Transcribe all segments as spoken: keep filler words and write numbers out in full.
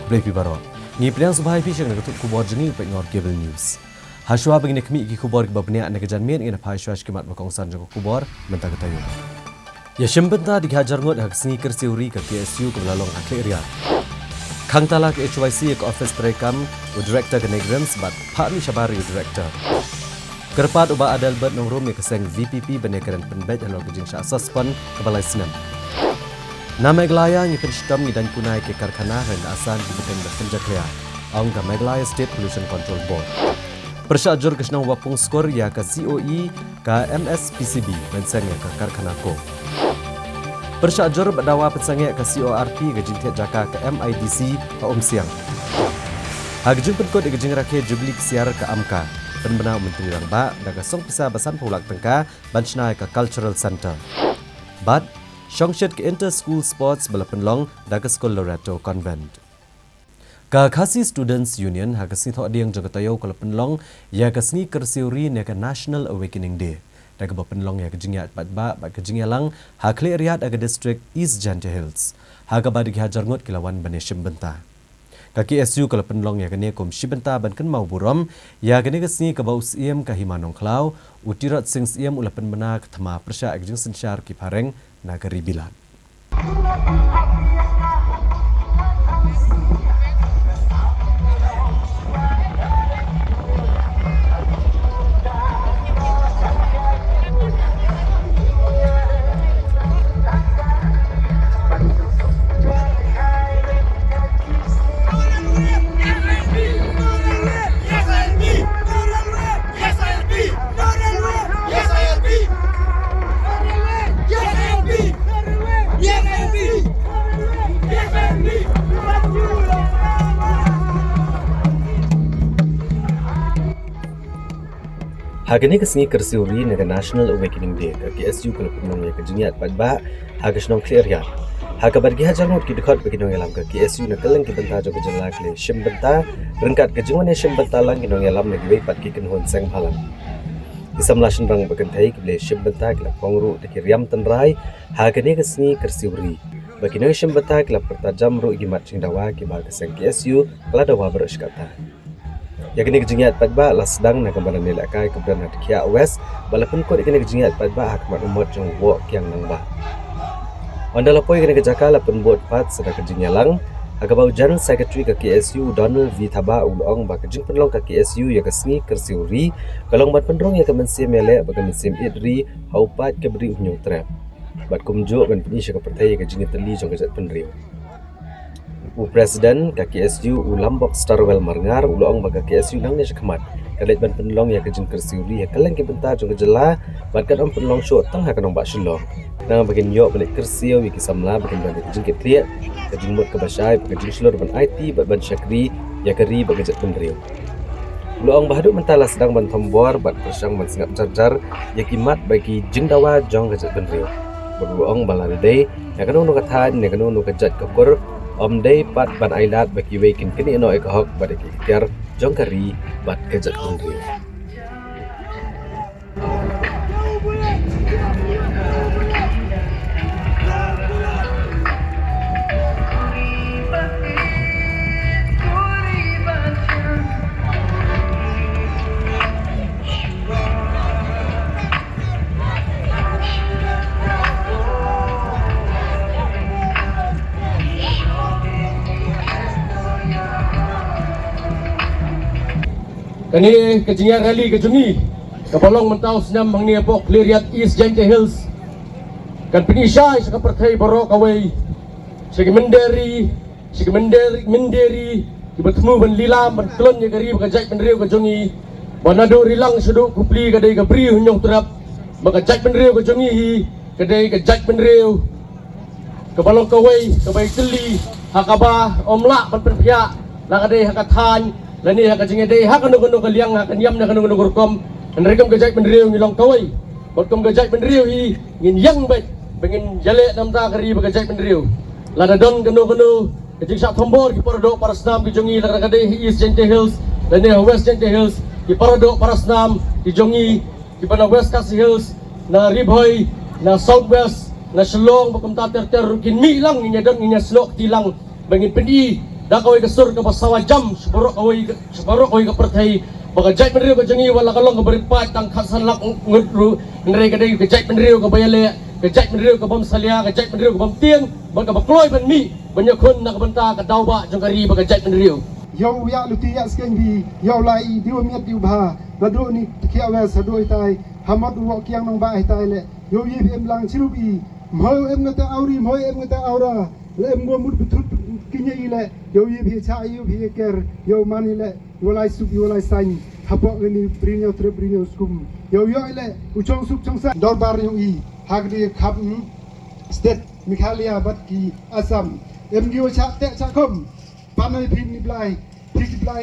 Khublei phi baroh. Ngi pdiang sngewbha ïa phi sha kane ka tnat khubor jong ngi, Pyngnor Cable News. Hashwa ba ngin ïa khmih ki khubor kiba bniah na ka janmiet, ngin ïa phai shuwa sha ki mat ba kongsan jong ka khubor mynta ka taïew. Ïashim bynta da ki hajar ngut ha ka sngi kyrsiew ri ka K S U kaba la long ha Khliehriat. Khang tala ka H Y C ïa ka ophis treikam u Director ka NEIGRIHMS bad phah mih shabar ïa u Director. Kyrpad u Bah Adelbert Nongrum ïa ka seng V P P ban ïakren pynbeit halor ka jingshah suspend kaba lai snem. Na Meghalaya ngi pynshitom, ngi dang pynai ki karkhana ha ri Assam kiba kren bad pynjakhlia, ong ka Meghalaya State Pollution Control Board. Pyrshah jur ka shnong Wapung Skur ïa ka C O E ka M S P C B ban seng ïa ka karkhana coke. Pyrshah jur bad dawa pynsangeh ka C O R P ka jingthied jaka ka M I D C ha Umsiang. Ha ka jingpynkut ïa ka jingrakhe Jubili Ksiar ka AMCA, pynbna u Myntri Rangbah da ka song pisa ba sanphew lak tyngka ban shna ïa ka Cultural Centre. Bad shongshit ka Inter School Sports ba la pynlong da ka skul Loreto Convent. Ka Khasi Students Union ha ka sngi Thohdieng jong ka taïew ka la pynlong ïa ka sngi kyrsiew ri ne ka National Awakening Day, da kaba pynlong ïa ka jingïaid paidbah bad ka jingïalang ha Khliehriat ha ka district East Jaintia Hills, ha kaba da ki hajar ngut ki la wan ban ïashim bynta. Ka K S U ka la pynlong ïa kane kum shi bynta ban kynmaw burom ïa kane ka sngi kaba u Syiem ka Hima Nongkhlaw, u Tirot Sing Syiem, u la pynbna ka thma pyrshah ïa ka jingsynshar ki phareng na ka ri Bilat. Ha kane ka sngi kyrsiew ri ne ka National Awakening Day, ka K S U ka la pynlong ïa ka jingïaid paidbah ha ka shnong Khliehriat, ha kaba da ki hajar ngut ki dkhot bad ki nongïalam ka K S U na kylleng ki bynta jong ka jylla ki la shim bynta ryngkat ka jingwan ïashim bynta lang ki nongïalam na kiwei pat ki kynhun seng bhalang. Ki samla shynrang bad kynthei kiba la shim bynta ki la phong ruh da ki riam tynrai ha kane ka sngi kyrsiew ri, bad ki nongshim bynta ki la pyrta jam ruh ïa ki mat jingdawa kiba ka seng K S U ka la dawa baroh shi katta. Ïa kane ka jingïaid paidbah la sdang na ka madan ïalehkai kaba don ha Dkhiah West, bad la pynkut ïa kane ka jingïaid paidbah ha khmat u mot jong u Woh Kiang Nangbah. Ynda la poi ïa kane ka jaka la pynbud pat sa da ka jingïalang, ha kaba u General Secretary ka K S U u Donald V Thabah u la ong ba ka jingpynlong ka K S U ïa ka sngi kyrsiew ri ka long ban pynrung ïa ka mynsiem ïaleh bad ka mynsiem ïeit ri ha u paid kaba ri u Hynñiewtrep, bad kumjuh ban pyni sha ka pyrthei ïa ka jingïatylli jong ka jaitbynriew. U President ka K S U u Lambok Starwell Marngar u la ong ba ka K S U nangne shakhmat ka leit ban pynlong ïa ka jingkyrsiew ri ha kylleng ki bynta jong ka jylla, bad kan ym pynlong shuh tang ha ka nongbah Shillong, khnang ba kin ïoh ban leit kyrsiew ïa ki samla ba kin don ka jingkitkhlieh, ka jingmut kaba shai bad ka jingshlur ban aiti bad ban shakri ïa ka ri bad ka jaitbynriew. U la ong ba haduh mynta la sdang ban thombor bad pyrshang ban sngap jarjar ïa ki mat bad ki jingdawa jong ka jaitbynriew. Bad u la ong ba lada dei na kano kano ka thaiñ, na kano kano ka jait ka kur, ym dei pat ban ailad ba kiwei kin knieh noh ïa ka hok bad ïa ka iktiar jong ka ri bad ka jaitbynriew. Kane ka jingïaid rally ka jong ngi kaba long mynta u snem hangne hapoh Khliehriat East Jaintia Hills kan pyni shai sha ka pyrthei baroh kawei, sha ki mynder ri, sha ki mynder, mynder ri kiba thmu ban lilam ban khlun ïa ka ri bad ka jaitbynriew ka jong ngi, ba naduh rilang shaduh khublei ka dei ka Bri u Hynñiewtrep, bad ka jaitbynriew ka jong ngi hi ka dei ka jaitbynriew kaba long kawei kaba ïatylli ha kaba ym lah ban pynphiah, la ka dei ha ka thaiñ lane ha ka jingïadei ha kano kano ka liang, ha ka niam ne kano kano ka rukom. Hynrei kum ka jaitbynriew ngi long kawei, bad kum ka jaitbynriew hi ngin ïeng beit ba ngin ïaleh na ka bynta ka ri bad ka jaitbynriew. Lada don kano kano ka jingshah thombor, ki paradoh parasnam ki jong ngi, la ka dei ha East Jaintia Hills lane ha West Jaintia Hills, ki paradoh parasnam ki jong ngi kiba na West Khasi Hills, na Ri Bhoi, na South West, na Shillong bad kumta ter ter ruh kin mih lang, ngin ïadon, ngin ïasnoh kti lang ba ngin pyni Da kawei ka sur kaba sawa jam sha baroh kawei ka, sha baroh kawei ka pyrthei, ba ka jaitbynriew ka jong ngi wat la ka long kaba rit paid tang khatsan lak ngut ruh, hynrei ka dei ka jaitbynriew kaba ïaleh, ka jaitbynriew ka bym salia, ka jaitbynriew ka bym tieng, bad kaba kloi ban mih ban ïakhun na ka bynta ka daw bah jong ka ri bad ka jaitbynriew. Ïa u ïa luti ïa skeng bi, ïa u lai i diwa miat diwa bha, naduh ni tkhia wes haduh itai, hamot u wok kiang nong ba itai le, ïa u yip em lang chirup i, mhoi em ngata auri, mhoi em ngata aura, le em gua mut bthut kinya i le, ïa u yip hi cha ïa u hi ker, ïa u man i le, ïa u lai suk, ïa u lai sain, hapoh ngani brin ïa u trep brin ïa u skum, ïa u ïa i le, u chong suk chong sa, dorbar ïa u i, ha kdi khap, hmm, state, Meghalaya bad ki Assam, em ngi wa cha te cha kom, Panai phin ni blai, phin ni blai.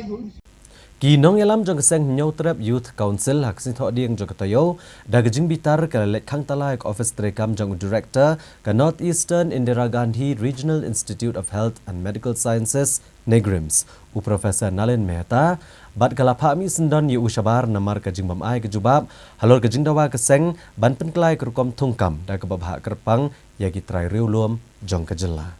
Ki nongïalam jong ka seng Hynñiewtrep Youth Council ha ka Seng Thohdieng jong ka Taïew, da ka jingbitar ka la leit khang tala ïa ka office treikam jong u director ka North Eastern Indira Gandhi Regional Institute of Health and Medical Sciences, NEIGRIHMS, u Professor Nalin Mehta, bad ka la phah mih syndon ïa u shabar namar ka jingbym ai ka jubab halor ka jingdawa ka seng ban pynkhlaiñ ka rukom thungkam da kaba bhah kyrpang ïa ki trai riewlum jong ka jylla.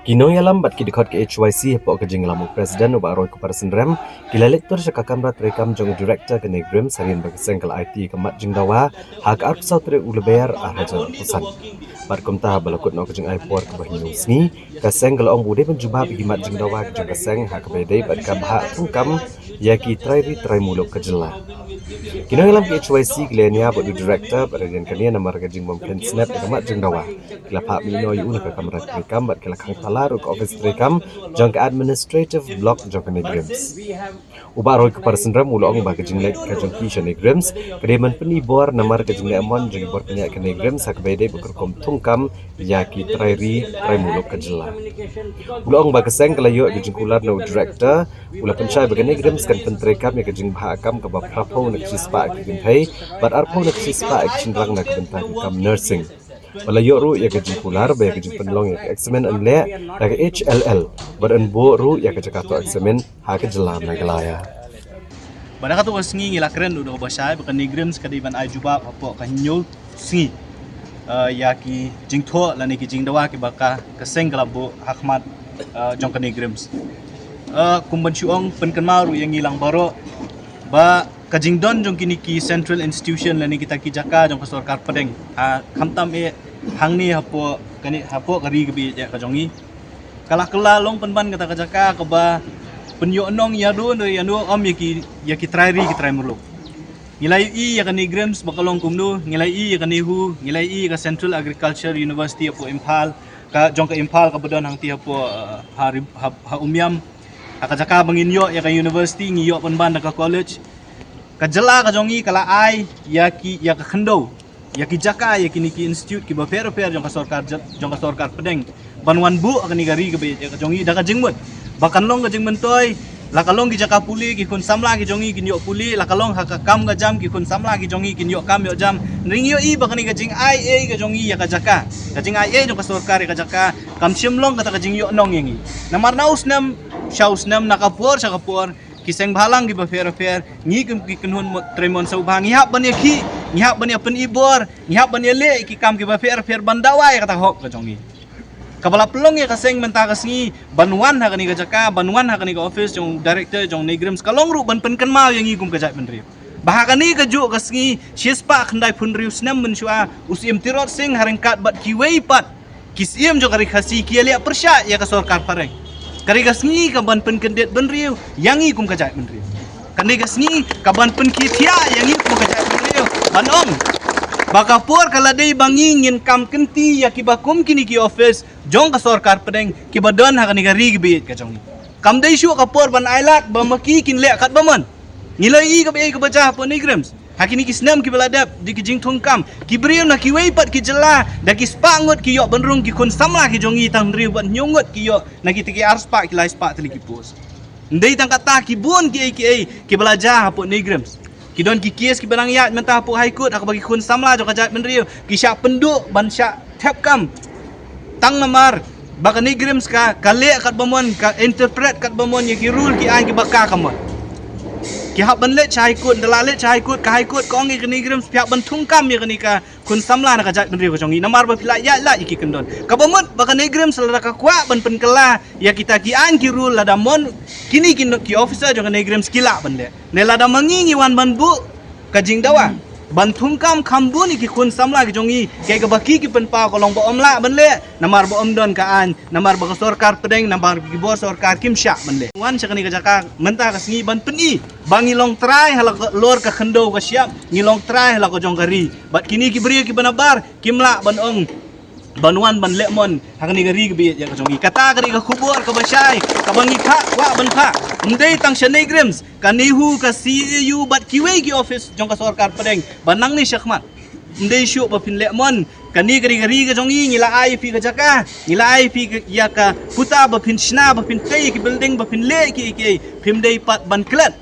Ki nongïalam bad ki dkhot ka H Y C hapoh ka jingïalam u President u Bah Roy Kupar Synrem, ki la leit tur sha ka kamra treikam jong u Director ka NEIGRIHMS hadien ba ka seng ka la aiti ka mat jingdawa ha ka arphew saw tarik u Lber ar hajar arphew san. Bad kumta ba la kut noh ka jingai por kaba hynñiew sngi, ka seng ka la ong ba u dei ban jubab ïa ki mat jingdawa ka jong ka seng ha kaba ïadei bad ka bhah thungkam ïa ki trai ri trai muluk ka jylla. Ki nongïalam ka H Y C ki la ïania bad u Director bad hadien kane namar ka jingbym kren snep ïa ka mat jingdawa, ki la phah mih noh ïa u na ka kamra treikam bad ki la khang tala ruh ka office treikam jong ka Administrative Block jong ka NEIGRIHMS. U Bah Roy Kupar Synrem u la ong ba ka jingleit ka jong ki sha NEIGRIHMS ka dei ban pyni bor namar ka jingleh mon jong ki bor pynïaid ka NEIGRIHMS ha kaba ïadei bad ka rukom thungkam ïa ki trai ri trai muluk ka jylla. U la ong ba ka seng ka la ïoh ïa ka jingkular na u Director, u la pynshai ba ka NEIGRIHMS kan pyntreikam ïa ka jingbhah kam kaba phraphew na ka shispah ïa ki kynthei bad arphew na ka shispah ïa ki shynrang na ka bynta ka kam nursing. Ba la ïoh ruh ïa ka jingkular ba ïa ka jingpynlong ïa ka eksamin yn leh da ka H L L bad yn buh ruh ïa ka jaka thoh eksamin ha ka jylla Meghalaya. Bad ha katto ka sngi ngi la kren ruh da kaba shai ba ka NEIGRIHMS ka dei ban ai jubab hapoh ka hynñiew sngi, uh, ïa ki jingthoh lane ki jingdawa kiba ka ka seng ka la buh ha khmat, uh, jong ka NEIGRIHMS. Uh, kum ban shu ong pynkynmaw ruh ïa ngi lang baroh ba ka jingdon jong kine ki central institution lane kita ki jaka jong ka sorkar pdeng, ha, khamtam eh hangne hapoh kane, hapoh ka ri kaba ïeit ka jong ngi, ka la kylla long pynban kata ka jaka kaba pynïoh nong ïa dun ïa nu ym ïa ki, ïa ki trai ri ki trai muluk. Ngi la ïohi ïa ka NEIGRIHMS ba ka long kumno, ngi la ïohi ïa ka NEHU, ngi la ïohi ïa ka Central Agriculture University hapoh Imphal, ka jong ka Imphal kaba don hangtei hapoh, uh, ha, ha, ha Umiam. Ha ka jaka ba ngin ïoh ïa ka university, ngi ïoh pynban da ka college. Ka jylla ka jong ngi ka la ai ïa ki, ïa ka khyndew, ïa ki jaka, ïa kine ki institute kiba pher pher jong ka sorkar, jong ka sorkar pdeng ban wan buh ha kane ka ri kaba ïeit ka jong ngi da ka jingmut ba kan long ka jingmyntoi, la ka long ki jaka pule, ki khun samla ki jong ngi kin ïoh pule, la ka long ha ka kam ka jam, ki khun samla ki jong ngi kin ïoh kam ïoh jam. Ngi ïohi ba kane ka jingai ei ka jong ngi ïa ka jaka, ka jingai ei jong ka sorkar ïa ka jaka, kam shym long kata ka jingïoh nong ïa ngi. Namar na u snem sha u snem, na ka por sha ka por, ki seng bhalang kiba pher pher, ngi kum ki kynhun mo-, trei mon sngewbha, ngi hap ban ïa ki, ngi hap ban ïa pynibor, ngi hap ban ïa leh ki kam kiba pher pher ban dawa ïa kata hok ka jong ngi. Kaba la pynlong ïa ka seng mynta ka sngi ban wan ha kane ka jaka, ban wan ha kane ka office jong director jong NEIGRIHMS, ka long ruh ban pynkynmaw ïa ngi kum ka jaitbynriew ba ha kane ka juh ka sngi, shispah khyndai phew hynriew snem mynshuwa, u Syiem Tirot Sing ha ryngkat bad kiwei pat ki Syiem jong ka Ri Khasi ki ïaleh pyrshah ïa ka sorkar phareng. Ka ri ka sngi ka ban pynkyndit bynriew ïa ngi kum ka jaitbynriew. Ka ri ka sngi ka ban pynkhiathiah ïa ngi kum ka jaitbynriew, ban ong ba ka por ka la dei ba ngi ngin kam kynti ïa kiba kum kine ki office jong ka sorkar pdeng kiba don ha kane ka ri kaba ïeit ka jong ngi. Kam dei shuh ka por ban ailad ba ma ki kin leh katba mon. Ngi la ïohi kaba ïeit kaba jia hapoh NEIGRIHMS ha kine ki snem kiba la dep, da ki jingthungkam, ki briew na kiwei pat ki jylla, da ki spah ngut ki ïoh ban rung, ki khun samla ki jong ngi tang hynriew bad hynñiew ngut ki ïoh na kita ki arspah ki laispah tylli ki post. Ym dei tang kata, ki bun kiei kiei kiba la jia hapoh NEIGRIHMS. Ki don ki case kiba nang ïaid mynta hapoh High Court ha kaba ki khun samla jong ka jaitbynriew ki shah pynduh ban shah thep kam tang namar ba ka NEIGRIHMS ka, ka leh katba mon, ka interpret katba mon ïa ki rule ki aiñ kiba ka ka mon. Ki hap ban leit sha High Court, ynda la leit sha High Court, ka High Court ka ong ïa ka NEIGRIHMS phi hap ban thungkam ïa kane ka khun samla na ka jaitbynriew ka jong ngi namar ba phi la ïaid lait ïa ki kyndon. Kaba mut ba ka NEIGRIHMS lada ka kwah ban pynkylla ïa kita ki aiñ ki rule, lada mon kine ki, ki officer jong ka NEIGRIHMS ki lah ban leh. Ne lada ma ngi ngi wan ban buh ka jingdawa ban thungkam kham bun ïa ki khun samla ki jong ngi, kaei kaba ki, ki pynpaw ka long ba ym lah ban leh namar ba ym don ka aiñ, namar ba ka sorkar pdeng, namar ki bor sorkar kim shah ban leh. Wan sha kane ka jaka mynta ka sngi ban pyni ba ngi long trai halor ka khyndew ka shyiap, ngi long trai halor ka jong ka ri. Bad kine ki briew kiba nabar kim lah ban ong ban wan ban leh mon ha kane ka ri kaba ïeit ka jong ngi. Kata ka dei ka khubor kaba shai kaba ngi kwah ban phah. Ym dei tang sha NEIGRIHMS, ka NEHU, ka C A U bad kiwei ki office jong ka sorkar pdeng ba nangne shakhmat, ym dei shuh ba phin leh mon. Kane ka ri ka ri ka jong ngi, ngi la ai ïa phi ka jaka, ngi la ai ïa phi ka, ïa ka puta ba phin shna, ba phin tei ïa ki building, ba phin leh kiei kiei. Phim dei pat ban klet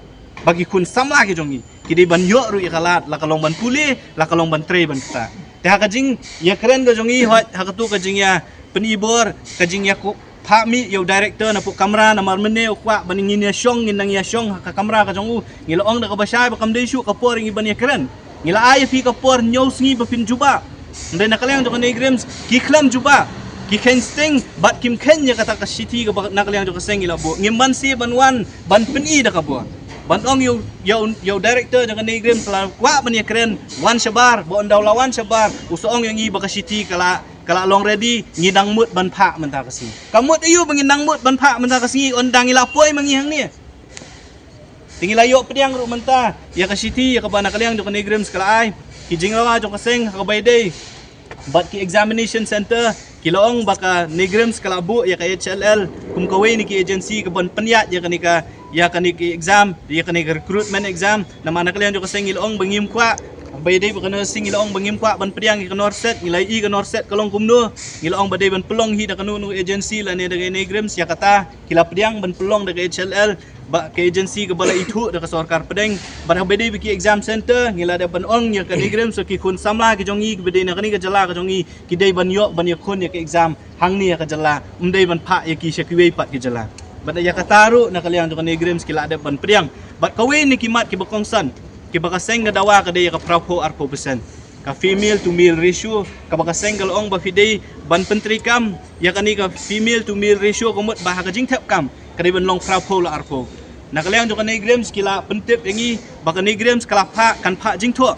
ba ki khun samla ki jong ngi ki dei ban ïoh ruh ïa ka lad, la ka long ban pule, la ka long ban trei ban kta. Te ha ka jingïakren ka jong ngi, hooid, ha katu ka jingïapynibor, ka jingïaku phah mih ïa u director napoh kamra, namar mynne u kwah ban ngin ïashong, ngin nang ïashong ha ka kamra ka jong u. Ngi la ong da kaba shai ba kam dei shuh ka por ïa ngi ban ïakren. Ngi la ai ïa phi ka por hynñiew sngi ba phin jubab. Hynrei na ka liang jong ka NEIGRIHMS ki khlem jubab, ki kheiñ sting bad kim kheiñ ïa kata ka shithi kaba na ka liang jong ka seng ngi la buh. Ngim banse ban wan ban pyni da ka bor, ban ong ïa u, ïa u, ïa u director jong ka NEIGRIHMS, la kwah ban ïakren, wan shabar. Ba ynda u la wan shabar, u sa ong ïa ngi ba ka shithi ka la, ka la long ready, ngi dang mut ban phah mynta ka sngi. Ka mut aïu ba ngin dang mut ban phah mynta ka sngi, ynda ngi la poi ma ngi hangne? Te ngi la ïoh pdiang ruh mynta ïa ka shithi ïa kaba na ka liang jong ka NEIGRIHMS ka la ai. Ki jingdawa jong ka seng ha kaba ïadei bad ki examination center, ki la ong ba ka NEIGRIHMS ka la buh ïa ka H L L kum kawei na ki agency kaban pynïaid ïa kane ka, ïa kane ka exam, ïa kane ka recruitment exam. Namar na ka liang jong ka seng ngi la ong ba ngim kwah, ba ïadei bad ka nursing ngi la ong ba ngim kwah ban pdiang ïa ka NORCET. Ngi la ïohi ka NORCET ka long kumno, ngi la ong ba dei ban pynlong hi da kano kano agency lane da ka NEIGRIHMS. Ïa kata ki la pdiang ban pynlong da ka H L L, ba ka agency kaba la ithuh da ka sorkar pdeng. Bad ha kaba ïadei bad ki exam center, ngi la dep ban ong ïa ka NEIGRIHMS, so ki khun samla ki jong ngi kiba dei na kane ka jylla ka jong ngi, ki dei ban ïoh ban ïakhun ïa ka exam hangne ha ka jylla, ym dei ban phah ïa ki sha kiwei pat ki jylla. Bad ïa kata ruh na ka liang jong ka NEIGRIHMS ki la dep ban pdiang. Bad kawei na ki mat kiba kongsan kiba ka seng ka dawa ka dei ïa ka phra phew arphew percent. ka female to male ratio, kaba ka seng ka la ong ba phi dei ban pyntreikam ïa kane ka female to male ratio, ka mut ba ha ka jingthep kam ka dei ban long phra phew la ar phew. Na ka liang jong ka NEIGRIHMS ki la pyntip ïa ngi ba ka NEIGRIHMS ka la phah, kan phah jingthoh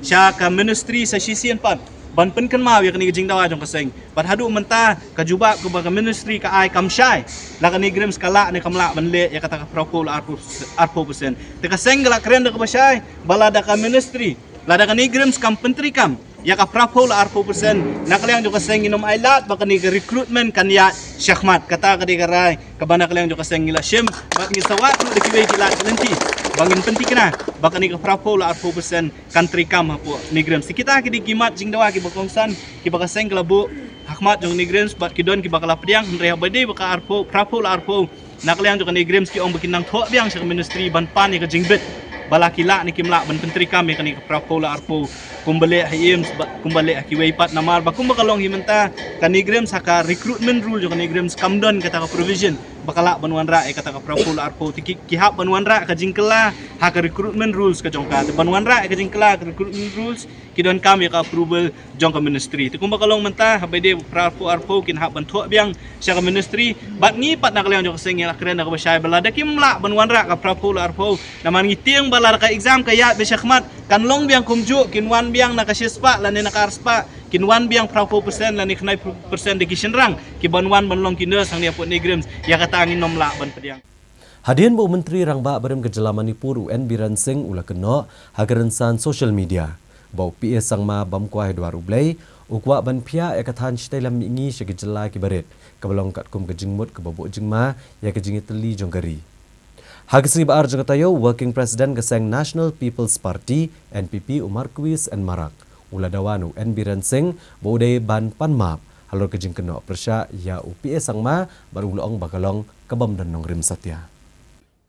sha ka ministry sa shisien pat ban pynkynmaw ïa kane ka jingdawa jong ka seng. Bad haduh mynta ka jubab kaba ka ministry ka ai kam shai la ka NEIGRIHMS ka lah ne kam lah ban leh ïa kata ka phra phew la ar phew, ar phew percent. Te ka seng ka la kren da kaba shai ba lada ka ministry, lada ka NEIGRIHMS kam pyntreikam ïa ka phra phew la ar phew percent, na ka liang jong ka seng ngin ym ailad ba kane ka recruitment kan ïaid shakhmat. Kata ka dei ka rai kaba na ka liang jong ka seng ngi la shim bad ngi sa wad ruh da kiwei ki lad ki lynti ba ngin pynthikna ba kane ka phra phew la ar phew percent kan treikam hapoh NEIGRIHMS. Te kita ki dei ki mat jingdawa kiba kongsan kiba ka seng ka la buh ha khmat jong NEIGRIHMS bad ki don kiba ka la pdiang, hynrei haba dei ba ka ar phew, phra phew la ar phew, na ka liang jong ka NEIGRIHMS ki ong ba kin nang thoh biang sha ka ministry ban pan ïa ka jingbit ba la ki lah ne kim lah ban pyntreikam ïa kane ka phra phew la ar phew kumba leh ha AIIMS bad kumba leh ha kiwei pat. Namar ba kumba ka long hi mynta, ka NEIGRIHMS ha ka recruitment rule jong ka NEIGRIHMS kam don kata ka provision ba ka lah ban wanrah ïa kata ka phra phew la ar phew. Te ki, ki hap ban wanrah ka jingkylla ha ka recruitment rules ka jong ka. Te ban wanrah ïa ka jingkylla ha ka recruitment rules ki donkam ïa ka approval jong ka ministry. Te kumba ka long mynta, haba dei phra phew ar phew kin hap ban thoh biang sha ka ministry. Bad ngi pat na ka liang jong ka seng ngi la kren da kaba shai ba lada kim lah ban wanrah ka phra phew la ar phew, namar ngi tieng ba lada ka exam ka ïaid beit shakhmat kan long biang kumjuh, kin wan biang na ka shispah lane na ka arspah, kin wan biang phra phew percent lane khyndai phew percent da ki shynrang kiban wan ban long ki nurse hangne hapoh NEIGRIHMS. Ïa kata ngin ym lah ban pdiang. Hadien ba u Myntri Rangbah barim ka jylla Manipur u N Biren Singh u la kynnoh ha ka rynsan social media ba u P A Sangma bym kwah ïa duwar U Blei, u kwah ban phiah ïa ka thaiñ shatei lam mihngi sha ki jylla kiba rit, kaba long katkum ka jingmut kaba buh jingma ïa ka jingïatylli jong ka ri. Ha ka sngi ba ar jong ka taïew, Working President ka seng National People's Party, N P P, u Marcuise N Marak u la dawa na u N Biren Singh ba u dei ban pan map halor ka jingkynnoh pyrshah ïa u P A Sangma bad u la ong ba ka long ka bym don nongrim satia.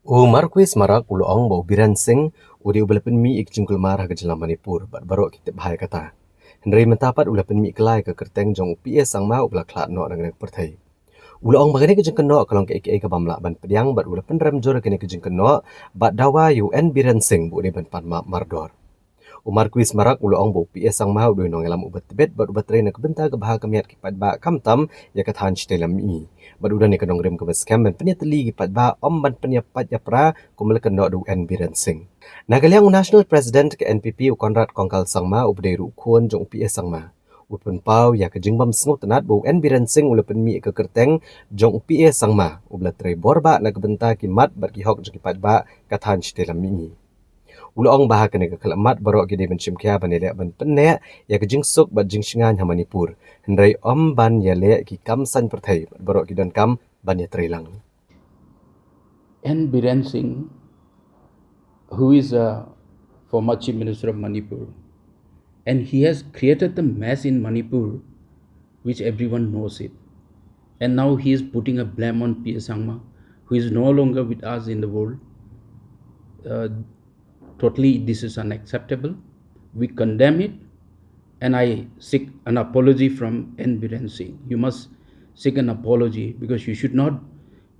U Marcuise Marak u la ong ba u Biren Singh u dei uba la pynmih ïa ka jingkulmar ha ka jylla Manipur bad baroh ki tip bha ïa kata. Hynrei mynta pat u la pynmih kylla ïa ka kyrteng jong u P A Sangma uba la khlad noh na ka pyrthei. U la ong ba kane ka jingkynnoh ka long kaei kaei ka bym lah ban pdiang bad u la pynrem jur ïa kane ka jingkynnoh bad dawa ïa u N Biren Singh ba u dei ban pan map mardor. U Marcuise Marak u la ong ba u P A Sangma u dei u nongïalam uba tbit bad uba trei na ka bynta ka bha ka miat ki paidbah, khamtam ïa ka thaiñ shatei lam mihngi. Bad u don ïa ka nongrim kaba skhem ban pynïatylli ki paidbah, ym ban pynïapait ïapra kumba la kynnoh da u N Biren Singh. Na ka liang u National President ka N P P u Conrad Kongkal Sangma uba dei ruh u khun jong u P A Sangma u pynpaw ïa ka jingbym sngewtynnad ba u N Biren Singh u la pynmih ïa ka kyrteng jong u P A Sangma uba la trei bor bha na ka bynta ki mat bad ki hok jong ki paidbah ka thaiñ shatei lam mihngi. U la ong ba ha kane ka khyllipmat baroh ki dei ban shim khia ban ïaleh ban pynneh ïa ka jingsuk bad jingshngaiñ ha Manipur, hynrei ym ban ïaleh ki kam saiñ pyrthei bad baroh ki donkam ban ïatrei lang. N Biren Singh, who is a former Chief Minister of Manipur, and he has created the mess in Manipur, which everyone knows it. And now he is putting a blame on P A Sangma, who is no longer with us in the world. Uh, totally, this is unacceptable. We condemn it, and I seek an apology from N Biren Singh. You must seek an apology because you should not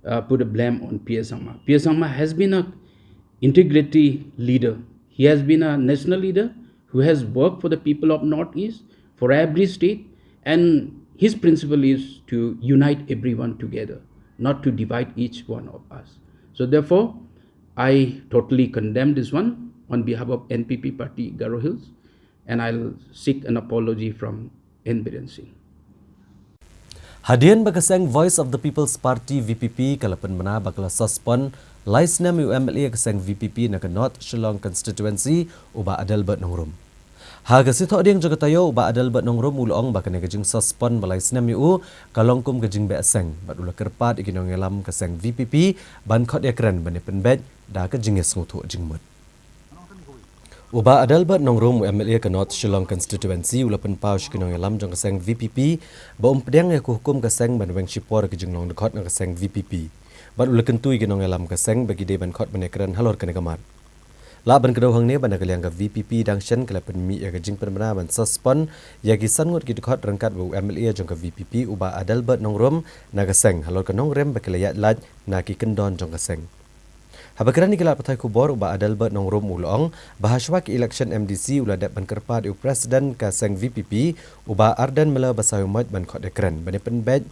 uh, put a blame on P A Sangma. P A Sangma has been a integrity leader. He has been a national leader who has worked for the people of Northeast, for every state, and his principle is to unite everyone together, not to divide each one of us. So therefore, I totally condemn this one on behalf of N P P party Garo Hills, and I'll seek an apology from N Biren Singh. Hadien ba ka seng Voice of the People's Party, V P P, ka la pynbna ba ka la suspend lai snem ïa u M L A ka seng V P P na ka North Shillong Constituency, u Bah Adelbert Nongrum. Ha ka Sngi Thohdieng jong ka taïew, u Bah Adelbert Nongrum u la ong ba kane ka jingsuspend ba lai snem ïa u ka long kum ka jingbeh seng bad u la kyrpad ïa ki nongïalam ka seng V P P ban khot ïakren ban ïapynbeit da ka jingïasngewthuh jingmut. U Bah Adelbert Nongrum, u M L A ka North Shillong Constituency, u la pynpaw sha ki nongïalam jong ka seng V P P ba um pdiang ïa ka hukum ka seng ban weng shipor ïa ka jinglong dkhot na ka seng V P P. Bad u la kyntu ïa ki nongïalam ka seng ba ki dei ban khot ban ïakren halor kane ka mat. Lah ban kdew hangne ba na ka liang ka V P P dang shen ka la pynmih ïa ka jingpynbna ban suspend ïa ki san ngut ki dkhot ryngkat bad u M L A jong ka V P P, u Bah Adelbert Nongrum, na ka seng halor ka nongrim ba ki la ïaid lait na ki kyndon jong ka seng. Haba kren ïa ki lad pathai khubor, u Bah Adelbert Nongrum u la ong ba hashwa ka election M D C u la dep ban kyrpad ïa u President ka seng V P P, u Bah Ardent Miller Basaiawmoit, ban khot ïakren ban ïa pynbeit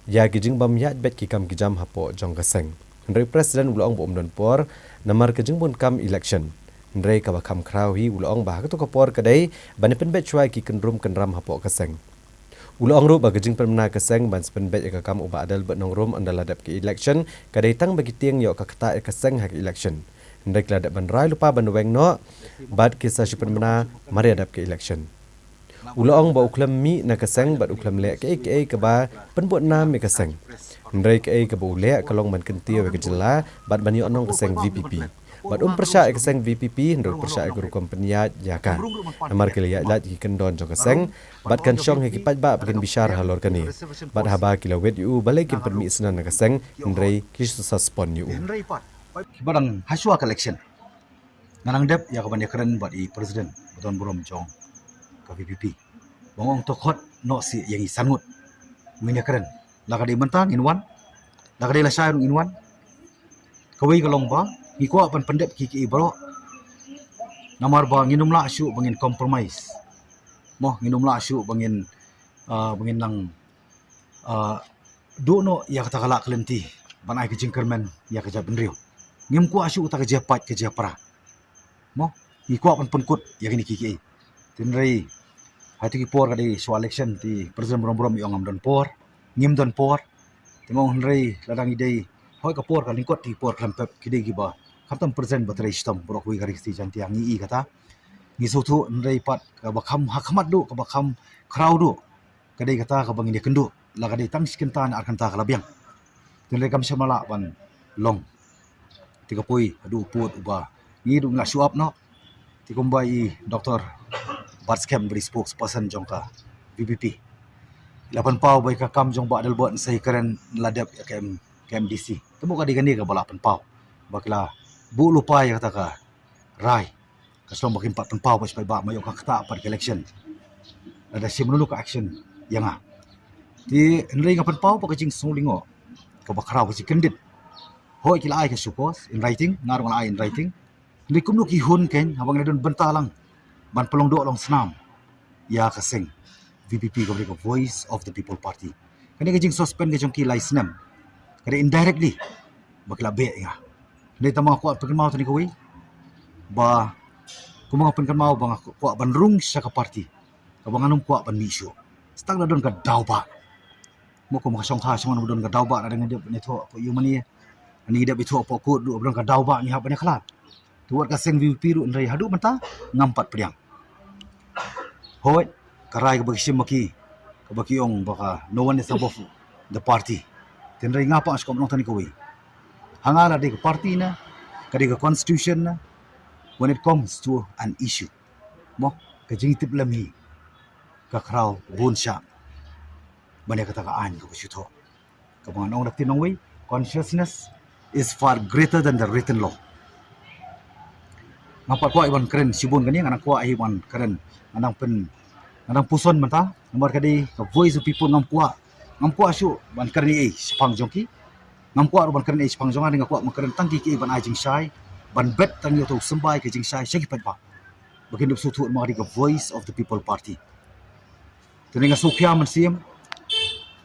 ïa ki jingbym ïaid beit ki kam ki jam hapoh jong ka seng. Hynrei u President u la ong ba um don por namar ka jingbun kam election. Hynrei kaba kham khraw hi u la ong ba ha kato ka por ka dei ban ïa pynbeit shuwa ïa ki kynrum kynram hapoh ka seng. U la ong ruh ba ka jingpynbna ka seng ban sa pynbeit ïa ka kam u Bah Adelbert Nongrum ynda la dep ka election ka dei tang ba ki tieng ïoh ka ktah ïa ka seng ha ka election. Hynrei ki la dep ban rai lypa ban weng noh bad ki sa shu pynbna mar ïa dep ka election. U la ong ba u khlem mih na ka seng bad u khlem leh kaei kaei kaba pynbud nam ïa ka seng. Hynrei kaei kaba u leh ka long ban kyntiew ïa ka jylla bad ban ïoh nong ka seng V P P. Bad um pyrshah ïa ka seng V P P, hynrei u pyrshah ïa ka rukom pynïaid ïa ka. Namar ki la ïaid lait ïa ki kyndon jong ka seng bad kan shong ïa ki paidbah ba kin bishar halor kane. Bad haba ki la wit ïa u, balei kim pynmih snem na ka seng, hynrei ki sa suspend ïa u. Kiba dang hashwa ka election, nga nang dep ïa ka ban ïakren bad i President ba don burom jong ka V P P. Ba nga ong to khot noh sih ïa ngi san ngut ngin ïakren. La ka dei mynta ngin wan, la ka dei lashai ruh ngin wan. Kawei ka long ba ngi kwah ban pyndep ki ki baroh. Namar ba ngin ym lah shuh ba ngin compromise. Mo, ngin ym lah shuh ba ngin, ah, ba ngin nang, ah, duh noh ïa kata ka lad ka lynti ban ai ka jingkyrmen ïa ka jaitbynriew. Ngim kwah shuh kata ka jia paid ka jia pra. Mo, ngi kwah ban pynkut ïa kine ki ki. Hynrei ha kito ki por ka dei shuwa election, te President burom burom i ong ngam don por, ngim don por. Te mo, hynrei lada ngi dei, hoi ka por ka lyngkot, te ki por khlem pep ki dei kiba khamtam President ba trei shitom baroh kawei ka ri Khasi Jaiñtia, ngi i kata. Ngi sngewthuh, hynrei pat kaba kham ha khmat duh, kaba kham khraw duh, ka dei kata kaba ngin ïakynduh. La ka dei tang shi kynta ne ar kynta ka la biang. Te hynrei kam shym la lah ban long. Te ka poi haduh u pud uba ngi duh ngi la shu ap noh. Te kumba i Doctor Batskhem ba dei spokesperson jong ka V P P, i la pynpaw ba ïa ka kam jong Bah Adelbert yn sa ïakren la dep ïa ka M-, ka M D C. Te mo, ka dei kane kaba la pynpaw ba ki la buh lypa ïa kata ka rai. Ka shlong ba kim pat pynpaw ba shi paidbah, ma ïoh ka ktah pat ka election. Lada shim mano ka action ïa nga. Te hynrei nga pynpaw ba ka jingsngew lyngngoh kaba khraw, ka jingkyndit. Hoi ki la ai ka show cause in writing, nga ruh nga la ai in writing. Hynrei kumno ki hun keiñ, haba ngi la don bynta lang ban pynlong doh long snam ïa ka seng V P P kaba dei ka Voice of the People Party. Kane ka jingsuspend ka jong ki lai snem ka dei indirectly ba ki la beh ïa nga. Hynrei tang ba nga kwah pynkynmaw tang kawei ba, kumba nga pynkynmaw ba nga kwah ban rung sha ka party, kaba ngan ym kwah ban mih shuh. Tang la don ka daw ba, mo, kumba ka shongtha shong ngan ba don ka daw ba, la dang dep ne thoh hapoh ïew mane, ani dep i thoh hapoh kut, don ka daw ba ngi hap ban ïakhlad. Te wat ka seng V P P ruh, hynrei haduh mynta ngam pat pdiang. Hooid, ka rai kaba ki shim ma ki, kaba ki ong ba ka no one is above the party. Te hynrei nga pat nga sngewbha ban ong tang kawei. Ha nga la dei ka party ne ka dei ka constitution ne, when it comes to an issue, mo, ka jingtip lem hi ka khraw bun shah ban ïa kata ka aiñ kaba shu thoh. Kaba ngan ong da ka ktien nongwei, consciousness is far greater than the written law. Ngam pat kwah ban kren shibun kane, nga nang kwah hi ban kren, nga nang pyn, nga nang puson mynta, namar ka dei ka voice of people, ngam kwah, ngam kwah shuh ban kren ei ei shaphang jong ki. Ngam kwah ruh ban kren ei ei shaphang jong nga, nga kwah ban kren tang ki ki ban ai jingshai, ban bet tang ïa uto u symbai ka jingshai sha ki paidbah, ba kin dup sngewthuh, namar ka dei ka Voice of the People Party. Te nga sngewkhia mynsiem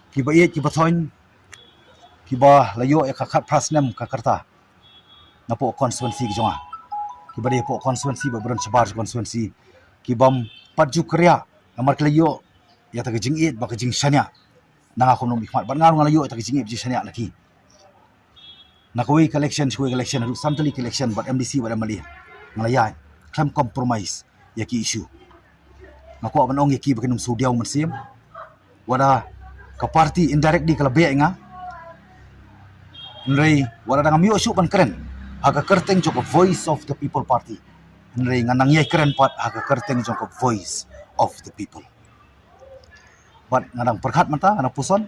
kiba ïeit kiba thoiñ, kiba la ïoh ïa ka khatphra snem ka rta napoh constituency ka jong nga, kiba dei hapoh constituency bad ba don shabar jong constituency, kibym pat ju kyrïah namar ki la ïoh ïa kata ka jingïeit bad ka jingshaniah na nga kum u nongmihkhmat, bad nga ruh nga la ïoh ïa kata ka jingïeit jingshaniah na ki. Na kawei ka election sha kawei ka election, haduh san tylli ki election bad M D C bad M L A, nga la ïaid khlem compromise ïa ki issue. Nga kwah ban ong ïa ki ba kin ym shu diaw mynsiem. Wat la ka party indirectly ka la beh ïa nga, hynrei wat la ngam ïoh shuh ban kren ha ka kyrteng jong ka Voice of the People Party, hynrei nga nang ïai kren pat ha ka kyrteng jong ka Voice of the People. Bad nga dang pyrkhat mynta, nga dang puson,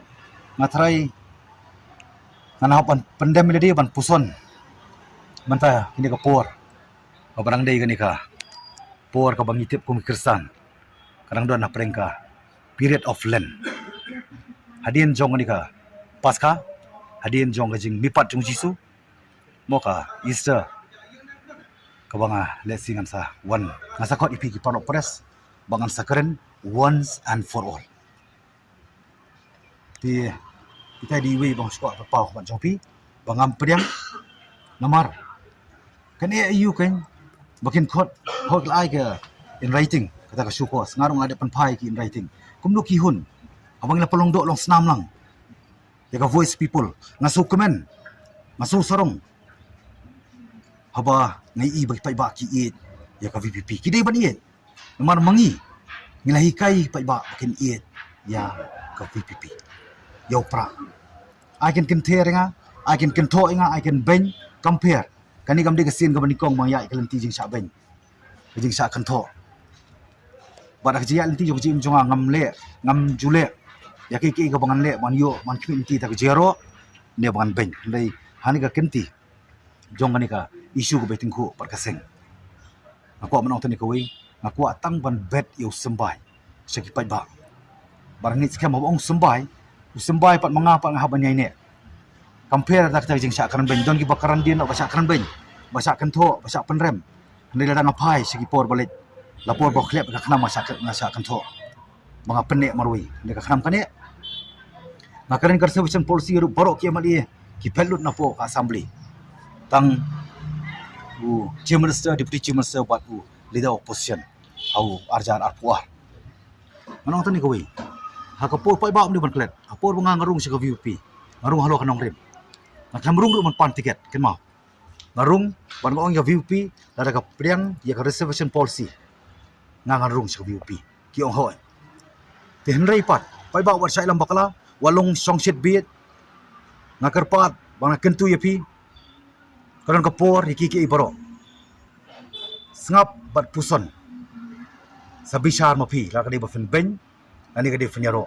nga tharai nga nang hap ban pyndem ïa lade ban puson mynta kine ka por, kaba dang dei kane ka por kaba ngi tip kum ki Khristan ka dang don hapdeng ka period of Lent. Hadien jong kane ka Paskha, hadien jong ka jingmihpat jong u Jisu, Mo ka Easter kaba nga leh shi ngan sa wan, ngan sa khot ïa phi ki paralok press ba ngan sa kren once and for all. Te kita dei iwei ba nga sngewkwah ban paw bad jong phi ba ngam pdiang namar kane ïa u kein ba kin khot, khot la ai ka in writing, kata ka show cause, nga ruh nga dei pynphai ki in writing. Kumno ki hun haba ngi la pynlong doh long snam lang ïa ka voice people, nga shu kmen, nga shu sarong haba nga i ba ki paidbah ki ïeit ïa ka V P P. Ki dei ban ïeit. Namar ma ngi ngi la hikai paidbah ba kin ïeit ïa ka V P P, ïa u prah. Ai kin kynther ïa nga, ai kin kynthoh ïa nga, ai kin beiñ. Compare, kane kam dei ka sien kaba nyngkong ba nga ïaid ka lynti jingshah beiñ, ka jingshah kynthoh. Bad ha ka jingïaid lynti jong ka jingim jong nga ngam leh, ngam ju leh ïa kiei kiei kaba ngan leh ban ïoh ban khmih lynti, ta ka jingïaroh ne ba ngan beiñ. Hynrei ha kane ka kynti jong kane ka issue kaba tyngkhuh pat ka seng, nga kwah ban ong tang ïa kawei, nga kwah tang ban bet ïa u symbai sha ki paidbah. Ba ngeit skhem haba ong symbai, u symbai pat ma nga pat nga hap ban ïaineh. Compare da kata ka jingshah kren beiñ, don kiba kren dien ba shah kren beiñ, ba shah kynthoh, ba shah pynrem. Hynrei lada nga phai sha ki por ba leit, la por ba khlep ka khnam nga shah, nga shah kynthoh ba nga pynneh marwei. Hynrei ka khnam ka neh. Nga kren ka reservation policy ruh, baroh ki M L A ki phet lut napoh ka assembly, tang u Chief Minister, Deputy Chief Minister bad u Leader Opposition ha u arhajar arphew ar. Ngan ong tang ïa kawei, ha ka por paidbah ym dei ban klet, ha por ba nga nga rung sha ka V P P, nga rung halor ka nongrim. Nga khlem rung ruh ban pan tiket, kynmaw. Nga rung ban nga ong ïa ka V P P lada ka pdiang ïa ka reservation policy, nga ngan rung sha ka V P P. Ki ong hooid. Te hynrei pat paidbah wat shah ïalam bakla, wat long shongshit bit. Nga kyrpad ba nga kyntu ïa phi, ka don ka por ïa ki, ki baroh. Sngap bad puson, sa bishar ma phi, la ka dei ba phin beiñ, lane ka dei phin ïaroh.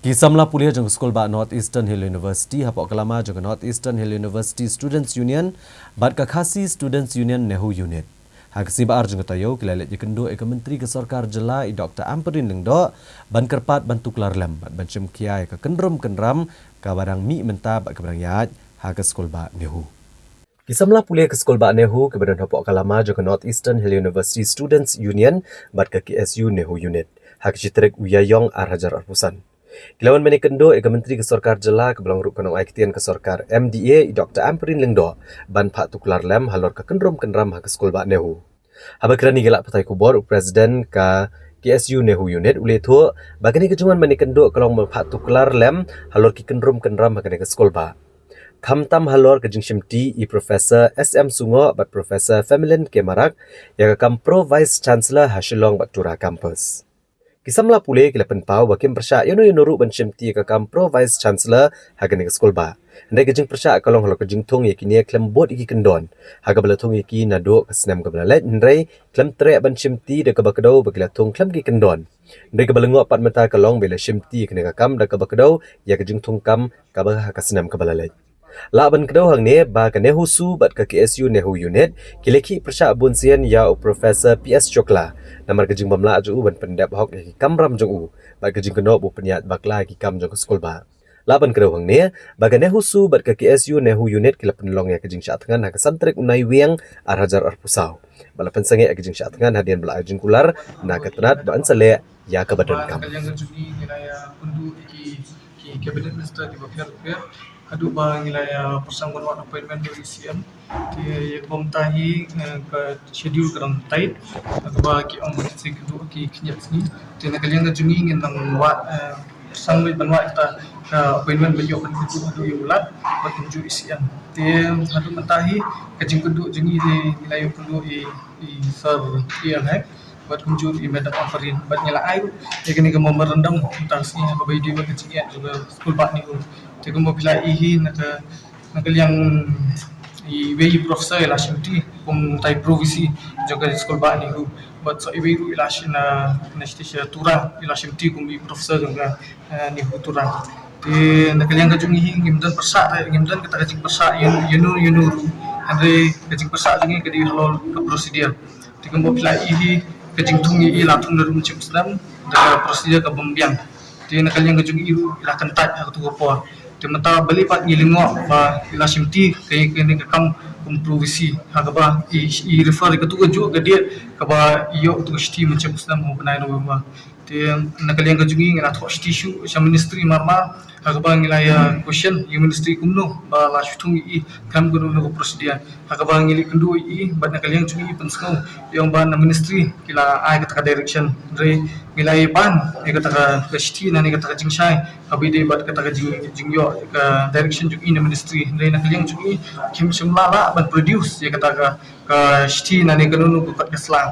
Ki samla pule jong ka skulbah North Eastern Hill University hapoh ka lama jong ka North Eastern Hill University Students Union bad ka Khasi Students Union NEHU Unit, ha ka sngi ba ar jong ka taïew ki la leit ïakynduh ïa ka Myntri ka Sorkar Jylla i Doctor Ampareen Lyngdoh ban kyrpad ban tuklar lem bad ban shim khia ïa ka kynrum kynram kaba dang mih mynta bad kaba dang ïaid ha ka skulbah NEHU. Ki samla pule ka skulbah NEHU kiba don hapoh ka lama jong ka North Eastern Hill University Students Union bad ka K S U NEHU Unit, ha ka shi tarik u Ïaïong arhajar arphew san, ki la wan ban ïakynduh ïa ka Myntri ka Sorkar Jylla kaba long ruh ka nongai ktien ka sorkar M D A i Doctor Ampareen Lyngdoh ban phah tuklar lem halor ka kynrum kynram ha ka skulbah NEHU. Haba kren ïa ki lad pathai khubor, u President ka K S U NEHU Unit u la ïathuh ba kane ka jingwan ban ïakynduh ka long ban phah tuklar lem halor ki kynrum kynram ha kane ka skulbah, khamtam halor ka jingshimti i Professor S M Sungoh bad Professor Femelin K Marak ïa ka kam Pro Vice Chancellor ha Shillong bad Tura Campus. Ki samla pule ki la pynpaw ba kim pyrshah ïano ïano ruh ban shimti ïa ka kam Pro Vice Chancellor ha kane ka skulbah. Hynrei ka jingpyrshah ka long halor ka jingthung ïa kine khlem bud ïa ki kyndon, ha kaba la thung ïa ki naduh ka snem kaba la leit, hynrei khlem treh ban shimti da kaba kdew ba ki la thung khlem ki kyndon. Hynrei kaba lyngngoh pat mynta ka long ba la shimti ïa kane ka kam da kaba kdew ïa ka jingthung kam kaba ha ka snem kaba la leit. Lah ban kdew hangne ba ka NEHUSU bad ka K S U NEHU Unit ki la khih pyrshah bunsien ïa u Professor P S Shukla namar ka jingbym lah jong u ban pyndep hok ïa ki kamram jong u bad ka jingkynnoh ba u pynïaid bakla ïa ki kam jong ka skulbah. Lah ban kdew hangne ba ka NEHUSU bad ka K S U NEHU Unit ki la pynlong ïa ka jingshah thngan ha ka san tarik u Naiwieng arhajar arphew saw bad la pynsangeh ïa ka jingshah thngan hadien ba la ai jingkular na ka tnat ba yn sa leh ïa kaba donkam. Ka liang ka jong ngi ngi la ïa kynduh ïa ki, ki cabinet minister kiba pher pher haduh ba ngi la ïa pyrshang ban wad appointment da u E C M. Te ïa kaba mynta hi, eh, ka schedule ka dang tight, kaba ki ong ba ki sa kynduh ki khyndiat sngi. Te na ka liang ka jong ngi ngin nang wad, eh, pyrshang ban wad kita ka appointment ban ïoh ban kynduh haduh ïa u Lat bad kumjuh E C M. Te haduh mynta hi ka jingkynduh jong ngi te ngi la ïoh kynduh i, i Sir P L Hek bad kumjuh i Madam Ampareen bad ngi la ai ruh ïa kane ka memorandum mynta ka sngi ha kaba ïadei bad ka jingeh jong ka skulbah NEHU. Te kumba phi la i hi na ka, na ka liang iwei i professor i la shimti kum tai Pro V C jong ka skulbah NEHU bad sa iwei ruh i la shim na, na sha Tura i la shimti kum i professor jong ka, eh, NEHU Tura. Te na ka liang ka jong ngi hi ngim don pyrshah, ngim don kata ka jingpyrshah ïa, ïano ïano ruh. Hynrei ka jingpyrshah jong ngi ka dei halor ka procedure. Te kumba phi la i hi ka jingthung ïa i la thung naduh mynshem snem da ka procedure ka bym biang. Te na ka liang ka jong i ruh i la kyntait ha kato ka por. Te mynta balei pat ngi lyngngoh ba i la shimti ka, kane ka kam kum pro V C, ha kaba i, i refer ïa katu ka juh ka date kaba i ïoh katu ka shithi mynshwa u snem ha u bnai November. Te na ka liang ka jong ngi ngi la thoh shithi shuh sha ministry mar mar, ha kaba ngi la ïa question ïa ministry kumno ba la shu thung ïa i, khlem kano kano ka procedure. Ha kaba ngi leit kynduh ïa i, bad na ka liang jong ngi i pynsngew ïa ong ba na ministry ki la ai kata ka direction. Hynrei ngi la ïa ban ïa kata ka, ka shithi nangne kata ka jingshai, haba ïadei bad kata ka jing, jingïoh ka direction jong i na ministry. Hynrei na ka liang jong i kim shym la lah ban produce ïa kata ka, ka shithi nangne kano kano ka kot ka sla.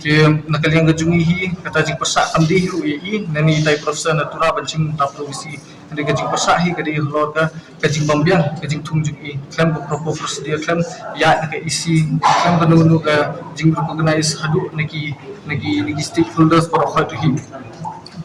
Te na ka liang ka jong i hi, kata jingpyrshah kam dei hi ruh ïa i, nangne itai professor na Tura ban shim ta pro V C. Hynrei ka jingpyrshah hi ka dei halor ka, ka jingbym biang ka jingthung jong i, khlem ka proper procedure, khlem ïaid na ka E C, khlem kano kano ka jingrecognize haduh na ki, na ki, na ki stakeholders baroh khoit ruh hi.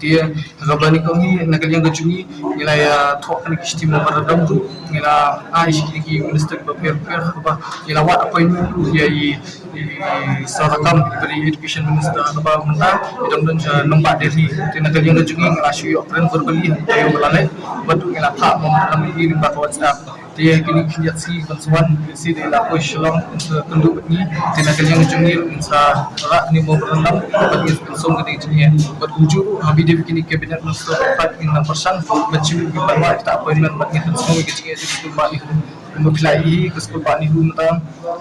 Te ha kaba nyngkong hi na ka liang ka jong i, ngi la ïa thoh kane ka shithi memorandum ruh, ngi la ai sha ki minister kiba pher pher, ha kaba ngi la wad appointment ruh ïa i, i Sir Lakam, i Education Minister, ha kaba mynta i dang don sha nongbah Delhi. Te na ka liang ka jong i ngi la shu ïoh kren verbally, ïoh ba la leh, bad ruh ngi la phah memorandum ïa i lyngba ka WhatsApp. Te kine ki khyndiat sngi ban sa wan, lehse dei la poi Shillong, sa kynduh bad ngi. Te na ka liang jong ngi ngin sa rah kane ka memorandum bad ngin sa pynsong kane ka jingeh. Bad kumjuh ruh haba ïadei bad kine ki cabinet minister, pat ngin nang pyrshang ban shim, ban wad kita appointment bad ngin pynsong ka jingeh jong ka skulbah NEHU. Kumba phi la ïohi ka skulbah NEHU mynta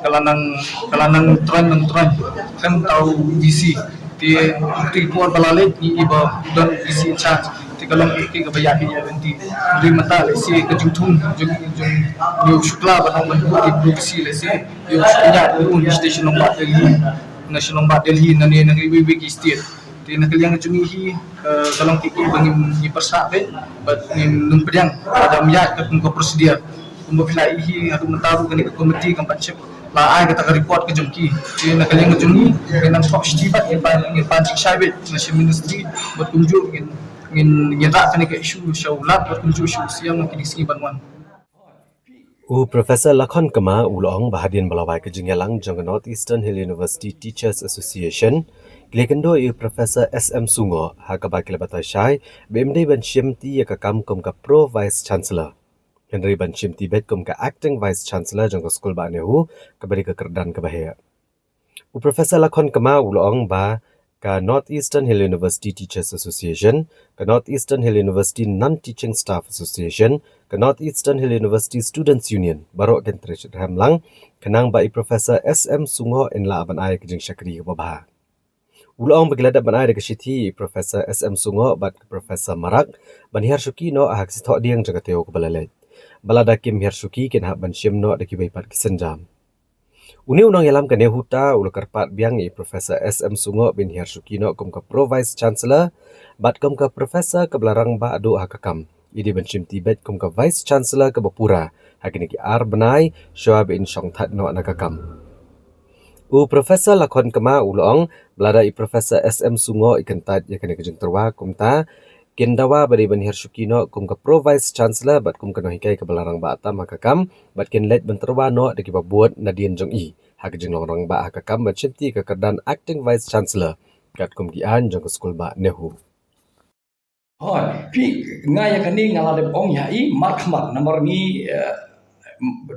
ka la nang, ka la nang troiñ nang troiñ. Khlem uta u V C. Te ha kata ka por ba la leit ngi ïohi ba don V C in charge. Te ka long kaei kaei kaba ïaid ïa lynti. Hynrei mynta lehse ka jingthung jong, jong, jong u Shukla ban ong ban buh ïa u V C lehse ïa u Shukla ïa u na station nongbah Delhi. Na station nongbah Delhi nangne na iwei iwei ki state. Te na ka liang jong ngi hi, eh, ka long kaei kaei ba ngim, ngi pyrshah beit bad ngim nym pdiang lada ym ïaid katkum ka procedure. Kumba phi la ïohi haduh mynta ruh kane ka committee kam pat shym la ai kata ka report ka jong ki. Te na ka liang ka jong ngi, ngi nang thoh shithi bad ngin pan, ngin pan jingshai beit na sha ministry bad kumjuh ngin, ngin, ngin rah kane ka issue sha u Lat bad kumjuh sha u Syiem ha kine ki sngi ban wan. U Professor Lakhon Kma u la ong ba hadien ba la wai ka jingïalang jong ka North Eastern Hill University Teachers Association, ki la ïakynduh ïa u Professor S M Sungoh, ha kaba ki la batai shai ba im dei ban shimti ïa ka kam kum ka Pro Vice Chancellor. Hynrei ban shimti beit kum ka Acting Vice Chancellor jong ka skulbah NEHU, kaba dei ka kyrdan kaba heh. U Professor Lakhon Kma u la ong ba ka North Eastern Hill University Teachers Association, ka North Eastern Hill University Non-Teaching Staff Association, ka North Eastern Hill University Students Union, baroh kin trei shitrhem lang, khnang ba i Professor S M Sungoh in lah ban ai ka jingshakri kaba bha. U la ong ba ki la dep ban ai da ka shithi ïa i Professor S M Sungoh bad ka Professor Marak ban hiar shuki noh ha ka sngi Thohdieng jong ka taïew kaba la leit. Ba lada kim hiar shuki kin hap ban shim noh da kiwei pat ki sienjam. Une u nongïalam ka NEHUTA u la kyrpad biang ïa i Professor S M Sungoh ban hiar shuki noh kum ka Pro Vice Chancellor bad kum ka Professor kaba la rangbah duh ha ka kam. I dei ban shimti beit kum ka Vice Chancellor kaba pura ha kine ki ar bnai shuwa ba in shong thait noh na ka kam. U Professor Lakhon Kma u la ong ba lada i Professor S M Sungoh i kyntait ïa kane ka jingtyrwa kumta, kin dawa ba dei ban hiar shuki noh kum ka Pro Vice Chancellor bad kum ka nonghikai kaba la rangbah tam ha ka kam, bad kin leit ban tyrwa noh da kiba bud nadien jong i ha ka jinglong rangbah ha ka kam ban shimti ka kyrdan Acting Vice Chancellor katkum ki aiñ jong ka skulbah NEHU. Hooid, phi, nga ïa kane nga la dep ong ïa i markhmat namar ngi, eh,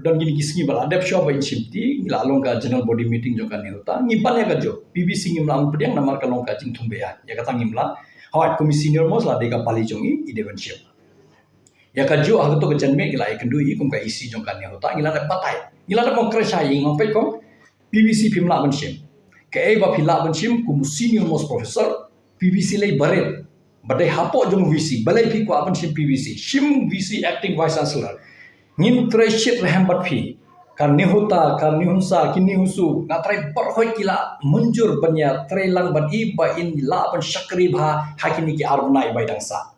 don kine ki sngi ba la dep shuwa ba in shimti, ngi la long ka general body meeting jong ka NEHUTA, ngi pan ïa kajuh, P V C ngim lah ban pdiang namar ka long ka jingthung beit ïa kata ngim lah. Hooid, kum i senior most la dei ka pali jong i, i dei ban shim. Ïa kajuh ha kato ka janmiet ngi la ïakynduh ïa i kum ka E C jong ka NEHUTA, ngi la dep batai. Ngi la dep ong kren shai ïa i, nga peit kong P V C phim lah ban shim. Kaei ba phi lah ban shim kum u senior most professor, P V C lei barit. Ba dei hapoh jong V C, balei phi kwah ban shim P V C? Shim V C, acting vice chancellor. Ngin trei shitrhem bad phi. Ka NEHUTA, ka NEHUNSA, ki NEHUSU, nga trei baroh, ki la mynjur ban ïa trei lang bad i ba in lah ban shakri bha ha kine ki ar bnai ba i dang sah.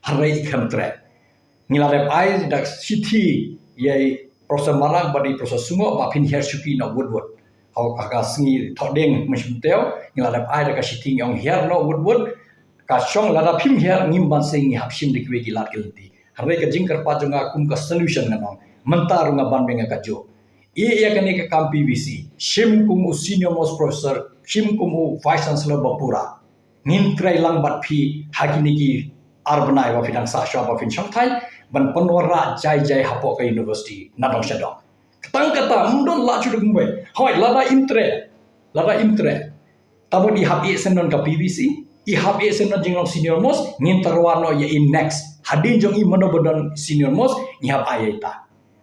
Hynrei i khlem treh. Ngi la dep ai da shithi ïa i Professor Marak bad i Professor Sungoh ba phin hiar shuki noh wut wut. Ha ka sngi Thohdieng mynshwa taïew, ngi la dep ai da ka shithi, ngi ong hiar noh wut wut. Ka shong, lada phim hiar ngim banse ngi hap shim da kiwei ki lad ki lynti. Hynrei ka jingkyrpad jong nga kum ka solution ngan ong. Mynta ruh nga ban biang ïa kajuh. Ïa, ïa kane ka kam P V C, shim kum u senior most professor, shim kum u vice chancellor ba pura. Ngin trei lang bad phi ha kine ki ar bnai ba phi dang sah shuwa ba phin shong thait. ban pynwanrah jai jai hapoh ka university na dong sha dong. Tang kata, ym don lah shuh da kumwei. Hooid, lada im treh, lada im treh, tangba i hap ïeh shen don ka P V C, i hap ïeh shen don jinglong senior most, ngin tyrwa noh ïa i next. Hadien jong i mano ba don senior most, ngi hap ai ïa ita.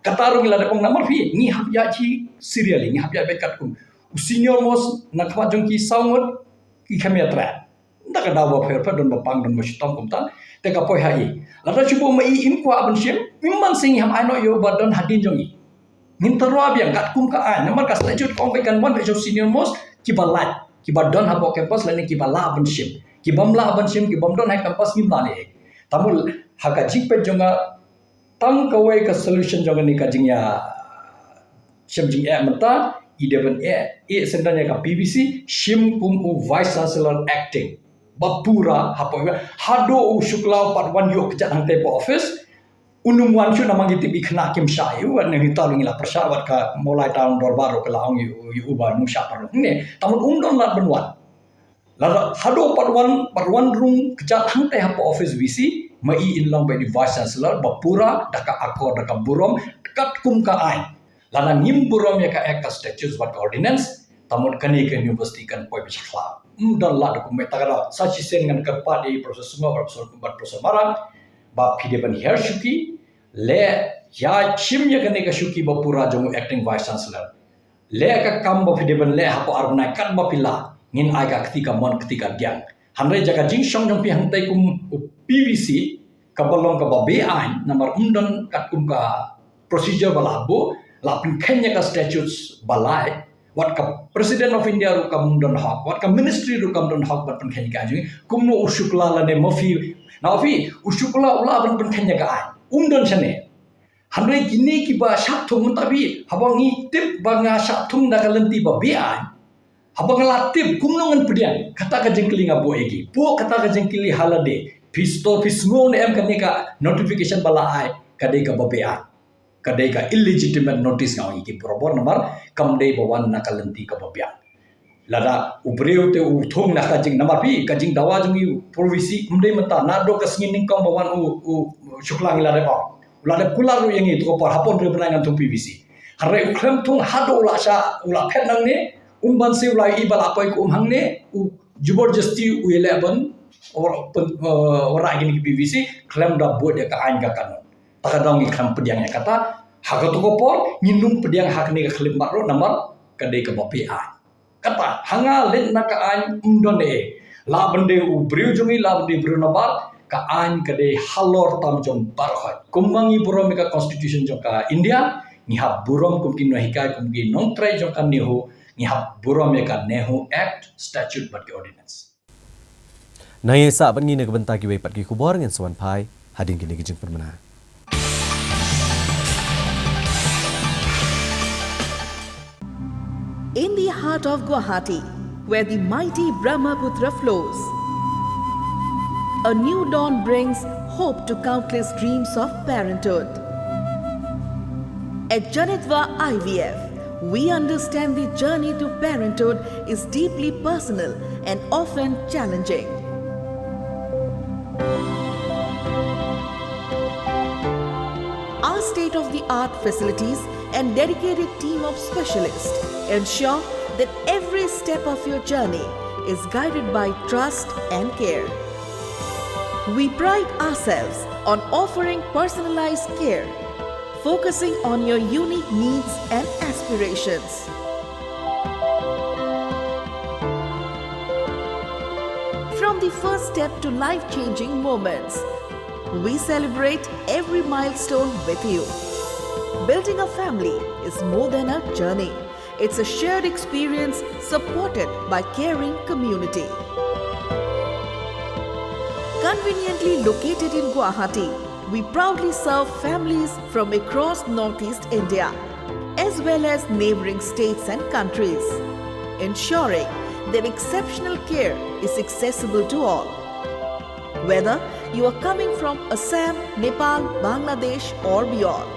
Kata ruh ngi la dep ong namar phi, ngi hap ïaid shi serially, ngi hap ïaid beit katkum. U senior most na khmat jong ki saw ngut, ki kham ïatreh. Ynda ka daw ba pher pher don ba pang don ba shitom kumta. Te ka poi ha i. Lada shu buh ma i im kwah ban shim, im ban sing, i hap ai noh ïa u ba don hadien jong i. Ngin tyrwa biang katkum ka aiñ, namar ka statute ka ong ba kan wan beit sha u senior most kiba lait, kiba don hapoh campus lane kiba lah ban shim. Kibym lah ban shim, kibym don ha campus, ngim lah leh. Tangba ha ka jingpeit jong nga, tang kawei ka solution jong kane ka jingïa shem jingeh mynta, i dei ban ïeh, ïeh shen don ïa ka P V C, shim kum u Vice Chancellor acting. Ba pura hapoh, haduh u Shukla u pat wan ïoh kjat hangtei hapoh office, un ym wan shuh namar ngi tip i khynnah kim shah ïa u, wat ne hi ta ngi la pyrshah, wat ka Mawlai Town Dorbar ruh ka la ong ïa u, ïa u ba un ym shah paralok ne. Tangba um don lad ban wan. Lada haduh pat wan, pat wan rung kjat hangtei hapoh office V C, ma i in long beit i Vice Chancellor ba pura da ka akor, da ka burom katkum ka aiñ. Lada ngim burom ïa ka Act, ka statutes bad ka ordinance, tangba kane ka university kan poi beit sha khlaw. Ym don lad da kumwei. Ta ka daw sa shisien ngan kyrpad ïa i Professor Sumar, Professor, bad Professor Marak, ba phi dei ban hiar shuki, leh ïa shim ïa kane ka shuki ba pura jong u acting Vice Chancellor. Leh ka kam ba phi dei ban leh hapoh ar bnai katba phi lah. Ngin ai ka kti kamon kti kadiang. Hynrei jaka jingshong jong phi hangtei kum u P V C, kaba long kaba beaiñ, namar um don katkum ka procedure ba la buh, la pynkheiñ ïa ka statutes ba lai, wat ka President of India ruh kam don hok, wat ka ministry ruh kam don hok ban pynkheiñ ïa ka aiñ. Kumno u Shukla lane ma phi, na phi, u Shukla u lah ban pynkheiñ ïa ka aiñ. Um don shane. Hynrei kine kiba shah thung mynta phi, haba ngi tip ba nga shah thung da ka lynti ba beaiñ. Haba nga la tip kumno ngan pdiang, kata ka jingkylli nga buh ïa ki. Buh kata ka jingkylli ha lade. Phi sngewthuh, phi sngew ne em kane ka notification ba la ai, ka dei kaba beaiñ. Ka dei ka illegitimate notice nga ong ïa ki barabor namar kam dei ba wan na ka lynti kaba biang. Lada u briew te u thung na ka jing, namar phi ka jingdawa jong i u P V C, ym dei mynta, naduh ka sngi nyngkong ba wan u, u Shukla ngi la dep ong. U la dep kular ruh ïa ngi, to ka por hapdeng hynriew bnai ngan thung P V C. Hynrei u khlem thung haduh u la shah, u la phet nangne, um banse u la ïohi ba la poi ka um hangne, u jubor jasti u ïaleh ban, or, pyn, eh, wanrah ïa kine ki P V C, khlem da bud ïa ka aiñ ka kanun. Ta ka daw ngi khlem pdiang ïa kata, ha kato ka por, ngin ym pdiang ha kane ka khyllipmat ruh namar ka dei kaba beaiñ. Kata, ha nga leit na ka aiñ ym don ei. Lah ban dei u briew jong ngi, lah ban dei u briew nabar, ka aiñ ka dei halor tam jong baroh. Kumba ngi burom ïa ka Constitution jong ka India, ngi hap burom kum ki nonghikai, kum ki nongtrei jong ka NEHU, ngi hap burom ïa ka NEHU Act, Statute bad ki Ordinance. Nangta sah bad ngi na ka bynta kiwei pat ki khubor, ngin sa wan phai hadien kine ki jingpynmynna. In the heart of Guwahati, where the mighty Brahmaputra flows, a new dawn brings hope to countless dreams of parenthood. At Janitva I V F, we understand the journey to parenthood is deeply personal and often challenging. Our state of the art facilities and dedicated team of specialists ensure that every step of your journey is guided by trust and care. We pride ourselves on offering personalized care, focusing on your unique needs and aspirations. From the first step to life changing moments, we celebrate every milestone with you. Building a family is more than a journey, it's a shared experience supported by caring community. Conveniently located in Guwahati, we proudly serve families from across Northeast India, as well as neighboring states and countries, ensuring that exceptional care is accessible to all. Whether you are coming from Assam, Nepal, Bangladesh, or beyond,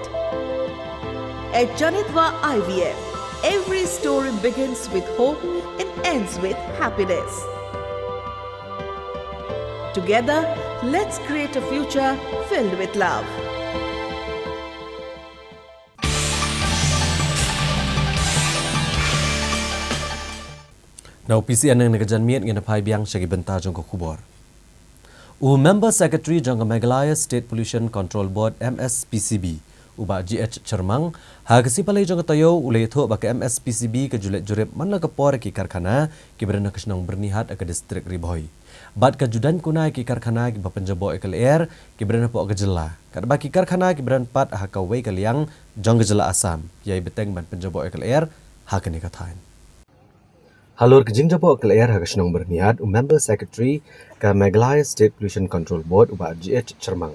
at Janitva I V F, every story begins with hope and ends with happiness. Together, let's create a future filled with love. Na U P C N na ka janmiet ngin phai biang sha ki bynta jong ka khubor. U Member Secretary jong ka Meghalaya State Pollution Control Board, M S P C B, u Bah G H Chyrmang, ha ka sngi Palei jong ka taïew u la ïathuh ba ka M S P C B ka ju leit jurip man la ka por ïa ki karkhana kiba don ha ka shnong Byrnihat ha ka distrik Ri Bhoi. Bad ka ju don kuna ïa ki karkhana kiba pynjaboh ïa ka lyer kiba don hapoh ka jylla. Katba ki karkhana kiba don pat ha kawei ka liang jong ka jylla Assam ki ïai bteng ban pynjaboh ïa ka lyer ha kane ka thaiñ. Halor ka jingjaboh ka lyer ha ka shnong Byrnihat, u Member Secretary ka Meghalaya State Pollution Control Board, u Bah G H Chyrmang,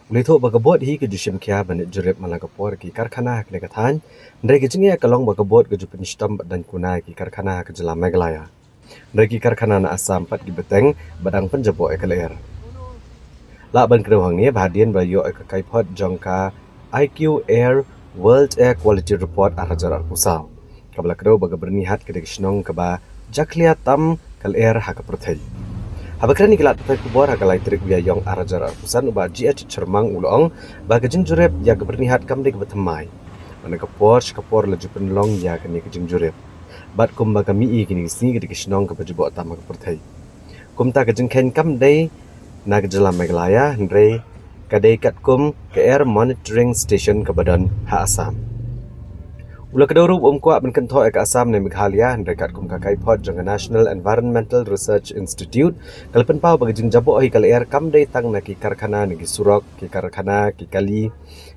u la ïathuh ba ka board hi ka ju shim khia ban leit jurip man la ka por ïa ki karkhana ha kane ka thaiñ. Hynrei ka jingeh ka long ba ka board ka ju pynshitom bad don kuna ïa ki karkhana ha ka jylla Meghalaya. Hynrei ki karkhana na Assam pat ki bteng ba dang pynjaboh ïa ka lyer. Lah ban kdew hangne ba hadien ba la ïoh ïa ka kaiphod jong ka I Q A I R World Air Quality Report ar hajar arphew saw, kaba la kdew ba ka Byrnihat ka dei ka shnong kaba jakhlia tam ka lyer ha ka pyrthei. Haba kren ïa ki lad pathai khubor ha ka lai tarik u Ïaïong ar hajar arphew san, u Bah G H Chyrmang u la ong ba ka jingjurip ïa ka Byrnihat kam dei kaba thymmai. Bad na ka por sha ka por la ju pynlong ïa kane ka jingjurip. Bad kumba ka mih ïa kine ki sngi ka dei ka shnong kaba jaboh tam ha ka pyrthei. Kumta ka jingkheiñ kam dei na ka jylla Meghalaya, hynrei ka dei katkum ka Air Monitoring Station kaba don ha Assam. U la kdew ruh ba um kwah ban kynthoh ïa ka Assam ne Meghalaya, hynrei katkum ka kaiphod jong ka National Environmental Research Institute ka la pynpaw ba ka jingjaboh hi ka lyer kam dei tang na ki karkhana ne ki surok, ki karkhana, ki kali,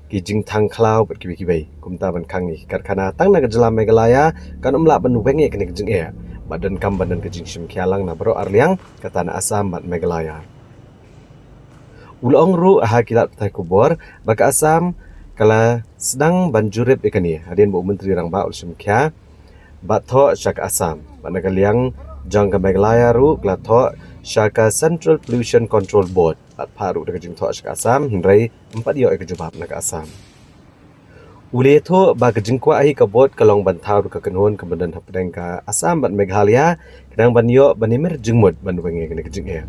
ki jingthang khlaw bad kiwei kiwei. Kumta ban khang ïa ki karkhana tang na ka jylla Meghalaya kan ym lah ban weng ïa kane ka jingeh. Bad donkam ban don ka jingshim khia lang na baroh ar liang, kata na Assam bad Meghalaya. U la ong ruh ha ki lad pathai khubor ba ka Assam ka la sdang ban jurip ïa kane hadien ba u Myntri Rangbah u la shim khia bad thoh sha ka Assam. Bad na ka liang jong ka Meghalaya ruh ka la thoh sha ka Central Pollution Control Board. Bad phah ruh da ka jingthoh sha ka Assam, hynrei ym pat ïoh ïa ka jubab na ka Assam. U la ïathuh ba ka jingkwah hi ka board ka long ban thaw ruh ka kynhun kaba don hapdeng ka Assam bad Meghalaya, khnang ban ïoh ban ïamir jingmut ban weng ïa kane ka jingeh.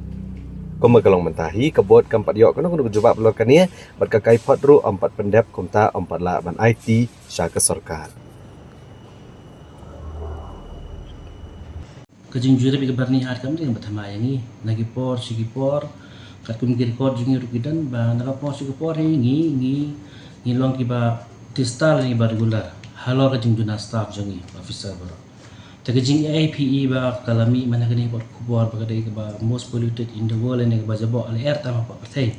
Kumba ka long mynta hi ka board kam pat ïoh kano kano ka jubab halor kane, bad ka kaiphod ruh ym pat pyndep, kumta ym pat lah ban aiti sha ka sorkar. Ka jingjurip ïa ka Byrnihat kam dei kaba thymmai ïa ngi. Na ki por sha ki por, katkum ki record jong ngi ruh ki don ba na ka por sha ka por hi ngi, ngi, ngi long kiba tista lane ba regular halor ka jingduna staff jong ngi, officer baroh. Te ka jingeh hi ba ka la mih man ha kane ka por khubor ba ka dei kaba most polluted in the world, ne kaba jaboh lyer tam hapoh pyrthei.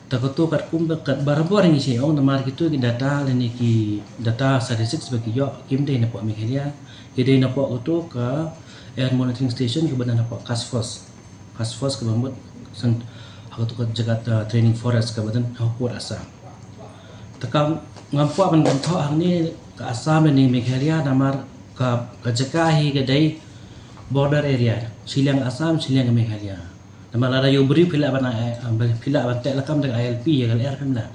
Te kato katkum ba, kat barabor ngi shu ong, namar kito ki data lane ki data statistics ba ki ïoh kim dei napoh Meghalaya, ki dei napoh kato ka Air Monitoring Station kaba don hapoh Kasfos. Kasfos kaba mut san ha kato ka jaka, uh, training forest kaba don ha Port Assam. Te kam ngam kwah ban kynthoh hangne ka Assam lane Meghalaya, namar ka, ka jaka hi ka dei border area, shiliang Assam, shiliang Meghalaya. Namar lada ïoh briew phi lah ban, eh, phi lah ban teh lakam da ka I L P ïa ka lyer, phim lah.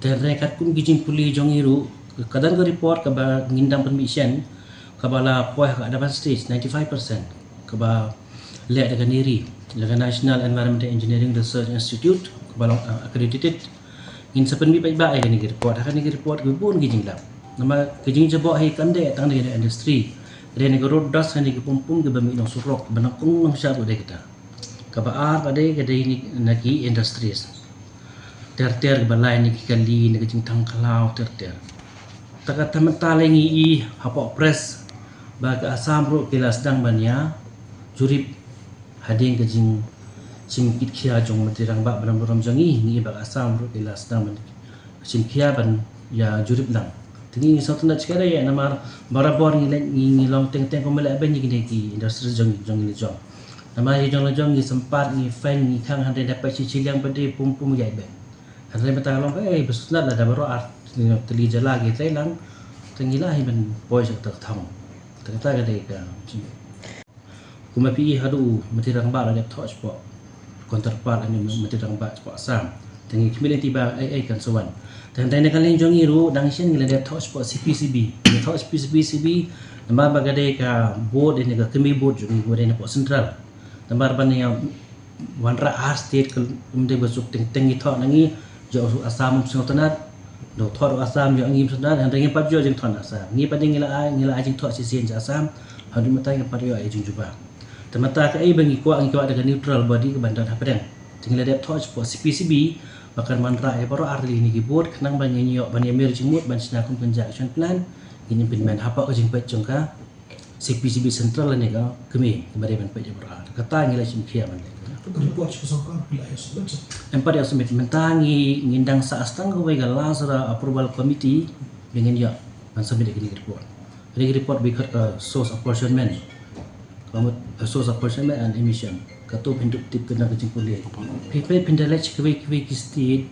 Te hynrei katkum ki jingpule jong ngi ruh, ka don ka report kaba ngin dang pynmih shen, kaba la poi ha ka advance stage ninety-five percent, kaba leh da ka NERI, da ka National Environmental Engineering Research Institute, kaba long, eh, accredited. Ngin sa pynmih paidbah ïa kane ka report, ha kane ka report kiba bun ki jinglap. Namar ka jingjaboh hi kam dei tang da ka industry. Ka dei na ka road dust, ha kane ka pum pum kiba mih na surok, ba nyngkong nyngshap ruh dei kata. Kaba ar ka dei, ka dei na ki industries ter ter, kaba lai na ki kali, na ka jingthang khlaw ter ter. Te kata mynta lei ngi i hapoh press ba ka Assam ruh ki la sdang ban ïa jurip hadien ka jingshim kit khia jong Myntri Rangbah ba don burom jong ngi, ngi i ba ka Assam ruh ki la sdang ban shim khia ban ïa jurip lang. Te ngi ngi sngewtynnat shikatdei namar barabor ngi leh, ngi, ngi long teng teng kumba leh beiñ ïa kine ki industry jong, jong ngi la jong. Namar ïa jong la jong ngi sympat, ngi fine, ngi khang, hynrei da peit shi shiliang pat de pum pum ïaid beiñ. Hynrei mynta ka long ka, eh, ba sngewtynnat lada baroh ar tylli jylla ki trei lang, te ngi lah hi ban poi sha kata ka thong. Te kata ka dei ka jing Kumba phi i haduh u Myntri Rangbah la dep thoh shapoh counterpart lane Myntri Rangbah shapoh Assam. Te ngi khmih lynti ba ei ei kan sa wan. Te hynrei na ka liang jong ngi ruh dang shen ngi la dep thoh shapoh C P C B. Ngi thoh shapoh C P C B namar ba ka dei ka board, ne ka kmie board jong ngi ba dei napoh central. Namar ban ïa wanrah ha state ka ym dei ba suk teng teng ngi thoh na ngi, jong u Assam um sngewtynnat. Dau thot Assam ïoh ngim sdang, hynrei ngim pat ïoh jingthot Assam. Ngi pat ngi la ai, ngi la ai jingthot shisien sha Assam, haduh mynta ngim pat ïoh ai jingjubab. Te mynta kaei ba ngi kwah, ngi kwah da ka neutral body kaban don hapdeng. Te ngi la dep thot shapoh C P C B, ba kan wanrah ïa baroh ar tylli kine ki board, khnang ba ngin ïoh ban ïamir jingmut ban shna kum ka action plan, ngin implement hapoh ka jingpeit jong ka C P C B Central lane ka kmie, kaba dei ban peit ïa baroh ar. Kata ngi la shim khia ban leh. Ka report sha ka sorkar phi la ïoh submit? Em, pat ïoh submit. Mynta ngi, ngin dang sah tang kawei ka last ra approval committee, ba ngin ïoh ban submit ïa kane ka report. Kane ka report ba khot ka source apportionment. Ka mut, uh, source apportionment and emission. Kato phin dup tip kane ka jingpule. Phi, phi, phin da leit sha kiwei kiwei ki state,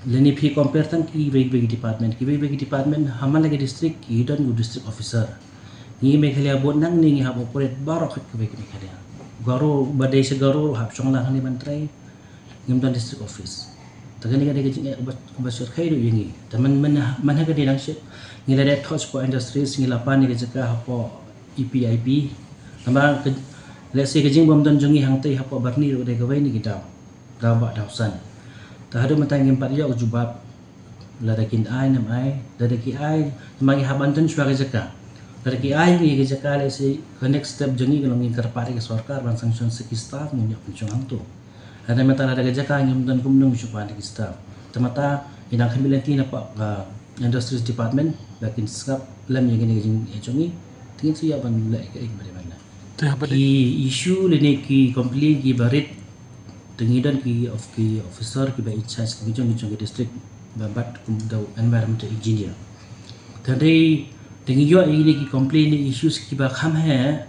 lane phi compare tang kiwei kiwei ki department. Kiwei kiwei ki department ha man la ki district ki don u district officer. Ngi Meghalaya bun nangne ngi hap operate baroh khoit kawei ka Meghalaya. Garo, ba dei sha Garo hap shong lang hangne ban trei. Ngim don district office. Te kane ka dei ka jingeh uba, uba shyrkhei ruh ïa ngi. Te man, man, man ha kane dang shit, ngi la dep thot shapoh industries, ngi la pan ïa ka jaka hapoh E P I P. Namar ka, let's say, ka jingbym don jong ngi hangtei hapoh Barni ruh ka dei kawei na ki daw, daw ba daw san. Te haduh mynta ngim pat ïoh ka jubab. Lada kin ai ne em ai, lada ki ai, namar ngi hap ban don shuwa ka jaka. Lada ki ai ngi ka jaka, let's say, ka next step jong ngi ka long ngin kyrpad ïa ka sorkar ban sanction sa ki staff, ngin ïoh pynshong hangto. Lada mynta lada ka jaka ngim don, kumno ngin shu pan ïa ki staff? Te mynta ngi dang khmih lynti na ka, uh, Industries Department ba kin sngap lem ïa kine ki jingeh jong ngi. Te ngin sa ïoh ban leh ïa kaei kaba dei ban leh. Te haba dei ki issue lane ki complain kiba rit, te ngi don ki of, ki officer kiba in charge ki jong, ki jong ki district, ba bat kum da u environmental engineer. Te hynrei te ngi ïoh ïa kine ki complain ne issues kiba kham heh.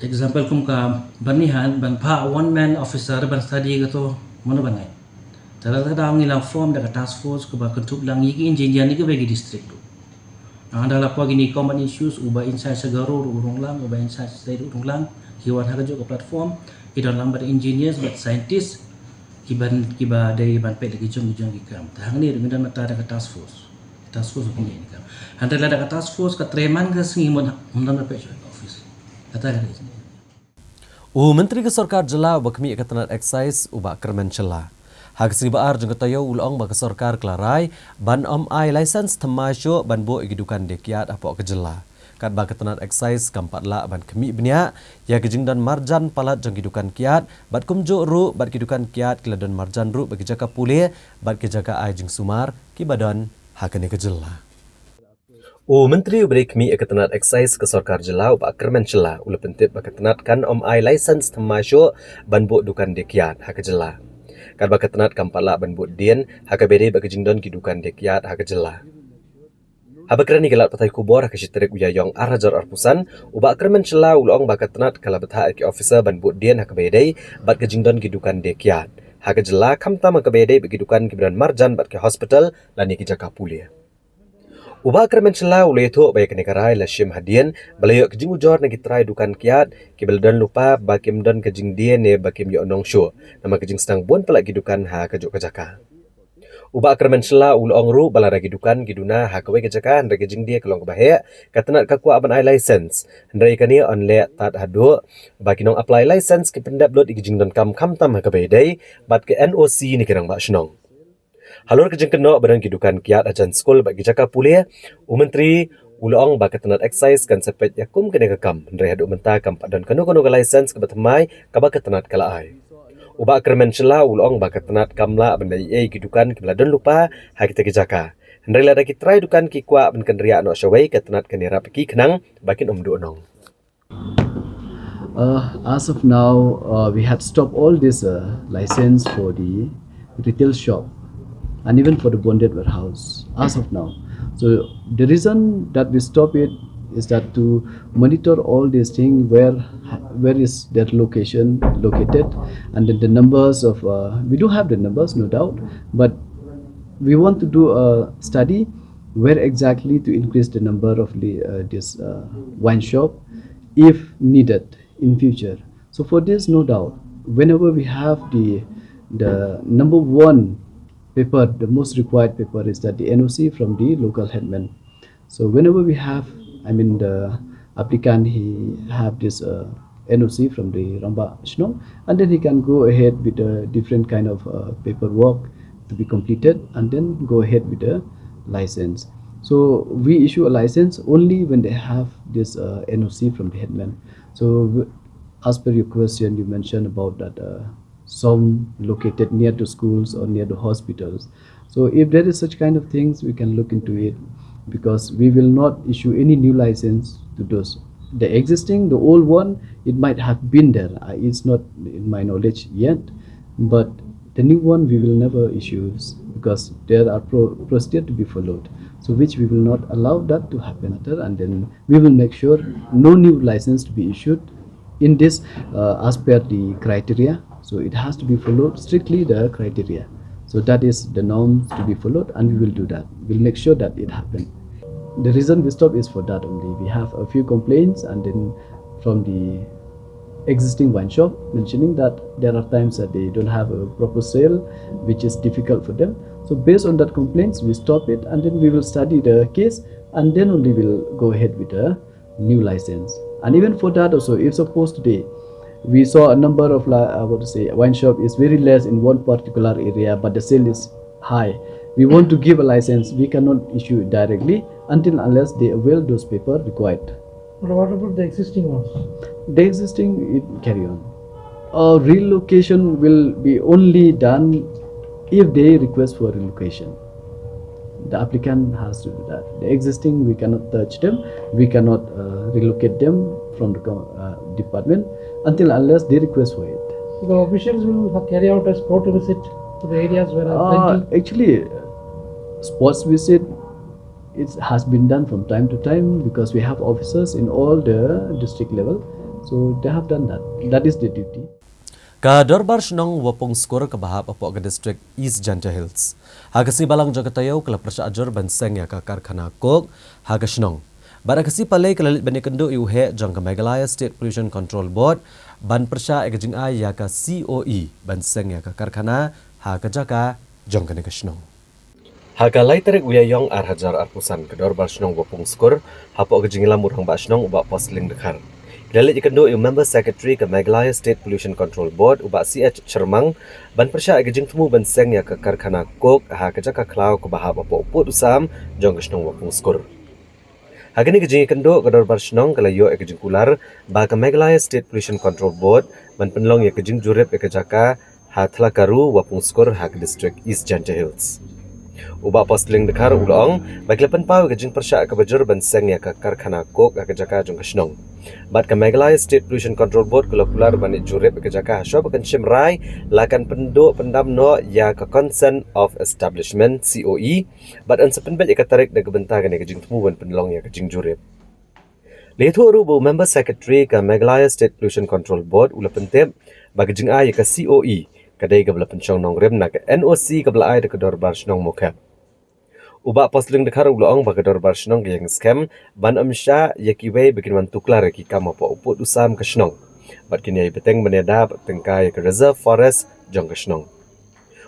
Example kum ka Barni, haba phah one man officer ban study kato, mano ban ngai? Te lada ka daw ngi la form da ka task force kaba kynthup lang ïa ki engineer na kiwei ki district ruh. Nangta la poi kine common issues, uba in charge sha Garo ruh u rung lang, uba in charge sha State ruh u rung lang, ki wan ha kajuh ka platform, ki don lang bad engineers bad scientists, kiban, kiba dei ban peit la ki jong, ki jong ki kam. Te hangne ruh ngi don mynta da ka task force. Task force ruh kine ki kam. Hynrei lada ka task force ka trei man ka sngi, mut, mut don ban peit sha ka office. Kata ka dei. U Myntri ka Sorkar Jylla uba khmih ïa ka tnat Excise, u Bah Kyrmen Shylla, ha ka sngi ba ar jong ka taïew u la ong ba ka sorkar ka la rai ban ym ai license thymmai shuh ban buh ïa ki dukan die kiad hapoh ka jylla. Katba ka tnat Excise kam pat lah ban khmih bniah ïa ka jingdon marjan palat jong ki dukan kiad, bad kumjuh ruh bad ki dukan kiad ki la don marjan ruh bad ki jaka pule bad ki jaka ai jingsumar kiba don ha kane ka jylla. U Myntri uba dei khmih ïa ka tnat Excise ka Sorkar Jylla, u Bah Kyrmen Shylla, u la pyntip ba ka tnat kan ym ai license thymmai shuh ban buh dukan die kiad ha ka jylla. Katba ka tnat kam pat lah ban bud dien ha kaba ïadei bad ka jingdon ki dukan die kiad ha ka jylla. Haba kren ïa ki lad pathai khubor ha ka shi tarik u Ïaïong ar hajar arphew san, u Bah Kyrmen Shylla u la ong ba ka tnat ka la bthah ïa ki officer ban bud dien ha kaba ïadei bad ka jingdon ki dukan die kiad ha ka jylla, khamtam ha kaba ïadei bad ki dukan kiba don marjan bad ki hospital lane ki jaka pule. U Bah Kyrmen Shylla u la ïathuh ba ïa kane ka rai la shim hadien ba la ïoh ka jingujor na ki trai dukan kiad kiba la don lypa ba kim don ka jingdie ne ba kim ïoh nong shuh namar ka jingsdang bun palat ki dukan ha kajuh ka jaka. U Bah Kyrmen Shylla u la ong ruh ba lada ki dukan ki duna ha kawei ka jaka hynrei ka jingdie ka long kaba heh, ka tnat ka kwah ban ai license. Hynrei kane yn leh tad haduh ba ki nong apply license ki pyndep lut ïa ki jingdonkam khamtam ha kaba ïadei bad ka N O C na ki rangbah shnong. Halor ka jingkynnoh ba don ki dukan kiad hajan skul bad ki jaka pule, u Myntri u la ong ba ka tnat Excise kan sa peit ïa kum kane ka kam, hynrei haduh mynta kam pat don kano kano ka license kaba thymmai kaba ka tnat ka la ai. U Bah Kyrmen Shylla u la ong ba ka tnat kam lah ban leh ei ei ïa ki dukan kiba la don lypa ha kita ki jaka. Hynrei lada ki trai dukan ki kwah ban kynriah noh shawei, ka tnat kan ïarap ïa ki khnang ba kin ym duh nong. Uh, as of now, uh, we had stopped all this, uh, license for the retail shop and even for the bonded warehouse as of now. So the reason that we stop it is that to monitor all these things, where, where is their location located, and then the numbers of, uh, we do have the numbers, no doubt, but we want to do a study where exactly to increase the number of the, uh, this, uh, wine shop if needed in future. So for this, no doubt, whenever we have the, the number one paper, the most required paper is that the N O C from the local headman. So whenever we have, I mean, the applicant, he have this, uh, N O C from the Rangbah Shnong, and then he can go ahead with a different kind of, uh, paperwork to be completed and then go ahead with the license. So we issue a license only when they have this uh, N O C from the headman. So w- as per your question, you mentioned about that uh, some located near to schools or near to hospitals. So if there is such kind of things, we can look into it, because we will not issue any new license to those. The existing, the old one, it might have been there. Uh, it's not in my knowledge yet, but the new one we will never issue, because there are pro- procedure to be followed. So which we will not allow that to happen later, and then we will make sure no new license to be issued in this uh, as per the criteria. So it has to be followed strictly the criteria. So that is the norms to be followed, and we will do that. We'll make sure that it happens. The reason we stop is for that only. We have a few complaints, and then from the existing wine shop mentioning that there are times that they don't have a proper sale, which is difficult for them. So based on that complaints, we stop it, and then we will study the case, and then only we'll go ahead with the new license. And even for that also, if suppose today we saw a number of li- uh, what to say, wine shop is very less in one particular area, but the sale is high, we want to give a license, we cannot issue it directly until unless they avail those paper required. But what about the existing ones? The existing, it carry on. Uh, relocation will be only done if they request for relocation. The applicant has to do that. The existing, we cannot touch them. We cannot uh, relocate them from the co- uh, department until unless they request for it. So the officials will ha- carry out a spot visit to the areas where are Uh, plenty. Actually, sports visit, it has been done from time to time because we have officers in all the district level, so they have done that. That is the duty. Ka Dorbar Shnong Wapung Skur kaba hap hapoh ka district East Jaintia Hills, ha ka sngi Balang jong ka taïew ka la pyrshah jur ban seng ïa ka karkhana Coke ha ka shnong. Bad ha ka sngi Palei ka la leit ban ïakynduh ïa u heh jong ka Meghalaya State Pollution Control Board ban pyrshah ïa ka jingai ïa ka C O E ban seng ïa ka karkhana ha ka jaka jong kane ka shnong. Ha ka lai tarik u Ïaïong ar hajar arphew san, ka Dorbar Shnong Wapung Skur hapoh ka jingïalam u Rangbah Shnong u Bah Posling Dkhar, ki la leit ïakynduh ïa u Member Secretary ka Meghalaya State Pollution Control Board u Bah C H Shermang ban pyrshah ïa ka jingthmu ban seng ïa ka karkhana Coke ha ka jaka khlaw kaba hap hapoh u pud u sam jong ka shnong Wapung Skur. Ha kane ka jingïakynduh, ka Dorbar Shnong ka la ïoh ïa ka jingkular ba ka Meghalaya State Pollution Control Board ban pynlong ïa ka jingjurip ïa ka jaka ha Thlakaru, Wapung Skur, ha ka district East Jaintia Hills. U Bah Posling Dkhar u la ong ba ki la pynpaw ïa ka jingpyrshah kaba jur ban seng ïa ka karkhana Coke ha ka jaka jong ka shnong. Bad ka Meghalaya State Pollution Control Board ka la kular ban ïa jurip ïa ka jaka ha shwa ba kan shim rai la kan pynduh pyndam noh ïa ka Consent of Establishment, C O E, bad yn sa pynbeit ïa ka tarik na ka bynta kane ka jingthmu ban pynlong ïa ka jingjurip. La ïathuh ruh ba u Member Secretary ka Meghalaya State Pollution Control Board u la pyntip ba ka jingai ïa ka C O E ka dei kaba la pynshong nongrim na ka N O C kaba la ai da ka Dorbar Shnong Mawkhep. U Bah Posling Dkhar u la ong ba ka Dorbar Shnong ka ïeng skhem ban ym shah ïa kiwei ba kin wan tuklar ïa ki kam hapoh u pud u sam ka shnong, bad kin ïai bteng ban ïada bad tyngkai ïa ka Reserve Forest jong ka shnong.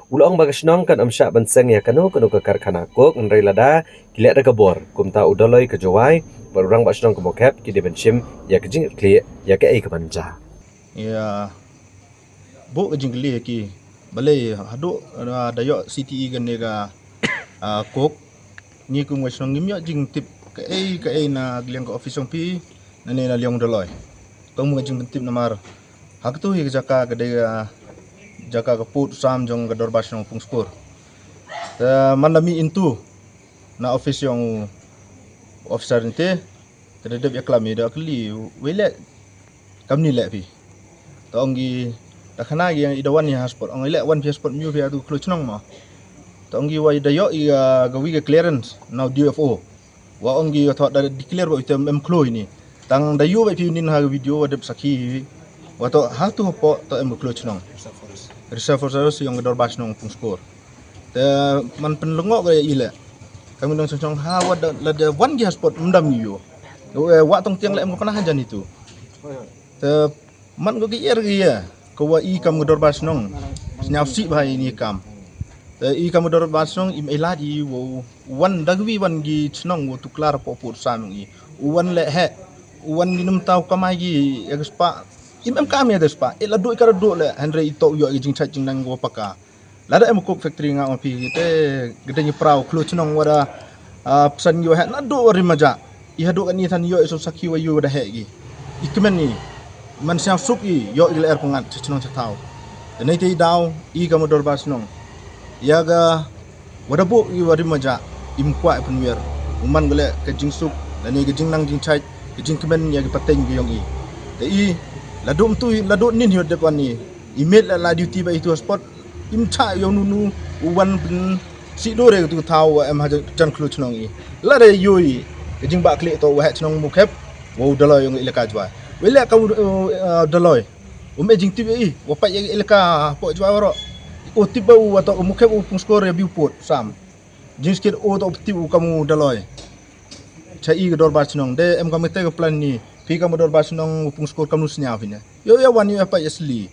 U la ong ba ka shnong kan ym shah ban seng ïa kano kano ka karkhana Coke hynrei lada ki leh da ka bor, kumta u Dolloi ka Jowai bad u Rangbah Shnong ka Mawkhep ki dei ban shim ïa ka jingkitkhlieh ïa kaei ka ban jia. Ïa buh ka jingkylli ïa ki, balei haduh ah, da ïoh C T E kane ka ah, Coke, ngi kum ka shnong ngim ïoh jingtip kaei kaei na liang ka office jong phi, na ne na liang u Dolloi. Tang mut ka jingpyntip namar ha katu hi ka jaka ka dei ka jaka ka pud u sam jong ka Dorbar Shnong Wapung Skur. Te man la mih into na office jong u officer nte, te da dep ïaklam ïa da kylli, wei leh kamni leh phi. Te ong ki, ta khana ki i da wan ïa ha spot, ong i leh wan phi ha spot, myu phi ha tu khloo chnong mo. Te ong ki wa i da ïoh i ah, ka wi ka clearance na u D F O. Wa ong ki wa thoh da declare ba ite em khloo ini. Tang da ïoh ba phi unin ha ka video wa dep sakhi hi. Wa thoh ha tu hapoh ta em khloo chnong. Reserve Forest ïong ka Dorbar Shnong Wapung Skur. Te man pynlyngngoh ka i leh. Kami nong chong chong ha wa da la da wan ki ha spot mdam ïoh. Wa tong tiang leh em ka pynah jan itu. Te man ko ki er ki ïa ka wa i kam ka Dorbar Shnong. Sñiaw sih bha ini kam. Te i kam ka Dorbar Shnong im ai lad i wa wan da kwi wan ki chnong wa tuklar hapoh pud sam i. U wan leh heh. U wan ki num tau kamai ki ïa ka spah. Im em kam ïa da spah. I la duh i ka duh leh hynrei i toh ïoh i jingchait jingnang wa paka. Lada em u coke factory nga ong phi te, ka dei ngi pra u khlur chnong wa da, ah, psan ngi wa heh naduh wa rim maja. I haduh kani than ïoh i sop sakhi wa ïoh wa da heh ki. I kmen ni. Man sñiaw suk i ïoh i lyer pyngat cha chnong cha thaw. Te nei te i daw i kam u dorbar chnong. Ïa ka wa da buh i wa rim maja, im kwah i pynwiar. U man ka leh ka jingsuk, lane ka jingnang jingchait, ka jingkmen ïa ki pateng ki yong i. Te i, la dum tu, la dum nin hi wa dep wan i. I met la la duty ba i tu spot, im cha yong nu nu, u wan pyn si do re tu thaw wa em ha jan khlur chnong i. La re yoi, ka jingbah khleh to wa heh chnong Mukhep, wa u daloi yong i leka jwa. Wa leh ka u, u, uh, daloi. Um e jingtip i, wa pait ïa i leka, po jwa wa ro. U tip ba u wa to u Mukhep u pung skor ïa biu pot, sam. Jingskit u to u tip u kam u daloi. Cha i ka dorbar chnong, de em kam te ka plan ni, phi kam u dorbar chnong u pung skor kam nu sñiaw phi ne. Yo ya wan yo ya pait ïa sli.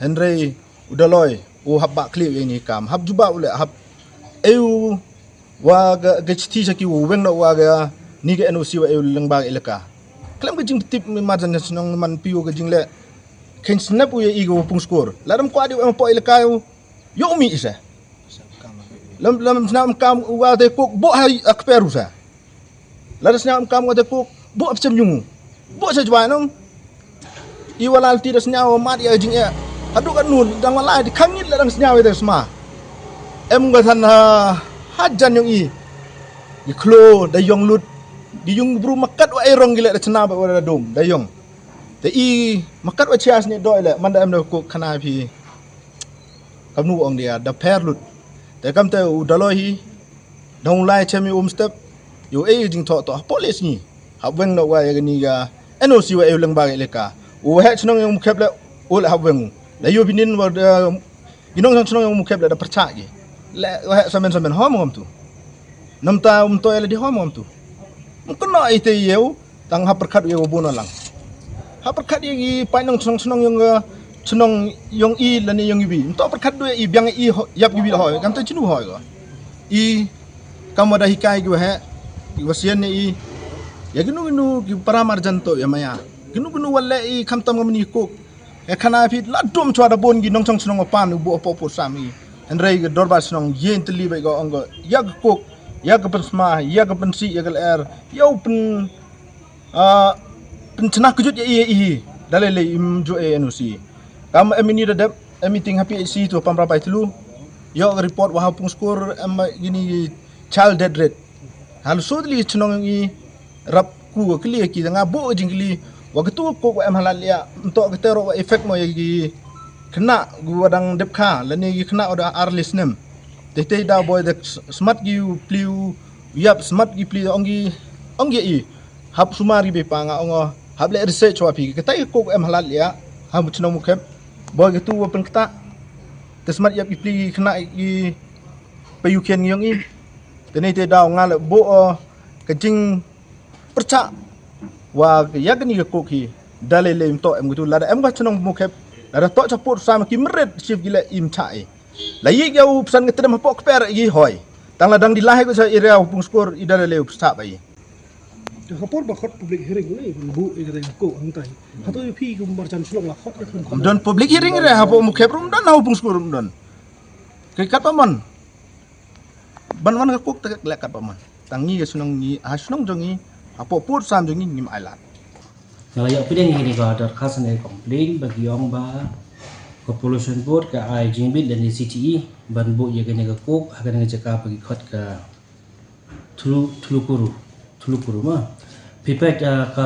Hynrei u daloi, u hap bah khleh ïa ni kam, hap jubab u le, hap. Eu wa ga, ga chithi cha ki u weng na wa ga, ni ga N O C wa eu leng ba ga elaka. Khlem ka jingtip mi marjan na chnong man phi u ka jingleh. Khein snap u ïa i ga u pung skor. La dam kwah di u em po elaka u. Yo mi isa. Lam, lam snap kam u ga te kok bo hai akper u sa. La da sñiaw kam ka te kuk, buh ap chem yung. Buh sa jwa nong. I wa lal ti da sñiaw mat ïa jing ïa. Haduh ka nun, dang wa lai di khang ngit la dang sñiaw ïa te sma. Em ka than ha, ha jan yong i. I khlo, da yong lut. Di yung bru makat wa ai rong gila da chna ba wa da dum, da yong. Te i, makat wa chia sni doi le, man da em da kuk khana phi. Kam nu ong dia, da pher lut. Te kam te u daloi hi, dang u lai chem i um step, yo ei jing tho tho, po le sngi. Hap weng na wa ya ni ga, N O C wa eu leng ba ga elaka. U heh chnong yong Mukhep le, u le hap weng. Da yo binin wa da, ginong sang chnong yong Mukhep le da percha gi. Le, u heh samen samen, hom ngam tu. Namta um to ele di hom ngam tu. Mkno ai te yeu, tang hap perkhat yeu bu na lang. Hap perkhat yeu gi pai nong chnong chnong yong, eh, chnong yong i lani yong i bi. Mto perkhat du i biang i ho, yap gi bi hoi, kam ta chinu hoi go. I, kam wa da hikai gi wa heh, i wa sien i, ya ginu ginu gi para marjan to ya maya. Ginu ginu wa le i kam tam ngam ni kuk. E khana phi la dum chwa da bon gi nong chong chnong wa pan u bu apo pu sam i. Hynrei ga dorbar chnong yen teli bai ga ong ga. Ya ga kuk, ya ga pen sma, ya ga pen si, ya ga ler, ya u pen, ah, pen chna kujut ya i, i, i. Dalele im ju e N O C. Kam em ini da dep, em meeting happy si tu pam rapai telu. Ya ga report wa ha pung skor em gini child death rate. Hal so teli chnong i rap ku kli ki nga bo jing kli wa ketu ko wa em halat lia mto ke tero wa effect mo ya gi kena gu wa dang dep kha lani gi kena wa da ar li snem. Te te da boy da smat gi pliu yap smat gi pliu ong gi ong gi i hap sumar gi be pa nga ong hap le research wa phi ke tai ko wa em halat lia ha mu chnong Mukhep boy ketu wa pen keta te smat yap gi pliu gi kena gi pa yu kian ngi ong i te ne te da nga le bo ka jing percha wa ya kani ka kok hi da le le im to em gitu lada em ka chnong Mukhep lada to cha put sam ki meret chief gila im cha i la yi ga u psan ka tedem hapo kper i hoi tang la dang di lahai ko cha area u pung skor i da le le u percha ba i. Ka por ba khot public hearing ni bu i ka ko ang tai hato phi ku marjan chnong la khot ka. Don public hearing re hapo Mukhep rum don ha u pung skor rum don. Kai kat pa man. Ban wan ka kuk ta ka lek kat ba man. Tang ngi ka chnong ngi ha chnong jong ngi ha po put sam jong ngi ngim ai lad. Nga la ïoh pdeng ngi ni ka darkhas ne complain ba ki ong ba ka pollution board ka ai jingbit lane C T E ban buh ïa kane ka kuk ha kane ka jaka ba ki khot ka thlu thlu kuru. Thlu kuru ma phi peit ka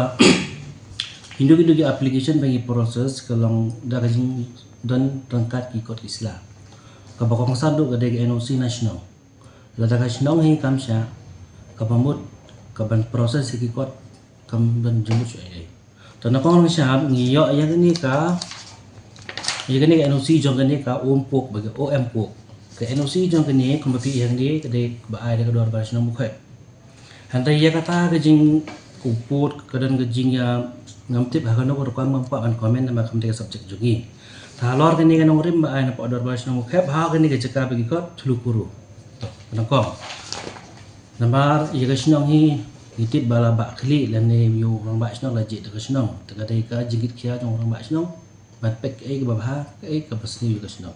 hindu hindu ki application ba ngi process ka long da ka jingdon ryngkat ki kot ki sla. Kaba kongsan duh ka dei ka N O C na shnong. Lada ka shnong hi kam shah kaba mut kaban process hi ki kot kam ban jingmut shuh ei ei. To na kong shah ngi ïoh ïa kane ka ïa kane ka N O C jong kane ka um pok ba ka O M pok. Ka N O C jong kane kumba phi ïa kane ka dei ba ai da ka dor ba shnong Mukhep. Hynrei ïa kata ka jingkuput ka don ka jingïa ngam tip ha kano ka rukom ngam kwah ban comment namar kam dei ka subject jong ngi. Ta halor kane ka nongrim ba ai na pok dorbar shnong Mukhep ha kane ka jaka ba ki kot Thlu Kuru. To, ka nongkong. Namar ïa ka shnong hi ngi tip ba la bah khlieh lane ïa u rangbah shnong la jied da ka shnong. Te ka dei ka jingkit khia jong u rangbah shnong ban peit kaei kaba bha kaei kaba sniew ïa ka shnong.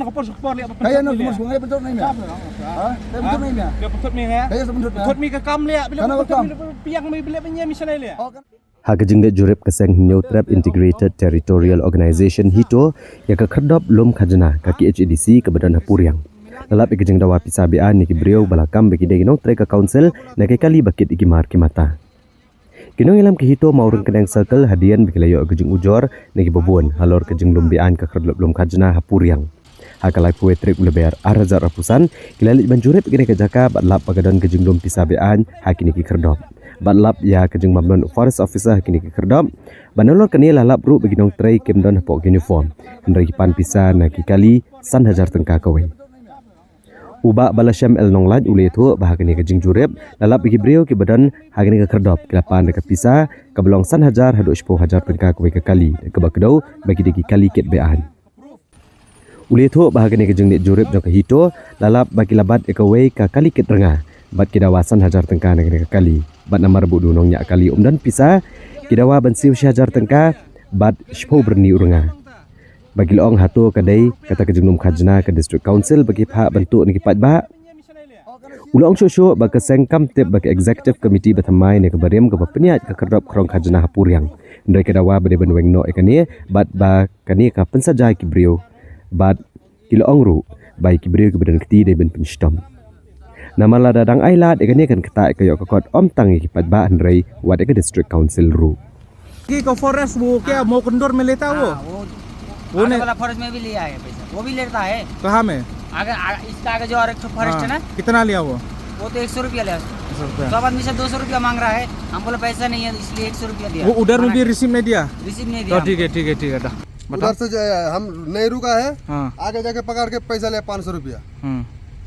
na ka por sha ka por leh ba pyntut mi leh. Kaya na ka por sha ka por leh ba pyntut mi leh. Ha? Leh pyntut mi leh. Leh pyntut mi leh. Kaya sa pyntut mi. Leh pyntut mi ka kam leh, ba leh pyntut mi leh, pyntut mi ka kam leh. Pyntut mi leh. Oh, kan. Ha ka jingdie jurip ka seng Hynñiewtrep Integrated Territorial Organization HITO ïa ka khyrdop lum khajna ka K H A D C kaba don ha Puriang. Lap ïa ka jingdawa pisa beaiñ na ki briew ba la kam ba ki dei ki nongtrei ka council na ki kali ba kit ïa ki mar ki mata. Ki nongïalam ka HITO Mawryngkneng Circle hadien ba ki la ïoh ka jingujor na ki babun halor ka jinglum beaiñ ka khyrdop lum khajna ha Puriang. Ha ka laiphew tarik u Lber ar hajar arphew san ki la leit ban jurip ïa kane ka jaka bad lap ba ka don ka jinglum pisa beaiñ ha kine ki khyrdop. Bad lap ïa ka jingbym don forest officer ha kine ki khyrdop. Bad nalor kane la lap ruh ba ki nongtrei kim don hapoh ka uniform. Hynrei ki pan pisa na ki kali san hajar tyngka kawei. U Bah Balashem L Nonglait u la ïathuh ba ha kane ka jingjurip la lap ba ki briew kiba don ha kane ka khyrdop ki la pan da ka pisa kaba long san hajar haduh shiphew hajar tyngka kawei ka kali, da kaba kdew ba ki dei ki kali kit beaiñ. U la ïathuh ba ha kane ka jingleit jurip jong ka HITO la lap ba ki la bat ïa kawei ka kali kit rnga bad ki dawa san hajar tyngka na kane ka kali. Bad namar ba u nongñiah kali um don pisa, ki dawa ban siew shi hajar tyngka bad shiphew byrni u rnga. Ba ki la ong hato ka dei kata ka jinglum khajna ka District Council ba ki phah ban tuh na ki paidbah. U la ong shuh shuh ba ka seng kam tip ba ka Executive Committee ba thymmai ne kaba rim kaba pynïaid ka khyrdop khrong khajna ha Puriang. Hynrei ka dawa ba dei ban weng noh ïa kane bad ba kane ka pynsaja ïa ki briew. Bad ki la ong ruh ba ïa ki briew kiba don kti dei ban pynshitom. Namar lada dang ai lad ïa kane kan ktah ïa ka ïoh ka kot ym tang ïa ki paidbah hynrei wat ïa ka District Council ruh. कि का फॉरेस्ट वो क्या मोकंदोर में लेता वो? हाँ, वो वो आगे नहीं। वाला फॉरेस्ट में भी लिया है पैसा, वो भी लेता है। कहाँ में? आगे आ, इसका आगे जो और एक ठो फॉरेस्ट है ना, हाँ, कितना लिया वो? वो तो एक सौ रुपया लिया। एक सौ रुपया। सब आदमी से दो सौ रुपया मांग रहा है, हम बोला पैसा नहीं है इसलिए एक सौ रुपया दिया। वो उधर में भी रिसीव नहीं दिया? रिसीव नहीं तो दिया। ठीक है, ठीक है, ठीक है, दा। उधर से जो है, हम नेहरू का है, हाँ। आगे जाके पकड़ के पैसा लिया पाँच सौ रुपया। हम्म।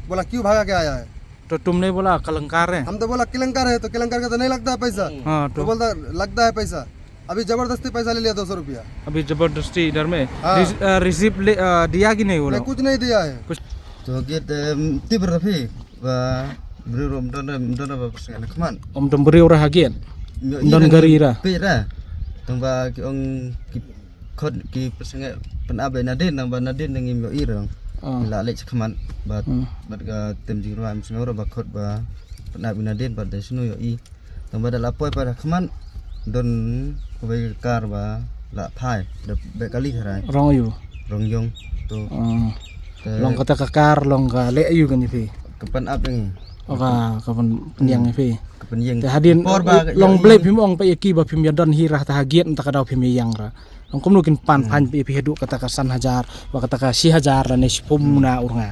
बोला क्यों भागा के आया है? तो तुमने बोला कलंकार है। हम तो बोला कलंकार है, तो कलंकार का तो नहीं लगता है पैसा। हाँ, तो तो बोलता लगता है पैसा। अभी जबरदस्ती पैसा ले लिया दो सौ रुपया। अभी जबरदस्ती इधर में हाँ। रिस-, अ, रिसीव ले, अ, दिया कि नहीं वो नहीं, लोग? कुछ नहीं दिया है। कुछ तो गेट, अम, तीव्र रफी, वा, ब्रू रो, मदन, मदन, वा, कुछ नहीं, खमान। Om don briew ra ha gate. Yo, Don iya, gari ra. Pi ra. Tong ba ki ong ki khot ki pynshngaiñ pynap ïa Nadin, nang ba Nadin nang im ïohi rong. Ah. Ki la leit sha khmat bad, hmm, bad ka tem jingrwai, ym sngewbha ba khot ba pynap ïa Nadin bad da shano ïohi. Tang ba da la poi pat ha khmat don kawei ka kar ba la phai da beh kali harai. Rong ïu. Rong ïong to. Ah. Te long kata ka kar long ka leh ïu kan ïa phi. Ka pynap ïa ngi. O ka, ka pyn-, pynïeng ïa phi. Ka pynïeng. Te hadien por ba long ka ïohi. Blei phim ong pat ïa ki ba phim ïa don hi ra ta ha gate mynta ka daw phim ïa ïeng ra. Long kumno kin pan, hmm, phan ïa phi haduh kata ka san hajar, ba kata ka shi hajar lane shiphew, hmm, na u rnga.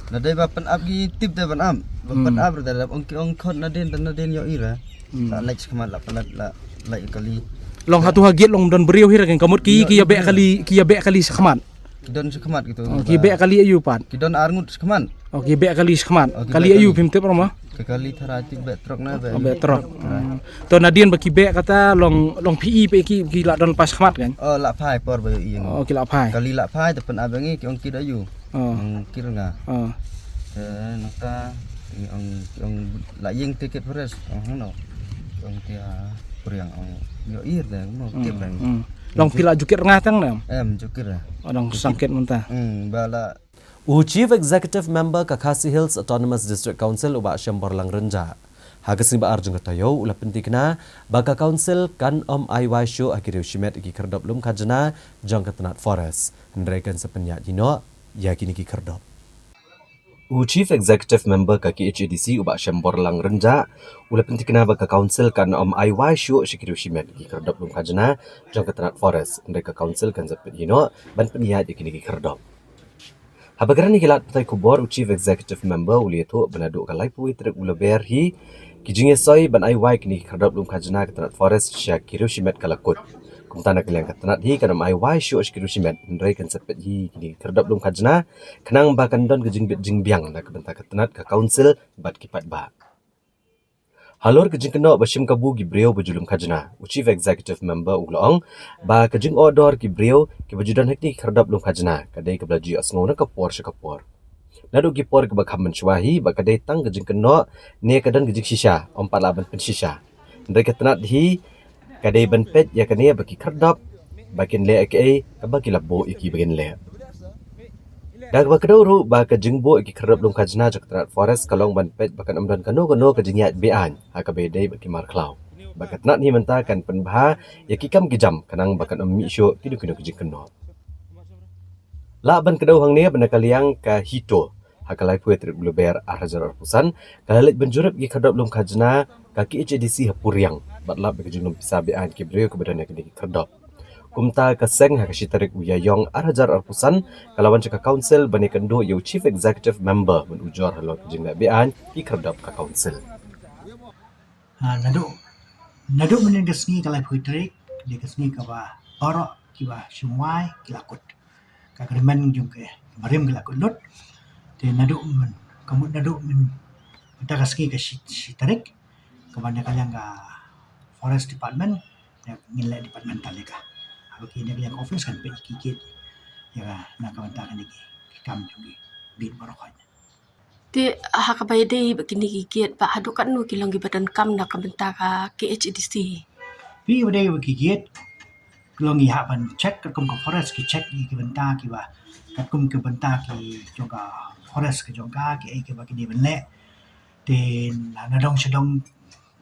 Na dei ba pynap ki tip dei ban ap. Ba, hmm, pynap ra da ong ki ong khot Nadin da Nadin ïohi ra. Hmm. La leit sha khmat la palat la leit kali. Long hato ha gate long don briew hi ra ken ka mut ki, ki ïa beh kali, ki ïa beh kali sha khmat. Ki don sha khmat kito. Oh, ki beh kali aïu pat? Ki don ar ngut sha khmat. Oh, ki beh kali sha khmat. Oh, ki beh kali. Kali aïu phim tip ra ma? Ka kali tharai ti beh trok na beh. Oh, beh trok. Hmm. To Nadin ba ki beh kata long, long phi i pat ki, ki la don pat sha khmat kan? Oh, la phai por ba ïohi. Oh, ki la phai. Kali la phai te pynap ïa ngi ki ong ki da aïu. Oh. Ong ki rnga. Oh. Te nangta ki ong, ki ong la ïeng ticket forest. Ong hangno. Ki ong ti ha Puriang ong ïohi te kumno tip lang. Hmm. Long phi la ju kit rnga tang ne? Em, ju kit ra. Oh, dang sangkit mynta. Hmm, ba la. U Chief Executive Member ka Khasi Hills Autonomous District Council u Bah Shemborlang Rynjah, ha ka sngi ba ar jong ka taïew u la pyntikna ba ka council kan ym ai wai shuh ha ki riew shimet ïa ki khyrdop lum khajna jong ka tnat forest, hynrei kan sa pynïaid hi noh ïa kine ki khyrdop. U Chief Executive Member ka K H A D C u Bah Shemborlang Rynjah u la pyntikna ba ka council kan ym ai wai shuh sha ki riew shimet ïa ki khyrdop lum khajna jong ka tnat forest, hynrei ka council kan sa peit hi noh ban pynïaid ïa kine ki khyrdop. Haba kren ha ki lad pathai khubor u Chief Executive Member u la ïathuh ba naduh ka laiphew tarik u Lber hi ki jingïasoi ban ai wai kine ki khyrdop lum khajna ka tnat forest sha ki riew shimet ka la kut. Kumta na ka liang ka tnat hi kan ym ai wai shuh sha ki riew shimet, hynrei kan sa peit hi kine ki khyrdop lum khajna khnang ba kan don ka jingbit jingbiang na ka bynta ka tnat, ka council bad ki paidbah. Halor ka jingkynnoh ba shim kabu ki briew ba ju lum khajna, u Chief Executive Member u la ong ba ka jingordor ki briew kiba ju don ha kine ki khyrdop lum khajna ka dei kaba la ju ïohsngew na ka por sha ka por. Naduh ki por kiba kham mynshuwa hi ba ka dei tang ka jingkynnoh ne ka don ka jingshisha, ym pat lah ban pynshisha. Hynrei ka tnat hi ka dei ban peit ïa kane ba ki khyrdop ba kin leh kaei kaba ki la buh ïa ki ba kin leh. Da kaba kdew ruh ba ka jingbuh ïa ki khyrdop lum khajna jong ka tnat forest ka long ban peit ba kan ym don kano kano ka jingïaid beaiñ ha kaba ïadei bad ki mar khlaw. Ba ka tnat hi mynta kan pynbha ïa ki kam ki jam khnang ba kan ym mih shuh kino kino ki jingkynnoh. Lah ban kdew hangne ba na ka liang ka HITO Ha ka laiphew tarik Lber ar hajar arphew san, ka la leit ban jurip ïa ki khyrdop lum khajna ka K H A D C ha Puriang bad lap ïa ka jinglum pisa be-aiñ ki briew kiba don ha kine ki khyrdop. Kumta ka seng ha ka shi tarik u Ïaïong ar hajar arphew san ka la wan sha ka council ban ïakynduh ïa u chief executive member ban ujor halor ka jingleh be-aiñ ki khyrdop ka council. Ah, naduh naduh mynnin ka sngi ka laiphew tarik, dei ka sngi kaba baroh kiba shim wai ki la kut. Ka agreement jong ka barim ki la kut lut. Te naduh myn, ka mut naduh myn, mynta ka sngi ka shi, shi tarik, kaba na ka liang ka forest department, ïa ngin leh departmental ïa ka. Haba ki na ka liang ka office kan peit ki gate ïa ka na ka bynta kane ki, ki kam jong ki beat baroh khoit. Te ha kaba ïadei bad kine ki gate, ba haduh katno ki long kiba donkam na ka bynta ka K H A D C? Phi, ba dei ba ki gate, ki long ngi hap ban check, katkum ka forest ki check ïa ki bynta kiba, katkum ki bynta ki jong ka forest ka jong ka, kiei kiba ki dei ban leh. Te na, na dong sha dong,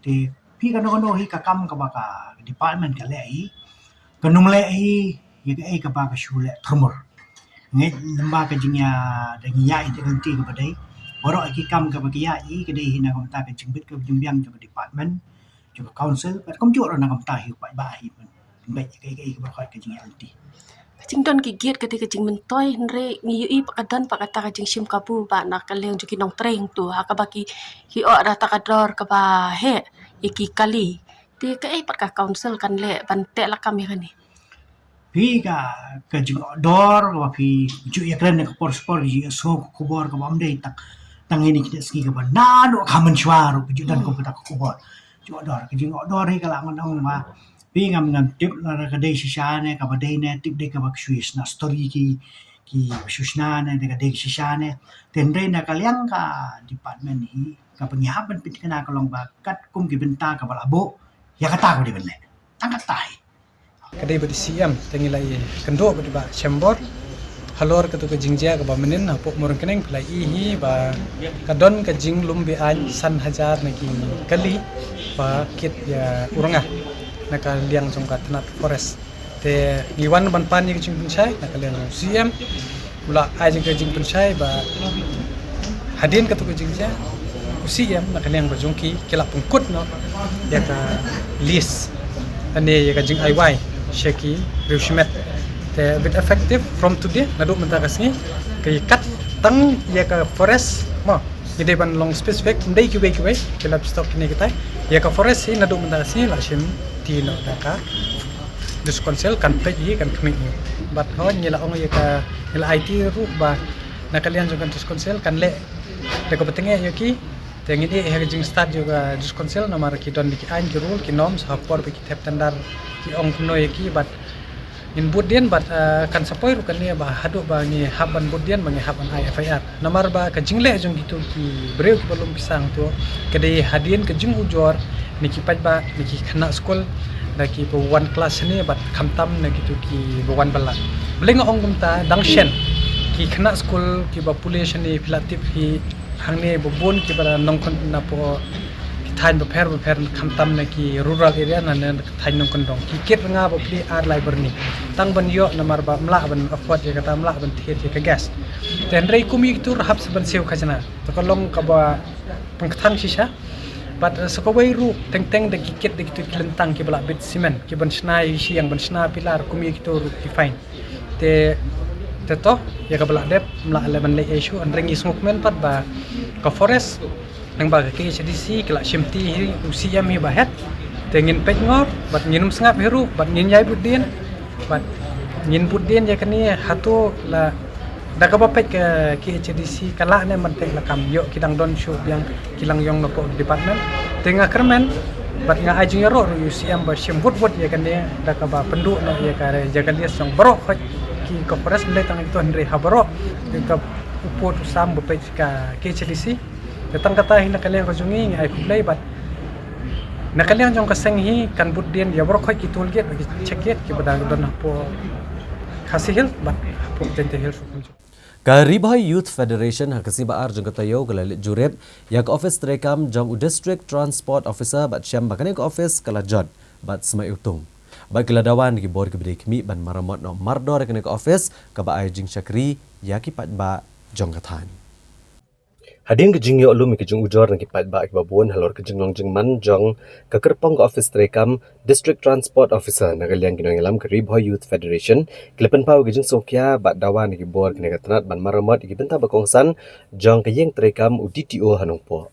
te phi, kano kano hi ka kam kaba ka department ka leh hi, kan ym leh hi ïa kaei kaba ka shu leh tyrmur. Ngeit lyngba ka jingïa, da ngi ïa ïa ka lynti kaba dei, baroh ki kam kaba ki ïa ïa ka dei hi na ka bynta ka jingbit ka jingbiang jong ka department, jong ka council, bad kumjuh ruh na ka bynta hi u paidbah hi ban beit ïa kaei kaei kaba ka jingïa lynti. Ka jingdon ki gate ka dei ka jingmyntoi, hynrei ngi ïohi pat ka don pat kata ka jingshim kabu ba na ka liang jong ki nongtrei hangto, ha kaba ki, ki ïoh da kata ka dor kaba heh ïa ki kali. Te kaei pat ka council kan leh ban teh lakam ïa kane? Phi, ka, ka jingdor kaba phi ju ïakren ka por spor, ju ïasngew ka khubor kaba ym dei tang, tang ine ki sngi, kaba naduh ka mynshuwa ruh ka ju don kum kata ka khubor. Ju dor, ka jingdor hi ka la ngan ong ba phi, ngam, ngam tip lada ka dei shisha ne kaba dei ne, tip dei kaba ka shu shna story ki, ki shu shna ne, dei ka dei shisha ne. Te hynrei na ka liang ka department hi, kaba ngi hap ban pynthikna ka long ba katkum ki bynta kaba la buh, ïa kata kaba dei ban leh. Tang kata hi. Ka dei bad i C M, te ngi la ïakynduh bad i Bah Shembor halor katu ka jingjia kaba mynnin, hapoh Mawryngkneng phi la ïohi hi ba ka don ka jinglum be-aiñ san hajar na ki kali ba kit ïa u rnga na ka liang jong ka tnat forest. Te ngi wan ban pan ïa ka jingpynshai na ka liang jong u C M. U la ai jingka jingpynshai ba hadien katu ka jingjia, u C M na ka liang ba jong ki, ki la pynkut noh ïa ka list, lane ïa ka jingai wai sha ki riew shimet. Te with effective from today, naduh mynta ka sngi, ka ïa kat tang ïa ka forest mo, ngi dei ban long specific, ym dei kiwei kiwei, ki la stock kine kitai. Ïa ka forest hi naduh mynta ka sngi la shim ti noh da ka District Council, kan peit hi, kan khmih hi. Bad hooid ngi la ong ïa ka, ngi la aiti ruh ba na ka liang jong ka District Council kan leh da kaba tyngeh ïa ki. Te ngin ïeh ha ka jingstad jong ka District Council, namar ki don ki aiñ, ki rule, ki norms, ha por ba ki thep tender ki ong kumno ïa ki, bad ngin bud dien, bad, eh, kan sa poi ruh kane ba haduh ba ngi hap ban bud dien, ba ngi hap ban ai F I R. Namar ba ka jingleh jong kitu ki briew kiba lum pisa hangto ka dei hadien ka jingujor na ki paidbah, na ki khynnah skul, na kiba wan klas shane bad khamtam na kitu kiba wan bylla. Balei nga ong kumta? Dang shen ki khynnah skul kiba pule shane, phi la tip hi, hangne ba bun kiba la nongkyn, napoh ki thaiñ bapher bapher, khamtam na ki rural area, na, na thaiñ nongkyndong, ki kit rnga ba plie ar lai byrni tang ban ïoh, namar ba ym lah ban afford ïa kata, ym lah ban thied ïa ka gas. Te hynrei kum ïa kitu ruh hap sa ban siew khajna. Te ka long kaba pynkthang shisha. Bad, eh, sa kawei ruh, teng teng da ki kit da kitu ki lyntang kiba la bit cement, ki ban shna ïa ki shiang, ban shna pilar, kum ïa kitu ruh ki fine. Te, te to, ïa kaba la dep, ym lah leh ban leh issue, hynrei ngi sngewkmen pat ba ka forest, nangba ka K H A D C ki la shim ti hi, u C M hi ba head. Te ngin peit ngor, bad ngin ym sngap hi ruh, bad ngin ïai bud dien, bad ngin bud dien ïa kane, hato la, da kaba peit ka K H A D C ka lah ne ban teh lakam, ïoh ki dang don shuh biang ki langïong napoh department. Te nga kyrmen, bad nga ai jingïaroh ruh ïa u C M ba shim bud bud ïa kane, da kaba pynduh noh ïa ka, ïa ka list jong baroh khoit ki ka forest, ym dei tang ito hynrei ha baroh ka u pud u sam ba peit ka K H A D C. Te tang kata hi na ka liang ka jong ngi, ngi ai khublei bad na ka liang jong ka seng hi kan bud dien ïa baroh khoit ki toll gate, ki check gate kiba dang don hapoh Khasi Hills bad hapoh Jaintia Hills ruh kumjuh. Ka Ri Bhoi Youth Federation ha ka sngi ba ar jong ka taïew ka la leit jurip ïa ka office treikam jong u District Transport Officer bad shem ba kane ka office ka la jot bad sma iwtung. Bad ki la dawa na ki bor kiba dei khmih ban maramot noh mardor ïa kane ka office kaba ai jingshakri ïa ki paidbah jong ka thaiñ. Hadien ka jingïoh lum ïa ka jingujor na ki paidbah kiba bun halor ka jinglong jingman jong ka kyrpong ka office treikam District Transport Officer na ka liang ki nongïalam ka Ri Bhoi Youth Federation, ki la pynpaw ïa ka jingsngewkhia bad dawa na ki bor kane ka tnat ban maramot ïa ki bynta ba kongsan jong ka ïing treikam u D T O ha Nongpoh.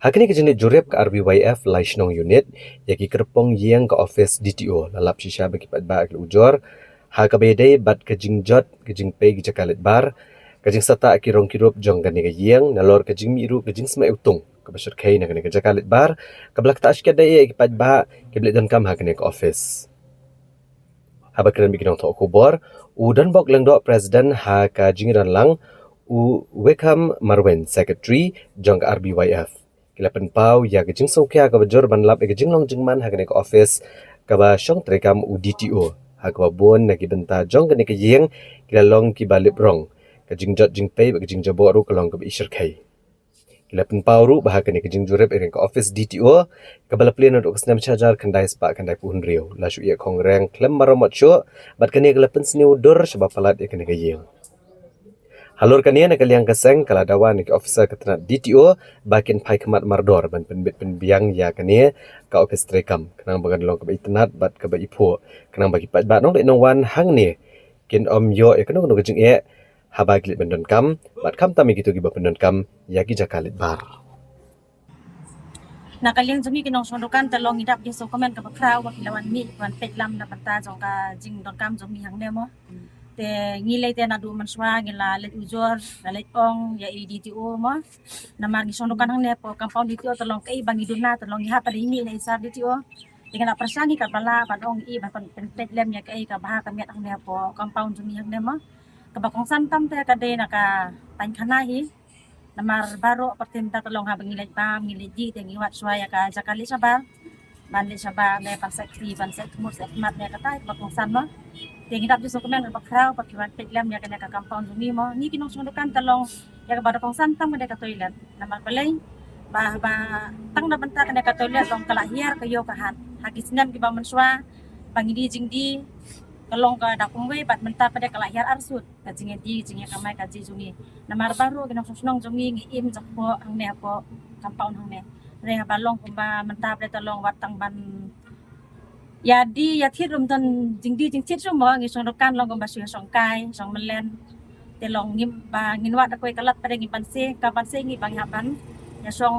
Ha kane ka jingleit jurip ka R B Y F lai shnong unit ïa ki kyrpong ïing ka office D T O, la lap shisha ba ki paidbah ki la ujor ha kaba ïadei bad ka jingjot ka jingpei ki jaka leit bar, ka jingsahtah ki rong ki rup jong kane ka ïing, nalor ka jingmih ruh ka jingsma iwtung kaba shyrkhei na kane ka jaka leit bar, kaba la ktah shikatdei ïa ki paidbah kiba leit donkam ha kane ka office. Haba kren bad ki nongthoh khubor, u Donbok Lyngdoh, President, ha ka jingïadonlang u Wickham Marwein, Secretary jong ka R B Y F, ki la pynpaw ïa ka jingsngewkhia kaba jur ban lap ïa ka jinglong jingman ha kane ka office kaba shong treikam u D T O, ha kaba bun na ki bynta jong kane ka ïing ki la long kiba lip rong, ka jingjot jingpei bad ka jingjaboh ruh ka long kaba i shyrkhei. Ki la pynpaw ruh ba ha kane ka jingjurip ïa ka office D T O kaba la plie naduh ka snem shi hajar khyndai spah khyndaiphew hynriew, la shu ïeh khong reng khlem maramot shuh, bad kane ka la pynsniew dur shaba palat ïa kane ka ïing. Halor kane, na ka liang ka seng ka la dawa na ki officer ka tnat D T O ba kin phai khmat mardor ban pynbit pynbiang ïa kane ka office treikam, khnang ba kan long kaba itynnad bad kaba iphuh, khnang ba ki paidbah nongleit nongwan hangne kin ym ïoh ïa kano kano ka jingeh haba ki leit ban donkam, bad khamtam ïa kito kiba pyndonkam ïa ki jaka leit bar. Na ka liang jong ngi ki nongshong dukan, te long ngi dap ïa ka sngewkmen kaba khraw ba ki la wan mih, wan peit lam na bynta jong ka jingdonkam jong ngi hangne mo. Te ngi lei te naduh mynshuwa ngi la leit ujor, la leit ong ïa i D T O mo. Namar ngi shong dukan hangne hapoh compound D T O, te long kaei ba ngi duna, te long ngi hap ban ïa mih na i sar D T O. Te ngi la pyrshang hi katba lah ban ong i ban pyn-, pynpeit lem ïa kaei kaba ha ka miat hangne hapoh compound jong ngi hangne mo. Kaba kongsan tam te ka dei na ka paikhana hi. Namar baroh pyrthei mynta te long haba ngi leit bam, ngi leit dih, te ngi wad shuwa ïa ka jaka leit shabar. Ban leit shabar ne ban sait kti, ban sait khmut, sait khmat ne, kata kaba kongsan mo. Te ngi dap ïa ka sngewkmen kaba khraw ba ki wan peit lem ïa kane ka compound jong ngi mo. Ngi ki nongshong dukan te long ïa kaba da kongsan tam ka dei ka toilet. Namar balei? Ba, ba tang na bynta kane ka toilet long ka la hiar ka ïew ka hat. Ha ki snem kiba mynshuwa ba ngi die jingdie ka long ka da kumwei, bad mynta pat de ka la hiar arsut ka jingïadie, jingïakamai ka jingïadie jong ngi. Namar baroh ki nongshong shnong jong ngi ngi im jakpoh hangne hapoh compound hangne. Hynrei haba long kumba mynta pat de te long wat tang ban ïadie ïathied ruh ym don jingdie jingthied shuh mo, ngi shong dukan long kumba shu ïa shong kai, shong myllen. Te long ngim, ba ngin wad da kawei ka lad pat de ngim banse, ka banse ngi ba ngi hap ban ïa shong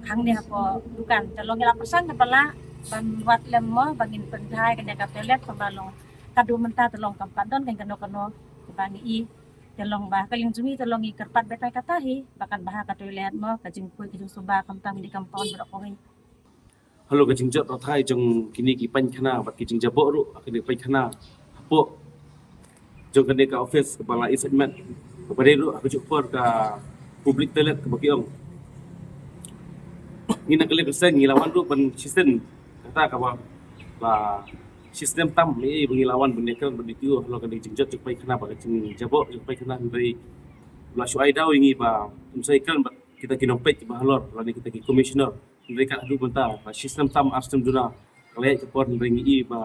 hangne hapoh dukan. Te long ngi la pyrshang katba lah ban wad lem mo ba ngin pynbha ïa kane ka toilet, kaba long ka dei mynta te long kam pat don kano kano kaba ngi i. Te long ba ka liang jong ngi te long ngi kyrpad beit ïa kata hi ba kan bha ka toilet mo, ka jingpui ka jingsuba, khamtam ki compound baroh kawei. Halor ka jingjot pathai jong kine ki paikhana bad ki jingjaboh ruh ha kine ki paikhana hapoh jong kane ka office kaba la i sait met, kaba dei ruh ha kajuh por ka public toilet kaba ki ong. Ngi na ka liang ka seng ngi la wan ruh ban shisien, kata kaba, ba shisien tam, eh, ba ngi la wan ban ïakren bad D T O halor kane ka jingjot jong paikhana bad ka jingjaboh jong paikhana, hynrei la shu ai daw ïa ngi ba ngin sa ïakren bad kita ki nongpeit kiba halor lane kita ki commissioner. Hynrei kat haduh mynta, ba shisnem tam ar snem duna, ka la ïaid ka por, hynrei ngi i ba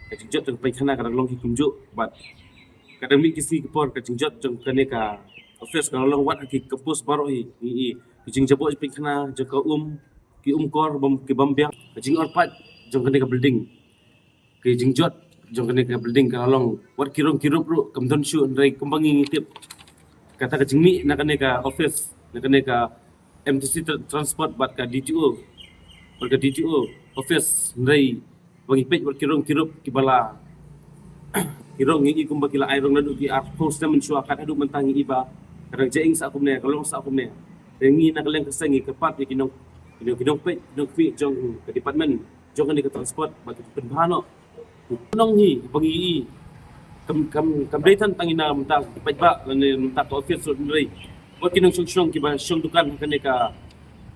ka jingjot jong ka paikhana ka dang long hi kumjuh, bad ka dang mih ki sngi ki por ka jingjot jong kane ka office ka la long wat ha ki campus baroh hi. Ngi i ka jingjaboh jong paikhana, jong ka um, ki um kor bym, ki bym biang, ka jingor paid jong kane ka building, ki jingjot jong kane ka building ka la long wat ki rong ki rup ruh kam don shuh, hynrei kumba ngi tip, kata ka jingmih na kane ka office, na kane ka M T C tra-, transport bad ka D T O, bad ka D T O office, hynrei ba ngi peit wat ki rong ki rup kiba la, ki rong ngi i kumba ki la ai rong naduh ki arphew snem mynshuwa, kat haduh mynta ngi i ba ka dang jaing sah kumne, ka long sah kumne. Te ngi na ka liang ka seng ngi kyrpad ïa ki nong, ki nong, ki nongpeit, ki nongkhmih jong ka department jong kane ka transport ba ki pynbha noh. Nong hi ba ngi i kam, kam, kam dei tang ïa na bynta ki paidbah lane na bynta ka office ruh, hynrei wat ki nongshong shnong kiba shong dukan ha kane ka,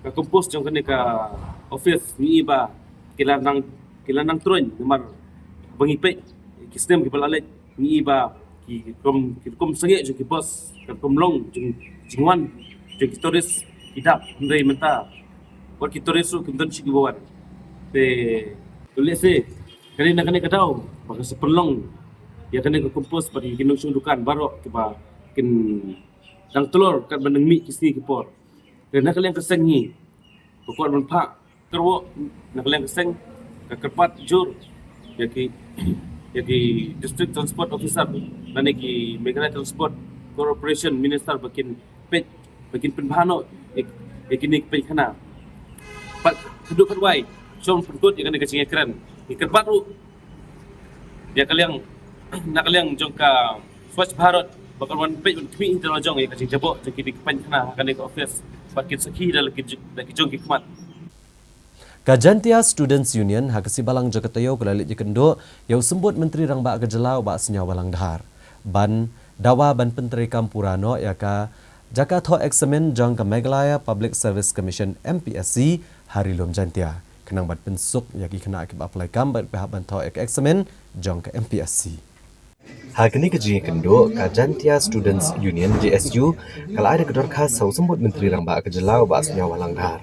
ka campus jong kane ka office, ngi i ba ki la nang, ki la nang troiñ namar ba ngi peit ki snem kiba la leit, ngi i ba ki rukom, ki rukom sangeh jong ki bus, ki rukom long jong, jingwan jong ki tourist ki dap, hynrei mynta wat ki tourist ruh kim don shuh kiba wan. Te to lehse kane na kane ka daw ba kan sa pynlong ïa kane ka campus bad ki nongshong dukan baroh kiba kin dang tlor katba nang mih ki sngi ki por. Te na ka liang ka seng ngi, ka kwah ban phah kyrwoh na ka liang ka seng, ka kyrpad jur ïa ki, ïa ki District Transport Officer lane ki Meghalaya Transport Corporation Minister ba kin peit, ba kin pynbha noh ïa, ïa kine ki pynkhana. Bad khatduh khatwai, shong pynkut ïa kane ka jingïakren. Ngi kyrpad ruh ïa ka liang, na ka liang jong ka Swachh Bharat, ba kan wan peit, wan khmih hi da la jong ïa ka jingjaboh jong kine ki pynkhana ha kane ka office, ba kin sakhi da la ki, da ki jong ki khmat. Ka Jaintia Students Union ha ka sngi Balang jong ka taïew ka la leit ïakynduh ïa u Symbud Myntri Rangbah ka jylla u Bah Sniawbhalang Dhar ban dawa ban pyntreikam pura noh ïa ka jaka thoh eksamin jong ka Meghalaya Public Service Commission, M P S C, ha Ri Lum Jaintia, khnang ban pynsuk ïa ki khynnah kiba apply kam bad ba hap ban thoh ïa ka eksamin jong ka M P S C. Ha kane ka jingïakynduh, ka Jaintia Students Union, J S U, ka la ai da ka dorkhas ha u Symbud Myntri Rangbah ka jylla u Bah Sniawbhalang Dhar,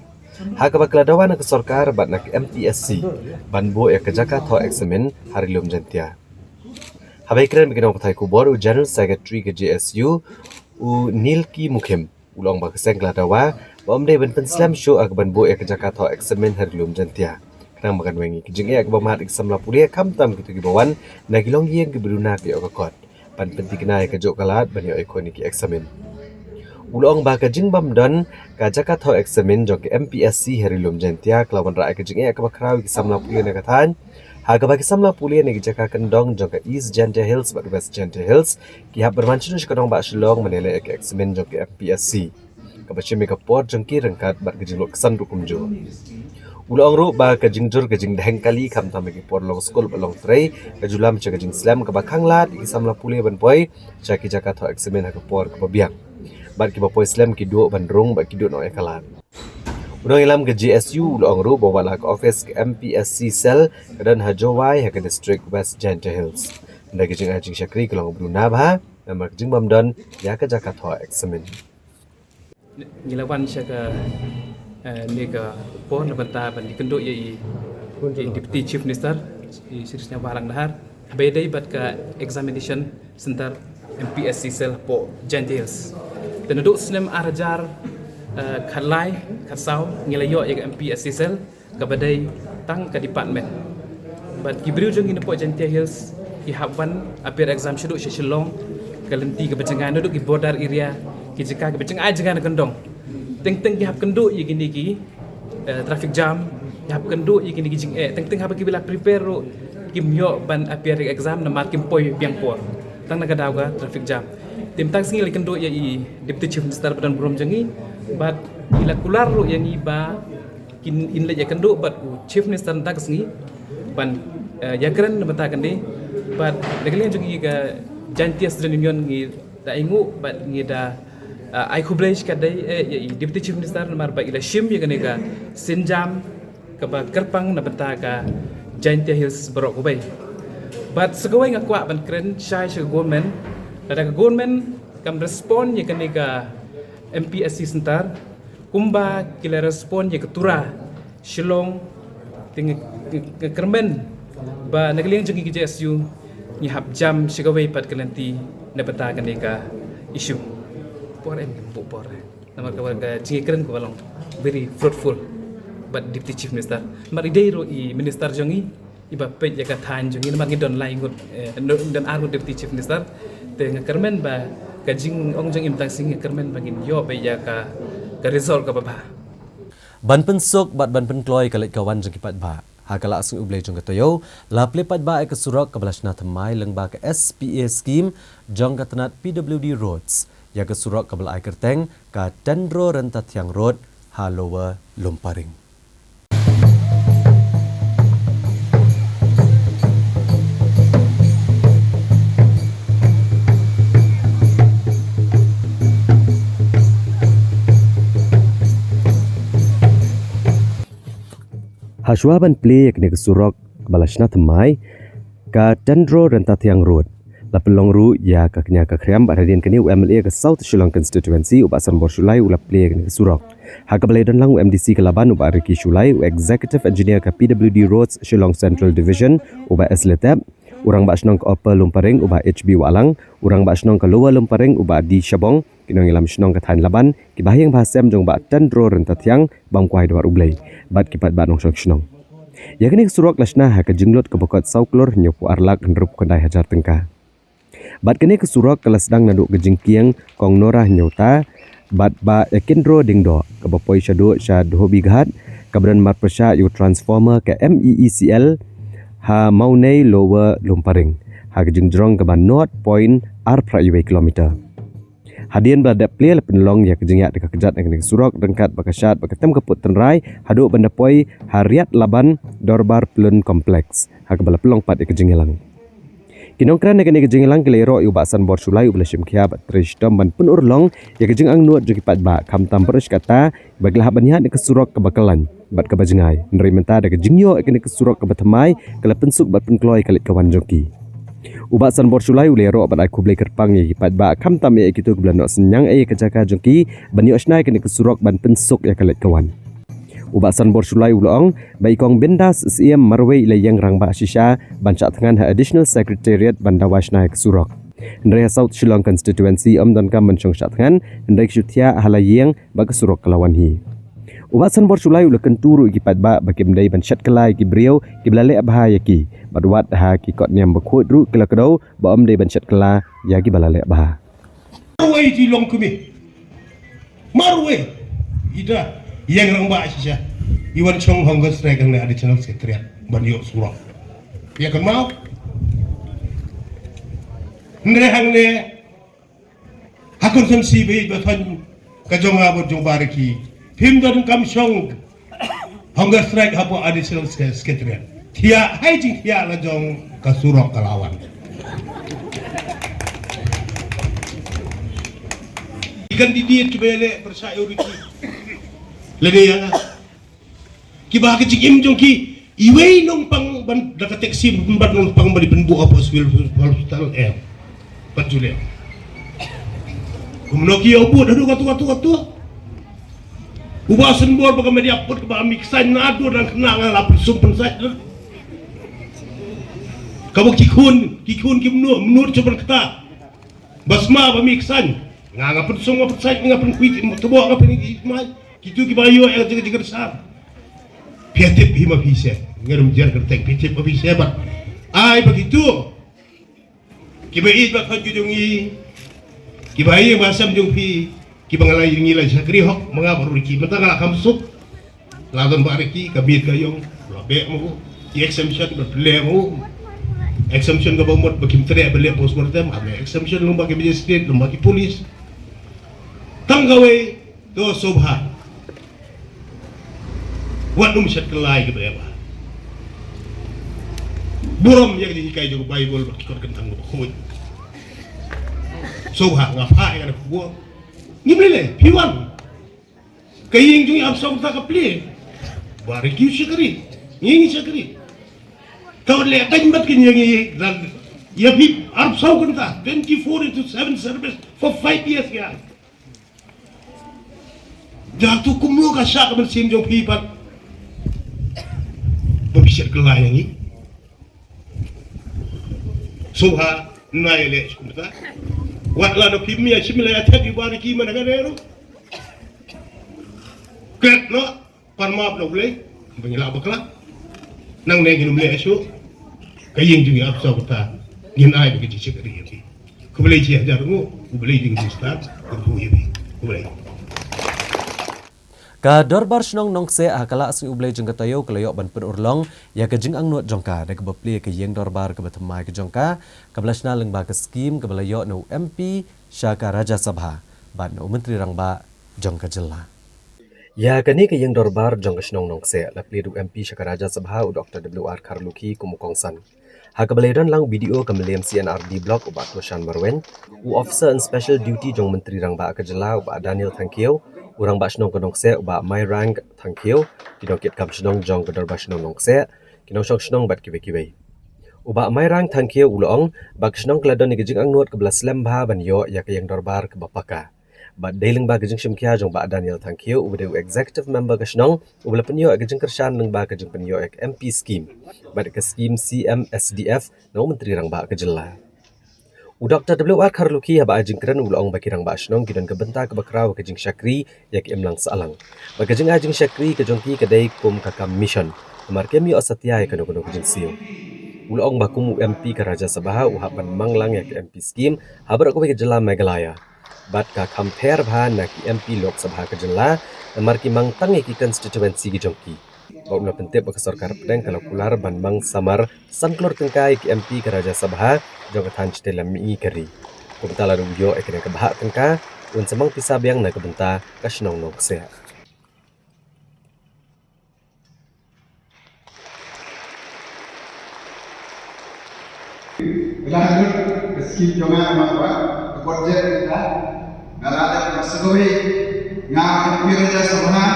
ha kaba ka la dawa na ka sorkar bad na ka M P S C ban buh ïa ka jaka thoh eksamin ha Ri Lum Jaintia. Haba ïakren bad ki nongpathai khubor, u General Secretary ka J S U, u Nilki Mukhim, u la ong ba ka seng ka la dawa ba ym dei ban pynslem shuh ha kaban buh ïa ka jaka thoh eksamin ha Ri Lum Jaintia, khnang ba kan weng ïa ki jingeh kaba mad ïa ki samla pule, khamtam kito kiba wan na ki longïing kiba duna ka ïoh ka kot, ban pynthikna ïa kajuh ka lad ban ïoh ïakhun ïa ki eksamin. U la ong ba ka jingbym don ka jaka thoh eksamin jong ka M P S C ha Ri Lum Jaintia ka la wanrah ïa ka jingeh kaba khraw ïa ki samla pule na ka thaiñ, ha kaba ki samla pule na ki jaka kyndong jong ka East Jaintia Hills bad West Jaintia Hills ki hap ban wan shano sha ka nongbah Shillong ban ïaleh ïa ka eksamin jong ka M P S C, kaba shim ïa ka por jong ki ryngkat bad ka jinglut ksan ruh kumjuh. U la ong ruh ba ka jingjur ka jingdheng kali khamtam ha ki por long skul bad long trei ka ju lam sha ka jingslem kaba khanglad ïa ki samla pule ban poi sha ki jaka thoh eksamin ha ka por kaba biang, bad kiba poi slem ki duh ban rung bad ki duh noh ïa ka lad. U nongïalam ka J S U u la ong ruh ba wat la ka office ka M P S C cell ka don ha Jowai ha ka district West Jaintia Hills, hynrei ka jingai jingshakri ka long ba duna bha namar ka jingbym don ïa ka jaka thoh eksamin. Ngi la wan sha ka, eh, ne ka por na bynta ban ïakynduh ïa i, i Deputy Chief Minister, i Shri Sniawbhalang Dhar, ba ïadei bad ka examination center M P S C cell hapoh Jaintia Hills. Te naduh snem ar hajar, eh, khatlai, khatsaw, ngi la ïoh ïa ka M P S C cell, kaba dei tang ka department. Bad ki briew jong ngi napoh Jaintia Hills ki hap wan appear exam shaduh sha Shillong, ka lynti kaba jngai naduh ki border area, ki jaka kiba jngai jngai na kyndong. Teng teng ki hap kynduh ïa kine ki, eh, traffic jam, ki hap kynduh ïa kine ki jingeh. Teng teng haba kiba la prepare ruh kim ïoh ban appear exam namar kim poi biang por tang na ka daw ka traffic jam. Te mynta ka sngi la kynduh ïa i Deputy Chief Minister ba don burom jong ngi, bad i la kular ruh ïa ngi ba kin, in leit ïakynduh bad u Chief Minister mynta ka sngi ban, eh, ïakren na bynta kane. Bad na ka liang jong ngi ka Jaintia Student Union ngi da ainguh bad ngi da, eh, ai khublei shikatdei, eh, ïa i Deputy Chief Minister namar ba i la shim ïa kane ka sienjam kaba kyrpang na bynta ka Jaintia Hills baroh kawei. Bad sa kawei nga kwah ban kren shai sha ka government, lada ka government kam respond ïa kane ka M P S C center kumba ki la respond ïa ka Tura Shillong, te nga, nga, nga kyrmen ba na ka liang jong ngi ka J S U ngi hap jam sha kawei pat ka lynti na bynta kane ka issue. Por em, em buh por. Namar ka, ka jingïakren kaba long very fruitful bad Deputy Chief Minister. Namar i dei ruh i minister jong ngi iba peit ïa ka thaiñ jong ngi namar ngi don lai ngut, eh, don, don ar ngut Deputy Chief Minister. Te nga kyrmen ba ka jingong jong i mynta ka sngi nga kyrmen ba ngin ïoh beit ïa ka, ka result kaba bha. Ban pynsuk bad ban pynkloi ka leit ka wan jong ki paidbah, ha ka la sngi U Blei jong ka taïew la plie paidbah ïa ka surok kaba la shna thymmai lyngba ka S P A scheme jong ka tnat P W D Roads, ïa ka surok kaba la ai kyrteng ka Tyndro Ryntathiang Road ha Lower Lumparing. Hashwa ban plie ïa kane ka surok kaba la shna thymmai, ka Tyndro Ryntathiang Road, la pynlong ruh ïa ka kñia ka khriam bad hadien kane u M L A ka South Shillong Constituency u Bah Sanbor Shullai u la plie ïa kane ka surok, ha kaba la ïadon lang u M D C ka Laban u Bah Ricky Shullai, u Executive Engineer ka P W D Roads Shillong Central Division u Bah S Letep, U Rangbah Shnong ka Upper Lumparing u Bah H B Wahlang, u Rangbah Shnong ka Lower Lumparing u Bah D Shabong, ki nongïalam shnong ka thaiñ Laban, ki bahaïing bahasem jong u Bah Tandro Ryntathiang, bam kwai dwar U Blei, bad ki paidbah nongshong shnong. Ïa kane ka surok la shna ha ka jinglut kaba kot saw klur hynñiewphew ar lak hynriewphew khyndai hajar tyngka. Bad kane ka surok ka la sdang naduh ka jingkieng Kong Nora Hynñiewta bad Bah Ekindro Diengdoh, kaba poi shaduh sha Dhobighat, kaba don marpyrshah ïa u transformer ka M E E C L ha Mawnei Lower Lumparing, ha ka jingjrong kaba nought point ar phra wei kilometer. Hadien ba la dep plie, la pynlong ïa ka jingïaid da ka kjat ha kane ka surok ryngkat bad ka shad bad ka tem ka put tynrai haduh ban da poi ha Riat Laban Dorbar Pyllun Complex, ha kaba la pynlong pat ïa ka jingïalang. Ki nongkren ha kane ka jingïalang ki la ïaroh ïa u Bah Sanbor Shullai uba la shim khia bad trei shitom ban pynurlong ïa ka jingangnud jong ki paidbah, khamtam baroh shi katta ba ki la hap ban ïaid ha ka surok kaba kyllain bad kaba jngai. Hynrei mynta da ka jingïoh ïa kane ka surok kaba thymmai, ka la pynsuk bad pynkloi ïa ka leit ka wan jong ki. U Bah Sanbor Shullai u la ïaroh bad ai khublei kyrpang ïa ki paidbah, khamtam ïa kito kiba la noh synñiang ïa ka jaka jong ki ban ïoh shna ïa kane ka surok ban pynsuk ïa ka leit ka wan. U Bah Sanbor Shullai u la ong ba i Kong Bindas Syiem marwei i la ïeng rangbah shisha ban shah thngan ha Additional Secretariat ban dawa shna ïa ka surok. Hynrei ha South Shillong Constituency ym donkam ban shong shah thngan, hynrei ki shu thiah ha la ïing bad ka surok ka la wan hi. U Bah Sanbor Shullai u la kyntu ruh ïa ki paidbah ba kim dei ban shet kylla ïa ki briew kiba la leh bha ïa ki, bad wat ha ki kot niam bakhuid ruh ki la kdew ba ym dei ban shet kylla ïa kiba la leh bha. Marwei i long kmie. Marwei i da ïeng rangbah shisha. I wan shong hunger strike hangne Additional Secretariat ban ïoh surok. Ïa kynmaw. Hynrei hangne ha constituency ba ïeit ba thon ka jong nga bad jong Bah Ricky, phim donkam shong hunger strike hapoh Additional Se-, Secretariat. Thiah ha i jingthiah la jong ka surok ka la wan. Ki candidate kiba ïaleh pyrshah ïa u Ricky lane ïa nga, kiba ha ka jingim jong ki, iwei nongpang ban da ka taxi, bad nongpang ban ïa pynbuh hapoh Civil Hospital, eh, pat ju leh. Kumno ki ïoh bud haduh katto katto katto. U Bah Sanbor ba ka media put kaba mih ksain naduh nang khynnah nga la pynsum pynsait na. Kaba ki khun, ki khun ki mnu, mnu shu pynkta. Ba sma ba mih ksain. Nga, nga pynsum, nga pynsait, nga pynkhuid, tbok, nga pynmai. Kito kiba ïoh ïa ka jingkyrsan. Phi tip hi ma phi seh. Nga rum jer kyrteng, phi tip ma phi seh bad. Ai ba kito kiba ïeit ba khot jong ngi, kiba ïeit ba sem jong phi, kiba nga la ïa ngi la shakri hok ma nga baroh ki, mynta nga la kham suk. La don Bah Ricky, ka miet ka ïong, la beh ma u. Ki exemption ba pynleh ma u. Exemption kaba mut ba kim treh ban leh postmortem, ka exemption lyngba ki magistrate, lyngba ki police. Tang kawei, to sngewbha. Wat nym shet kylla ïa kiba leh bha. Burom ïa ka jinghikai jong ka Baibl bad ki kot kyntang kaba khuid. Sngewbha, nga phah ïa kane ka khubor. Ngim lei lei, phi wan. Ka ïing jong ngi arphew saw kynta ka plie. Bah Ricky u shakri. Ngi ngi shakri. Ka wan leh dang bad ka ïing ngi dan ïa phi arphew saw kynta, twenty-four into seven service for five years ïa. Ïa tu kumno ka shah ka mynsiem jong phi pat ba phi shet kylla ïa ngi. Sngewbha, nai leh kumta. Wat la da phi mih ïa shim la ïa thep ïa Bah Ricky man ka rero. Kret noh, pan map na U Blei, ba ngi lah bakla. Nangne ngin ym leh shuh. Ka ïing jong ngi arphew saw kynta, ngin ai ba ka jingshakri ïa phi. Khublei shihajar nguh, U Blei jong ngi u stad, kyrkhu ïa phi. Khublei. Ka Dorbar Shnong Nongkseh ha ka Lad Sngi U Blei jong ka taïew ka la ïoh ban pynurlong ïa ka jingangnud jong ka da kaba plie ka ïing dorbar kaba thymmai ka jong ka, kaba la shna lyngba ka skim kaba la ïoh na u M P sha ka Rajya Sabha bad na u Myntri Rangbah jong ka jylla. Ïa kane ka ïing dorbar jong ka shnong Nongkseh la plie da u M P sha ka Rajya Sabha u Doctor W R Kharlukhi kum u kongsan. Ha kaba la ïadon lang u B D O ka Mylliem C and R D Block u Bah Toshan Marwein, u Officer in Special Duty jong u Myntri Rangbah ka jylla u Bah Daniel Thangkhiew, u Rangbah Shnong ka Nongkseh u Bah Mairang Thangkhiew, ki nongkitkam shnong jong ka Dorbar Shnong Nongkseh, ki nongshong shnong bad kiwei kiwei. U Bah Mairang Thangkhiew u la ong ba ka shnong ka la don ïa ka jingangnud kaba la slem bha ban ïoh ïa ka ïing dorbar kaba paka. Bad dei lyngba ka jingshimkhia jong Bah Daniel Thangkhiew, uba dei u Executive Member ka shnong, uba la pynïoh ïa ka jingkyrshan lyngba ka jingpynïoh ïa ka M P scheme bad ka scheme C M S D F na u Myntri Rangbah ka jylla. U Doktor W R Kharlukhi haba ai jingkren u la ong ba ki rangbah shnong ki don ka bynta kaba khraw ha ka jingshakri ïa ka imlang sahlang. Bad ka jingai jingshakri ka jong ki ka dei kum ka kam mission, namar kim ïoh satia ïa kano kano ka jingsiew. U la ong ba kum u M P ka Rajya Sabha u hap ban mang lang ïa ka M P scheme ha baroh kawei ka jylla Meghalaya. Bad ka kham pher bha na ki M P Lok Sabha ka jylla, namar ki mang tang ïa ki constituency ki jong ki. Bad u la pyntip ba ka sorkar pdeng ka la kular ban mang samar san klur tyngka ïa ki M P ka Rajya Sabha jong ka thaiñ shatei lam mihngi ka ri. Kumta lada u ïoh ïa kane ka bhah tyngka, un sa mang pisa biang na ka bynta ka shnong Nongksiah. Ka la lut ka skim jong nga ma ka, ka budget ka, nga la dep ka sa kawei, nga ka pyrja sa nga,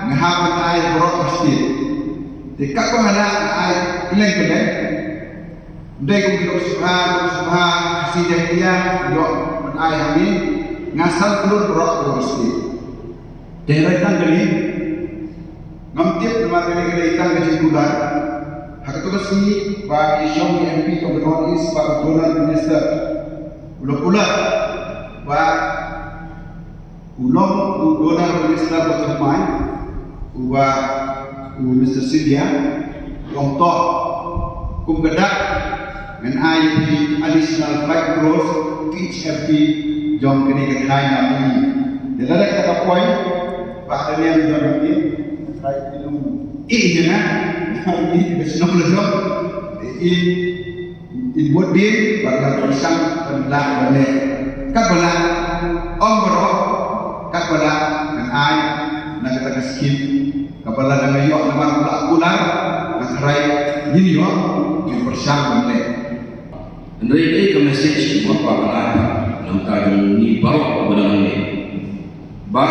nga hap ban ai baroh ka state. Te katba nga la ai kylleng kylleng, dei kum ki Lok Sabha, Lok Sabha, Khasi Jaiñtia, ïoh ban ai ha ngi, nga san klur baroh ka state. Te hynrei tang kane, ngam tip namar kane ka dei tang ka jingkular. Ha kato ka sngi ba ki shong ki M P jong ka North East bad ka Donor Minister u la kular ba u long u Donor Minister ba thymmai, uba u Mister Scindia, u ong to, kum ka dak ngan ai ïa phi additional five crores to each M P jong kane ka thaiñ na phi. Te lada kata ka point, Bah Daniel u don hangne, trai phi nong ïeh ïa nga, ïeh ïa ka shnong la jong. Te in, in bud din, bad ngan pyrshang ban lah ban leh. Katba lah, ong baroh, katba lah, ngan ai na kata ka skim. Kaba lada nga ïoh namar kular kular, nga tharai ngin ïoh, ngin pyrshang ban leh. Hynrei dei ka message ba kwah ban ai na bynta jong ngi baroh ba dang leh, ba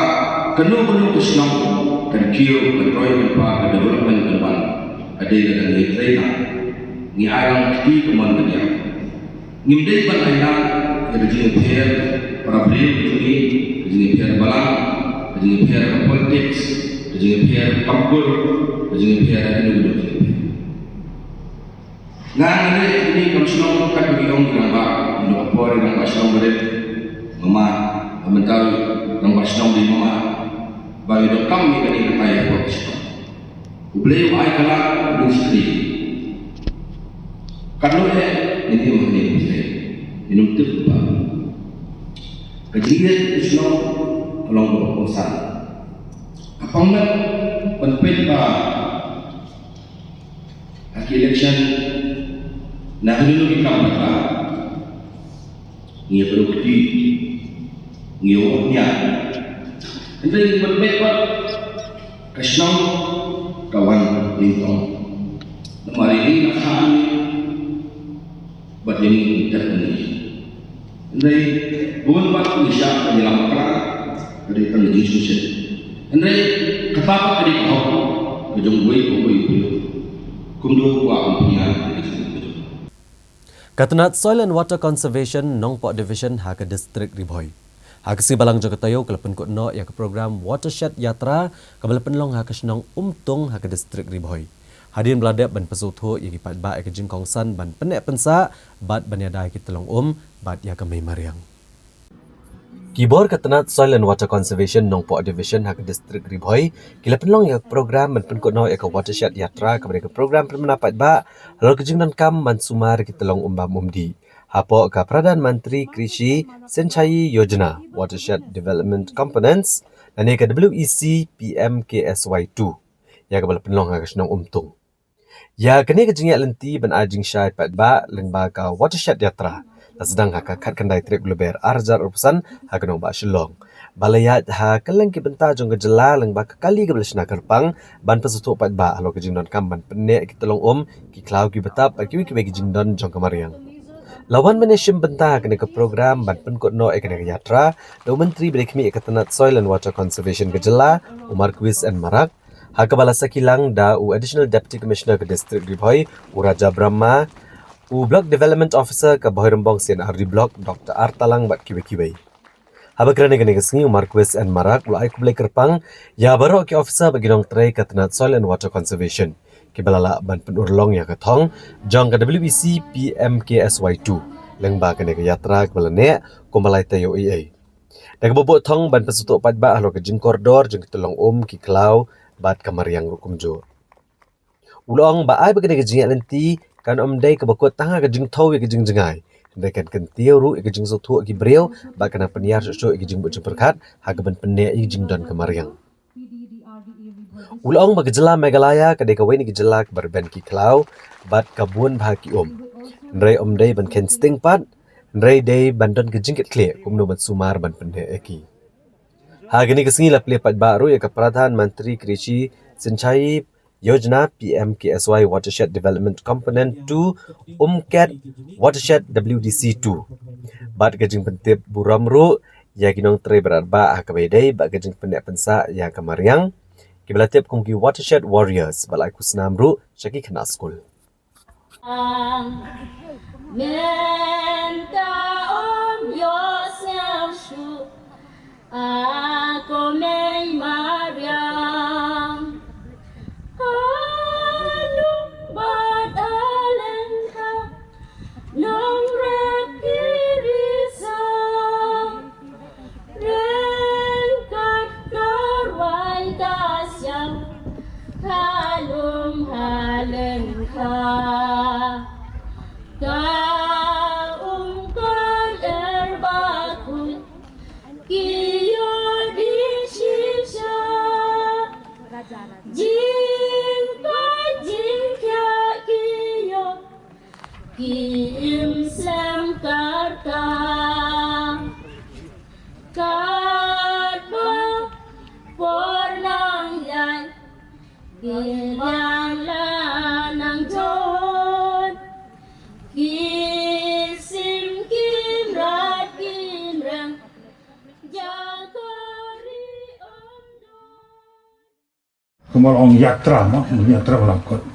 kano kano ka shnong kan kiew, kan roi, kan par ka development kan wan. Ka dei lada ngi trei na, ngi ai lang kti ka mon ka diang. Ngim dei ban ai lang ïa ka jingïapher para briew ka jong ngi, ka jingïapher balang, ka jingïapher ka politics, ka jingïapher ka kam kur, ka jingïapher ka jingïapher. Nga nga dei kane kam shnong kat ba ki ong ki rangbah, ngi dei ka por rangbah shnong barit, mama, ka mental rangbah shnong dei mama, ba ngi donkam ïa kane ka tai ka por shnong. U Blei u ai kylla, u dei shakri. Katno eh, ngin ïa mane u Blei. Ngin ym tip ba ka jingïeit u shnong ka long kaba kongsan. Ka pang met ban peit ba ha ki election na kano kano ki kam paidbah. Ngi ïa pyndonkti, ngi ïa wad nia. Hynrei ngi ban beit pat ka shnong ka wan nyngkong. Namar ïa ngi na kha ngi bad ïa ngi ngi tet ngi. Hynrei bun pat ngi shah ka ngi lam kra ka dei tang ngi shisha. Hynrei kata pat ka dei ka hok ka jong uwei pa uwei pa uwei. Kumno ba ym pynïar ka dei ka jong. Ka tnat Soil and Water Conservation Nongpoh Division ha ka District Ri Bhoi, ha ka sngi Balang jong ka taïew ka la pynkut noh ïa ka program Watershed Yatra kaba la pynlong ha ka shnong Umtung ha ka District Ri Bhoi. Hadien ba la dep ban pynsngewthuh ïa ki paidbah ïa ka jingkongsan ban pynneh pynsah bad ban ïada ïa ki tyllong um bad ïa ka mei mariang. Ki bor ka tnat Soil and Water Conservation Nongpoh Division ha ka District Ri Bhoi ki la pynlong ïa ka program ban pynkut noh ïa ka Watershed Yatra kaba dei ka program pynbna paidbah halor ka jingdonkam ban sumar ïa ki tyllong um bam um dih hapoh ka Pradhan Mantri Krishi Sinchai Yojana Watershed Development Components lane ka W E C P M K S Y two, ïa kaba la pynlong ha ka shnong Umtung. Ïa kane ka jingïaid lynti ban ai jingshai paidbah lyngba ka Watershed Yatra la sdang ha ka khatkhyndai tarik Lber arhajar arphew san ha ka nongbah Shillong. Ba la ïaid ha kylleng ki bynta jong ka jylla lyngba ka kali kaba la shna kyrpang ban pynsngewthuh paidbah halor ka jingdonkam ban pynneh ki tyllong um, ki khlaw, ki btap bad kiwei kiwei ki jingdon jong ka mariang. La wan ban ïashim bynta ha kane ka program ban pynkut noh ïa kane ka yatra da u Myntri ba dei khmih ïa ka tnat Soil and Water Conservation ka jylla, u Marcuise N Marak, ha kaba la sakhi lang da u Additional Deputy Commissioner ka District Ri Bhoi, u Raja Brahma, u Block Development Officer ka Bhoirymbong C and R D Block, Doctor R Talang bad kiwei kiwei. Haba kren ha kane ka sngi, u Marquis N Marak u la ai khublei kyrpang ïa baroh ki officer bad ki nongtrei ka tnat Soil and Water Conservation kiba la lah ban pynurlong ïa ka thong jong ka W B C P M K S Y two lyngba kane ka yatra kaba la neh kumba lai taïew eiei. Da kaba buh thong ban pynsngewthuh paidbah halor ka jingkordor jong ki tyllong um, ki khlaw bad ka mariang ruh kumjuh. U la ong ba ai ba kane ka jingïaid lynti kan ym dei kaba kut tang ha ka jingthew ïa ka jingjngai, hynrei kan kyntiew ruh ïa ka jingsngewthuh ki briew bad kan nang pynïar shuh shuh ïa ka jingmut jingpyrkhat ha kaban pynneh ïa ka jingdon ka mariang. U la ong ba ka jylla Meghalaya ka dei kawei na ki jylla kaba rben ki khlaw bad ka bun bha ki um. Hynrei ym dei ban kheiñ sting pat, hynrei dei ban don ka jingkitkhlieh kumno ban sumar ban pynneh ïa ki. Ha kane ka sngi la plie paidbah ruh ïa ka Pradhan Mantri Krishi Sinchai Yojana, P M K S Y Watershed Development Component two, Umket Watershed W D C two, bad ka jingpyntip burom ruh ïa ki nongtrei ba radbah ha kaba ïadei bad ka jingpynneh pynsah ïa ka mariang, kiba la tip kum ki Watershed Warriors, bad la ai khusnam ruh sha ki khynnah skul. Mynta ym ïohsngew shuh, a ko mei mariang. Ha lum bad ha lyngkha, nongrep ki risa. Ryngkat ka rwai ka siaw, ha lum ha lyngkha. Ka um ka lyer bakhuid, ki ïoh dih shisha. Jingkoit jingkhiah ki ïoh, ki im slem karta. Katba por nang ïaid, ki liang la nang jot. Ki sim ki mrad ki mreng, jaka ri ym don. Kumba la ong yatra mo, yatra ba la kot.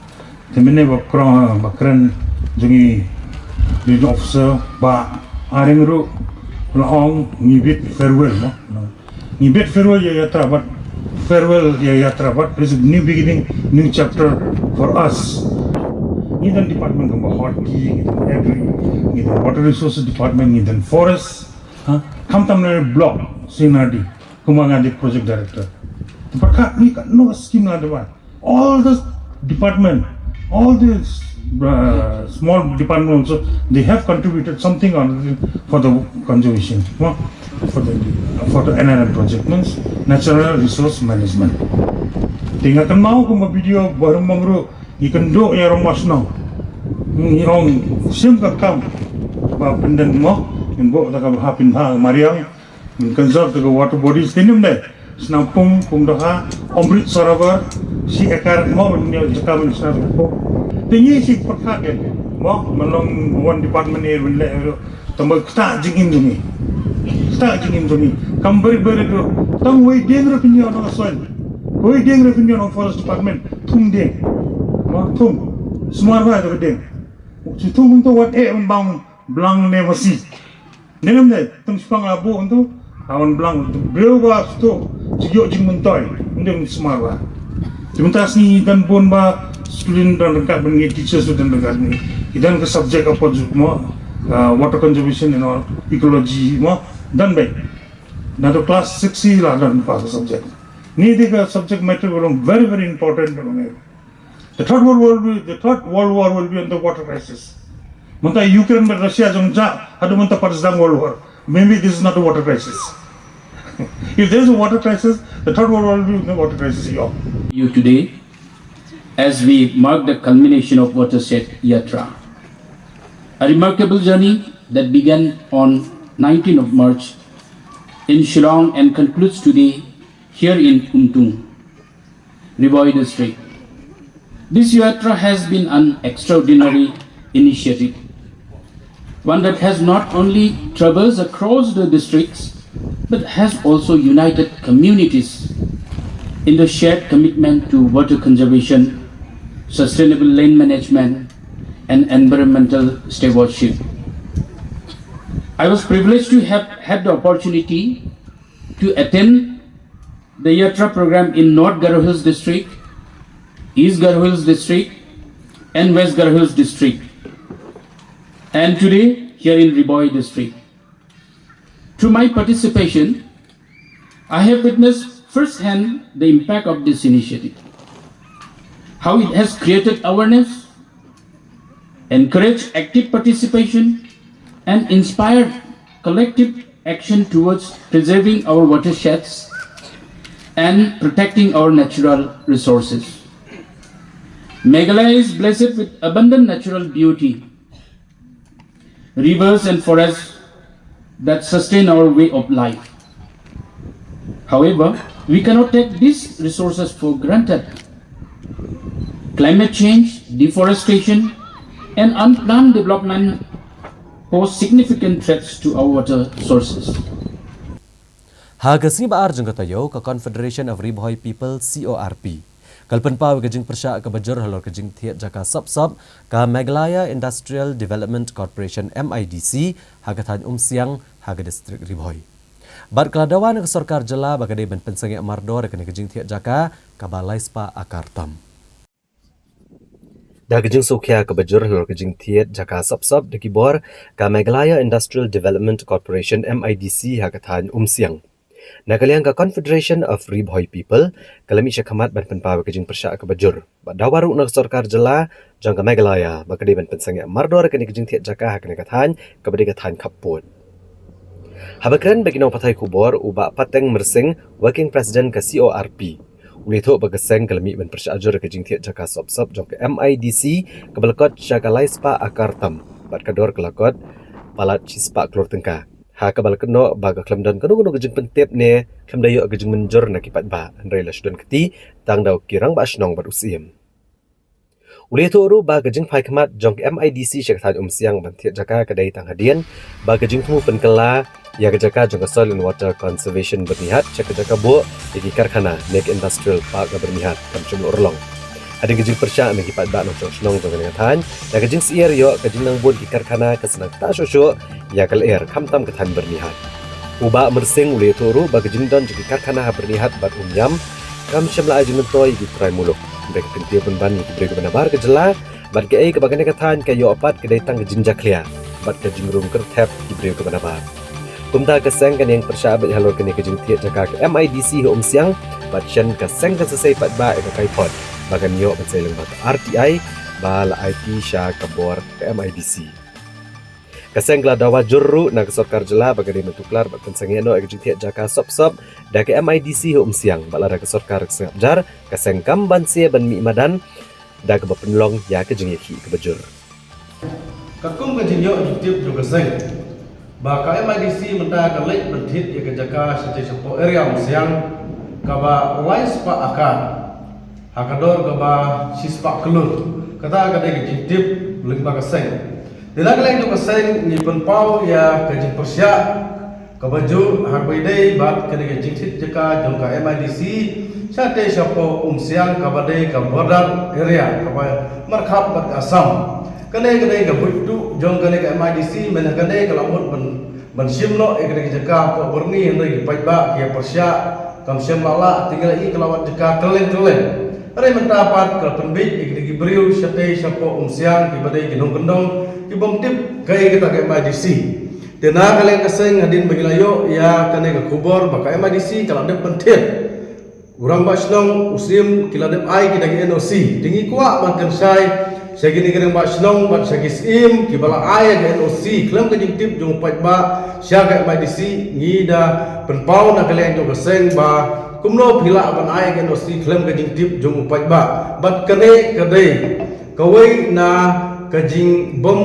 Te mynne ba krong, ba kren jong i Regional Officer Bah Aring ruh la ong ngi bit farewell mo. Ngi bit farewell ïa yatra, but farewell ïa yatra, but it's a new beginning, new chapter for us. Ngi don department kumba horti, ngi don agri, ngi don water resources department, ngi don forest, ha? Khamtam na block, C and R D. Kumba nga dei project director. Te pyrkhat ngi katno scheme la dei. All the department, all the uh, small department also, they have contributed something or other for the conservation, no? For the, for the N R M project, means Natural Resource Management. Te nga kynmaw kumba video ba ruh, ngi kynduh ïa rangbah shnong. Ngi ong shim ka kam ba pyndon mo, ngin buh da ka bha pynbha mariang, ngin conserve da ka water bodies, te ym dei. Snampung, Pungdoha, Amrit Sarovar, shi ekar mo, ngi jaka ban snampung. Te ngi shi pyrkhat ïa mo, man long one department ïa ban leh. Tang ba kata jingim jong ngi. Kata jingim jong ngi. Kam beri beri ruh. Tang wei dieng ruh pynïoh na soil. Wei dieng ruh pynïoh na forest department. Thung dieng. Ma thung. Sumar ba ruh dieng. Shi thung tu wat eh un bang blang ne masi. Ne nem ne, tang shipang abu tu. Awan blang tu. Breu ba tu. Shi ïoh jingmyntoi. Ym dei sumar ba. Te mynta sngi don bun ba student don ryngkat bad ngi, teachers don ryngkat bad ngi. Ki don ka subject apa ju mo, uh, water conservation and all, ecology mo, don bad. Na to class six hi la don pa ka subject. Ngi dei ka subject matter ba long very, very important ba long. The third world war will be, the third world war will be on the water crisis. Mynta Ukraine bad Russia jong ja, haduh mynta pat sdang world war. Maybe this is not a water crisis. If there is a water crisis, the third world war will be a water crisis. Yo. You today, as we mark the culmination of Watershed Yatra, a remarkable journey that began on nineteenth of March in Shillong and concludes today here in Umtung, Ri Bhoi district. This yatra has been an extraordinary initiative, one that has not only traversed across the districts but has also united communities in the shared commitment to water conservation, sustainable land management, and environmental stewardship. I was privileged to have had the opportunity to attend the Yatra program in North Garo Hills District, East Garo Hills District, and West Garo Hills District, and today here in Ri Bhoi District. Through my participation, I have witnessed firsthand the impact of this initiative, how it has created awareness, encouraged active participation, and inspired collective action towards preserving our watersheds and protecting our natural resources. Meghalaya is blessed with abundant natural beauty, rivers and forests that sustain our way of life. However, we cannot take these resources for granted. Climate change, deforestation, and unplanned development pose significant threats to our water sources. Ha ka sngi ba ar jong ka taïew, ka Confederation of Ri Bhoi People, C O R P, ka la pynpaw ïa ka jingpyrshah kaba jur halor ka jingthied jaka sop sop ka Meghalaya Industrial Development Corporation, M I D C, ha ka thaiñ Umsiang, ha ka distrik Ri Bhoi. Bad ka la dawa na ka sorkar jylla ba ka dei ban pynsangeh mardor ïa kane ka jingthied jaka kaba lai spah akar tam. Da ka jingsngewkhia kaba jur halor ka jingthied jaka sop sop da ki bor ka Meghalaya Industrial Development Corporation, M I D C, ha ka thaiñ Umsiang, na ka liang ka Confederation of Ri Bhoi People ka la mih sha khmat ban pynpaw ïa ka jingpyrshah kaba jur bad dawa ruh na ka sorkar jylla jong ka Meghalaya ba ka dei ban pynsangeh mardor ïa kane ka jingthied jaka ha kane ka thaiñ kaba dei ka thaiñ khappud. Haba kren bad ki nongpathai khubor, u Bah Pateng Myrsing, Working President ka C O R P, u la ïathuh ba ka seng ka la mih ban pyrshah jur ïa ka jingthied jaka sop sop jong ka M I D C kaba la kot sha ka lai spah akar tam bad ka dor ka la kot palat shi spah klur tyngka, ha kaba la kynnoh ba ka khlem don kano kano ka jingpyntip ne khlem da ïoh ka jingmynjur na ki paidbah, hynrei la shu don kti tang da ki rangbah shnong bad u Syiem. U la ïathuh ruh ba ka jingphai khmat jong ka M I D C sha ka thaiñ Umsiang ban thied jaka ka dei tang hadien ba ka jingthmu pynkylla ïa ka jaka jong ka Soil and Water Conservation Byrnihat sha ka jaka buh ïa ki karkhana ne ka Industrial Park ka Byrnihat kam shym la urlong. Hadien ka jingpyrshah na ki paidbah nongshong shnong jong kane ka thaiñ da ka jingsyier ïoh ka jingnang bun ki karkhana ka sa nang ktah shuh shuh ïa ka lyer khamtam ka thaiñ Byrnihat. U Bah Myrsing u la ïathuh ruh ba ka jingdon jong ki karkhana ha Byrnihat bad Umiam kam shym la ai jingmyntoi ïa ki trai muluk, hynrei ka kyntiew pynban ïa ki briew kiba nabar ka jylla, bad kaei kaba kane ka thaiñ ka ïoh pat ka dei tang ka jingjakhlia bad ka jingrung kyrthep ki briew kiba nabar. Kumta ka seng kan ïeng pyrshah beit halor kane ka jingthied jaka ka M I D C ha Umsiang, bad shen ka seng kan sa sei paidbah ïa ka kaiphod ba kan ïoh ban sei lyngba ka R T I ba la aiti sha ka bor ka M I D C. Ka seng ka la dawa jur ruh na ka sorkar jylla ba ka dei ban tuklar bad pynsangeh noh ïa ka jingthied jaka sop sop da ka M I D C ha Umsiang, bad lada ka sorkar ka sngap jar, ka seng kam banse ban mih madan da kaba pynlong ïa ka jingïakhih kaba jur. Katkum ka jingïoh jingtip jong ka seng ba ka M I D C mynta ka leit ban thied ïa ka jaka shatei shapoh area Umsiang kaba lai spah akar ha ka dor kaba shi spah klur. Kata ka dei ka jingtip lyngba ka seng. Te na ka liang jong ka seng ngi pynpaw ïa ka jingpyrshah kaba jur ha kaba ïadei bad kane ka jingthied jaka jong ka M I D C shatei shapoh Umsiang kaba dei ka border area kaba markhap bad ka Assam. Kane ka dei ka buit tuh jong kane ka M I D C, mynta kane ka la mut ban ban shim noh ïa kane ka jaka hapoh Byrni, hynrei ki paidbah ki ïa pyrshah kam shym la lah, te ngi la ïohi ka la wad jaka kylleng kylleng. Hynrei mynta pat ka la pynbiej ïa kine ki briew shatei shapoh Umsiang kiba dei ki nongkyndong ki bym tip kaei kata ka M I D C. Te na ka liang ka seng hadien ba ngi la ïoh ïa kane ka khubor ba ka M I D C ka la dep ban thied, u rangbah shnong, u Syiem ki la dep ai kita ki N O C. Te ngi kwah ban kynshai sha kine ki rangbah shnong bad sha ki Syiem kiba la ai ka N O C khlem ka jingtip jong u paidbah sha ka M I D C, ngi da pynpaw na ka liang jong ka seng ba kumno phi lah ban ai ka N O C khlem ka jingtip jong u paidbah. Bad kane ka dei kawei na ka jingbym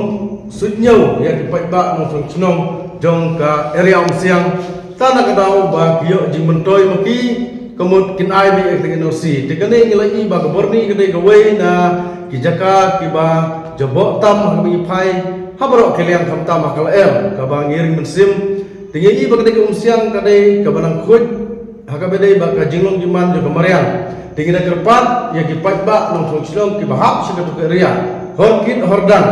suidñiew ïa ki paidbah nongshong shnong jong ka area Umsiang. Te na ka daw ba ki ïoh jingmyntoi ma ki, ka mut kin ai beit ïa ka N O C. Te kane ngi la ïohi ba ka Byrni ka dei kawei na ki jaka kiba jaboh tam ha kaba ngi phai ha baroh ki liang, khamtam ha ka lyer kaba ngi ring mynsiem. Te ngi ïohi ba ka dei ka Umsiang ka dei kaba nang khuid ha kaba dei bad ka jinglong jingman jong ka mariang. Te ngi da kyrpad ïa ki paidbah nongshong shnong kiba hap sha katu ka area, hor kit hor dan,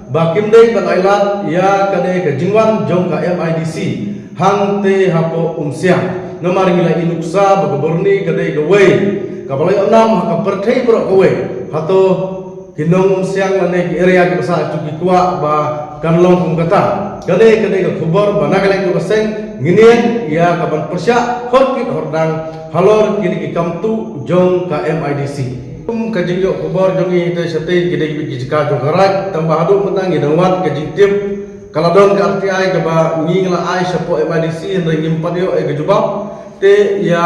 ba kim dei ban ailad ïa kane ka jingwan jong ka M I D C hangtei hapoh Umsiang. Namar ngi la ïohi nuksa ba ka Burnie ka dei kawei kaba la ïoh nam ha ka pyrthei baroh kawei. Hato ki nongumsiang lane ki area kiba sah shuh ki kwah ba kan long kum kata? Kane ka dei ka khubor ba na ka liang jong ka seng ngin ïeng ïa ka ban pyrshah hor kit hor dang halor kine ki kam tuh jong ka M I D C. Kum ka jingïoh khubor jong ngi te shatei ki dei ki jaka jong ka raid, tang ba haduh mynta ngi dang wad ka jingtip ka la don ka R T I kaba ngi la ai shapoh M I D C, hynrei ngim pat ïoh ïa ka jubab. Te ïa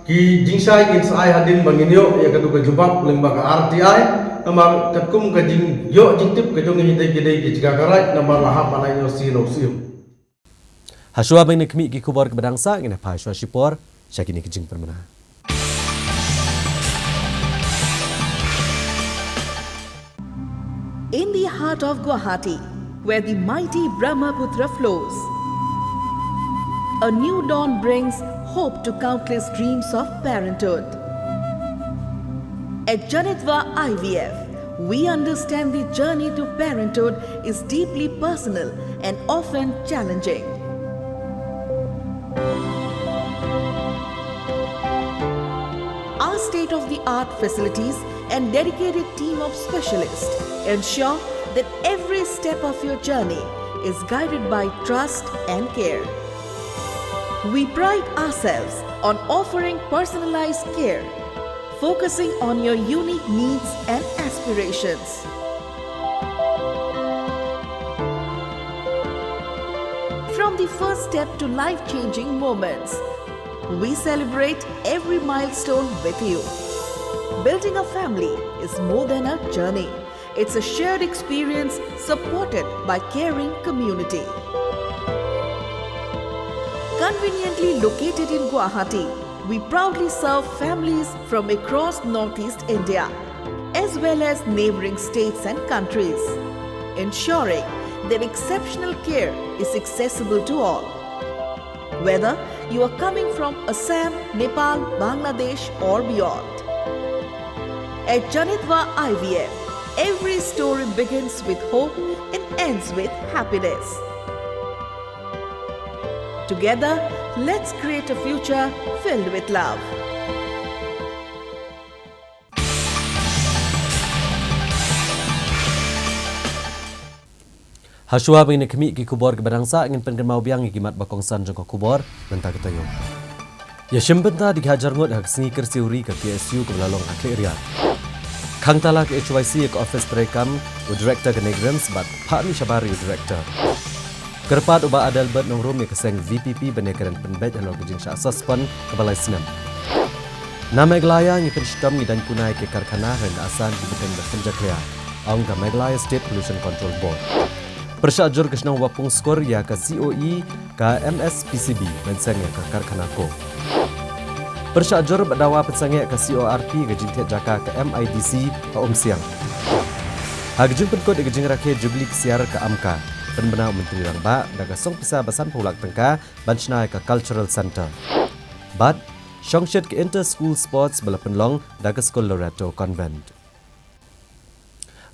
ki jingshai ngin sa ai hadien ba ngin ïoh ïa katu ka jubab lyngba ka R T I. Namar katkum ka jingïoh jingtip ka jong ngi te ki dei ki jaka ka raid, namar la hap ban ai N O C na u syiem. Hashwa ban ïa khmih ki khubor kiba dang sah, ngin ïa phai shuwa shipor sha kine ki jingpynbna. In the heart of Guwahati, where the mighty Brahmaputra flows, a new dawn brings hope to countless dreams of parenthood. At Janitva I V F, we understand the journey to parenthood is deeply personal and often challenging. Our state of the art facilities and dedicated team of specialists ensure that every step of your journey is guided by trust and care. We pride ourselves on offering personalized care, focusing on your unique needs and aspirations. From the first step to life changing moments, we celebrate every milestone with you. Building a family is more than a journey, it's a shared experience supported by caring community. Conveniently located in Guwahati, we proudly serve families from across Northeast India, as well as neighboring states and countries, ensuring that exceptional care is accessible to all. Whether you are coming from Assam, Nepal, Bangladesh, or beyond, at Janitva I V F, every story begins with hope and ends with happiness. Together, let's create a future filled with love. Hashwa ban ïa khmih ki khubor kiba dang sah, ngin pynkynmaw biang ïa ki mat ba kongsan jong ka khubor mynta ka taïew. Ïa shim bynta da ki hajar ngut ha ka sngi kyrsiew ri ka K S U kaba la long ha Khliehriat. Khang tala ka H Y C ïa ka office treikam u director ka NEIGRIHMS bad phah mih shabar ïa u director. Kyrpad u Bah Adelbert Nongrum ïa ka seng V P P ban ïakren pynbeit halor ka jingshah suspend kaba lai snem. Na Meghalaya ngi pynshitom ngi dang kuna ïa ki karkhana hynrei na Assam ki bteng da pynjakhlia, ong ka Meghalaya State Pollution Control Board. Pyrshah jur ka shnong Wapung Skur ïa ka C O E ka M S P C B ban seng ïa ka karkhana coke. Pyrshah jur bad dawa pynsangeh ka C O R P ka jingthied jaka ka M I D C ha Umsiang. Ha ka jingpynkut ïa ka jingrakhe Jubili Ksiar ka AMCA, pynbna u Myntri Rangbah da ka song pisa ba sanphew lak tyngka ban shna ïa ka Cultural Centre. Bad shongshit ka Inter School Sports ba la pynlong da ka skul Loreto Convent.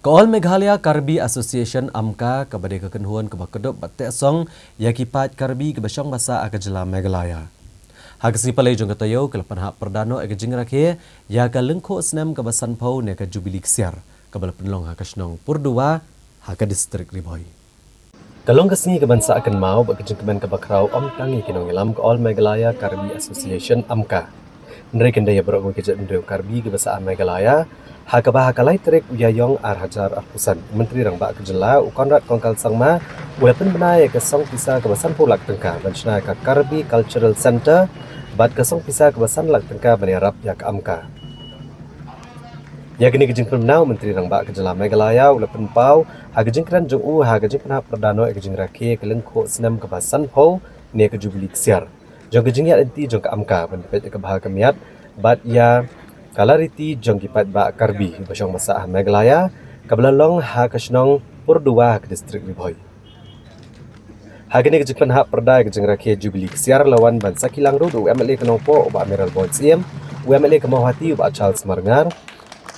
Ka All Meghalaya Karbi Association, AMCA, kaba dei ka kynhun kaba kdup bad tehsong ïa ki paid Karbi kiba shong ba sah ha ka jylla Meghalaya, ha ka sngi Palei jong ka taïew ka la pynhap pyrda noh ïa ka jingrakhe ïa ka lyngkhuh snem kaba sanphew ne ka Jubili Ksiar kaba la pynlong ha ka shnong Purduwa ha ka distrik Ri Bhoi. Ka long ka sngi kaban sah kynmaw bad ka jingkmen kaba khraw ym tang ïa ki nongïalam ka All Meghalaya Karbi Association, AMCA, hynrei kynda ïa baroh kawei ka jaitbynriew Karbi kaba sah ha Meghalaya, ha kaba ha ka lai tarik u Ïaïong ar hajar arphew san, u Myntri Rangbah ka jylla u Conrad Kongkal Sangma u la pynbna ïa ka song pisa kaba sanphew lak tyngka ban shna ïa ka Karbi Cultural Centre bad ka song pisa kaba san lak tyngka ban ïarap ïa ka AMCA. Ïa kane ka jingpynbna u Myntri Rangbah ka jylla Meghalaya u la pynpaw ha ka jingkren jong u ha ka jingpynhap pyrda noh ïa ka jingrakhe ka lyngkhuh snem kaba sanphew ne ka Jubili Ksiar jong ka jingïaid lynti jong ka AMCA ban peit ïa ka bha ka miat bad ïa ka lariti jong ki paidbah Karbi ba shong ba sah ha Meghalaya kaba la long ha ka shnong Purduwa ha ka distrik Ri Bhoi. Ha kane ka jingpynhap pyrda ïa ka jingrakhe Jubili Ksiar la wan ban sakhi lang ruh da u M L A ka Nongpoh u Bah Mayralborn Syiem, u M L A ka Mawhati u Bah Charles Marngar,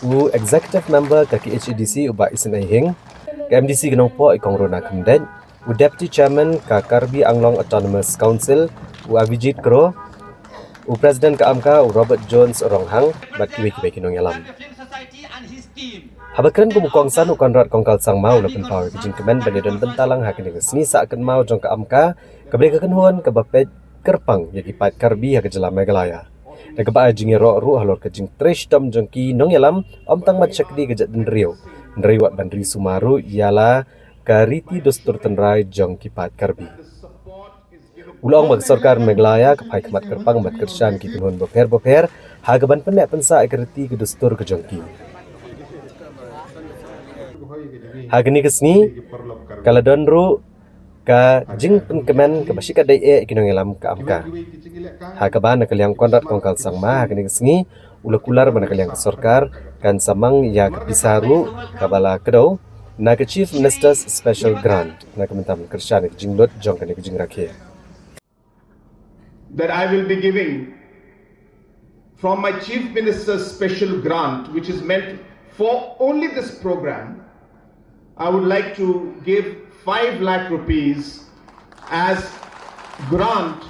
u Executive Member ka K H A D C u Bah Isynei Hing, ka M D C ka Nongpoh i Kong Rona Khymdeit, u Deputy Chairman ka Karbi Anglong Autonomous Council u Avijit Kro, U President ka AMCA, u Robert Jones Ronghang, bad kiwei kiwei ki nongïalam. Haba kren kum u kongsan, u Conrad Kongkal Sangma u la pynpaw ïa ka jingkmen ban ïadon bynta lang ha kane ka sngi sah kynmaw jong ka AMCA, kaba dei ka kynhun kaba peit kyrpang ïa ki paid Karbi ha ka jylla Meghalaya. Da kaba ai jingïaroh ruh halor ka jingtrei shitom jong ki nongïalam, ym tang mat shakri ka jaitbynriew, hynrei wat ban ri sumar ruh ïa la ka riti dustur tynrai jong ki paid Karbi. U la ong ba ka sorkar Meghalaya ka phai khmat kyrpang bad kyrshan ki kynhun bapher bapher ha kaban pynneh pynsah ïa ka riti ka dustur ka jong ki. Ha kane ka sngi ka la don ruh ka jingpynkmen kaba shikatdei eh ïa ki nongïalam ka AMCA. Ha kaba na ka liang Conrad Kongkal Sangma ha kane ka sngi u la kular ba na ka liang ka sorkar kan sa mang ïa ka pisa ruh kaba la kdew na ka Chief Minister's Special Grant na ka bynta ban kyrshan ïa ka jinglut jong kane ka jingrakhe. That I will be giving from my Chief Minister's special grant, which is meant for only this program, I would like to give five lakh rupees as grant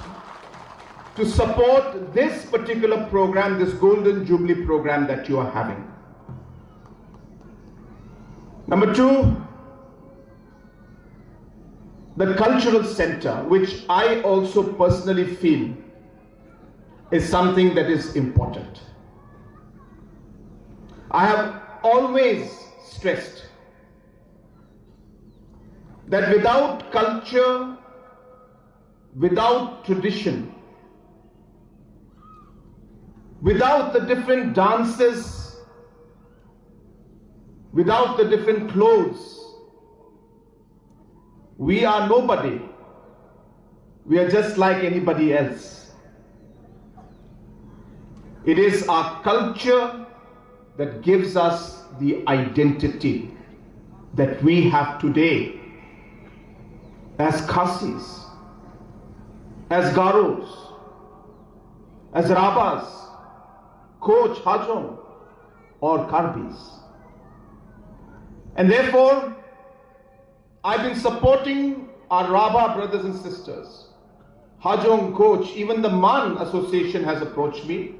to support this particular program, this Golden Jubilee program that you are having. Number two, the cultural center, which I also personally feel is something that is important. I have always stressed that without culture, without tradition, without the different dances, without the different clothes, we are nobody. We are just like anybody else. It is our culture that gives us the identity that we have today as Khasis, as Garos, as Rabas, Koch, Hajong, or Karbis. And therefore, I've been supporting our Rabha brothers and sisters. Hajong, Koch, even the Man Association has approached me.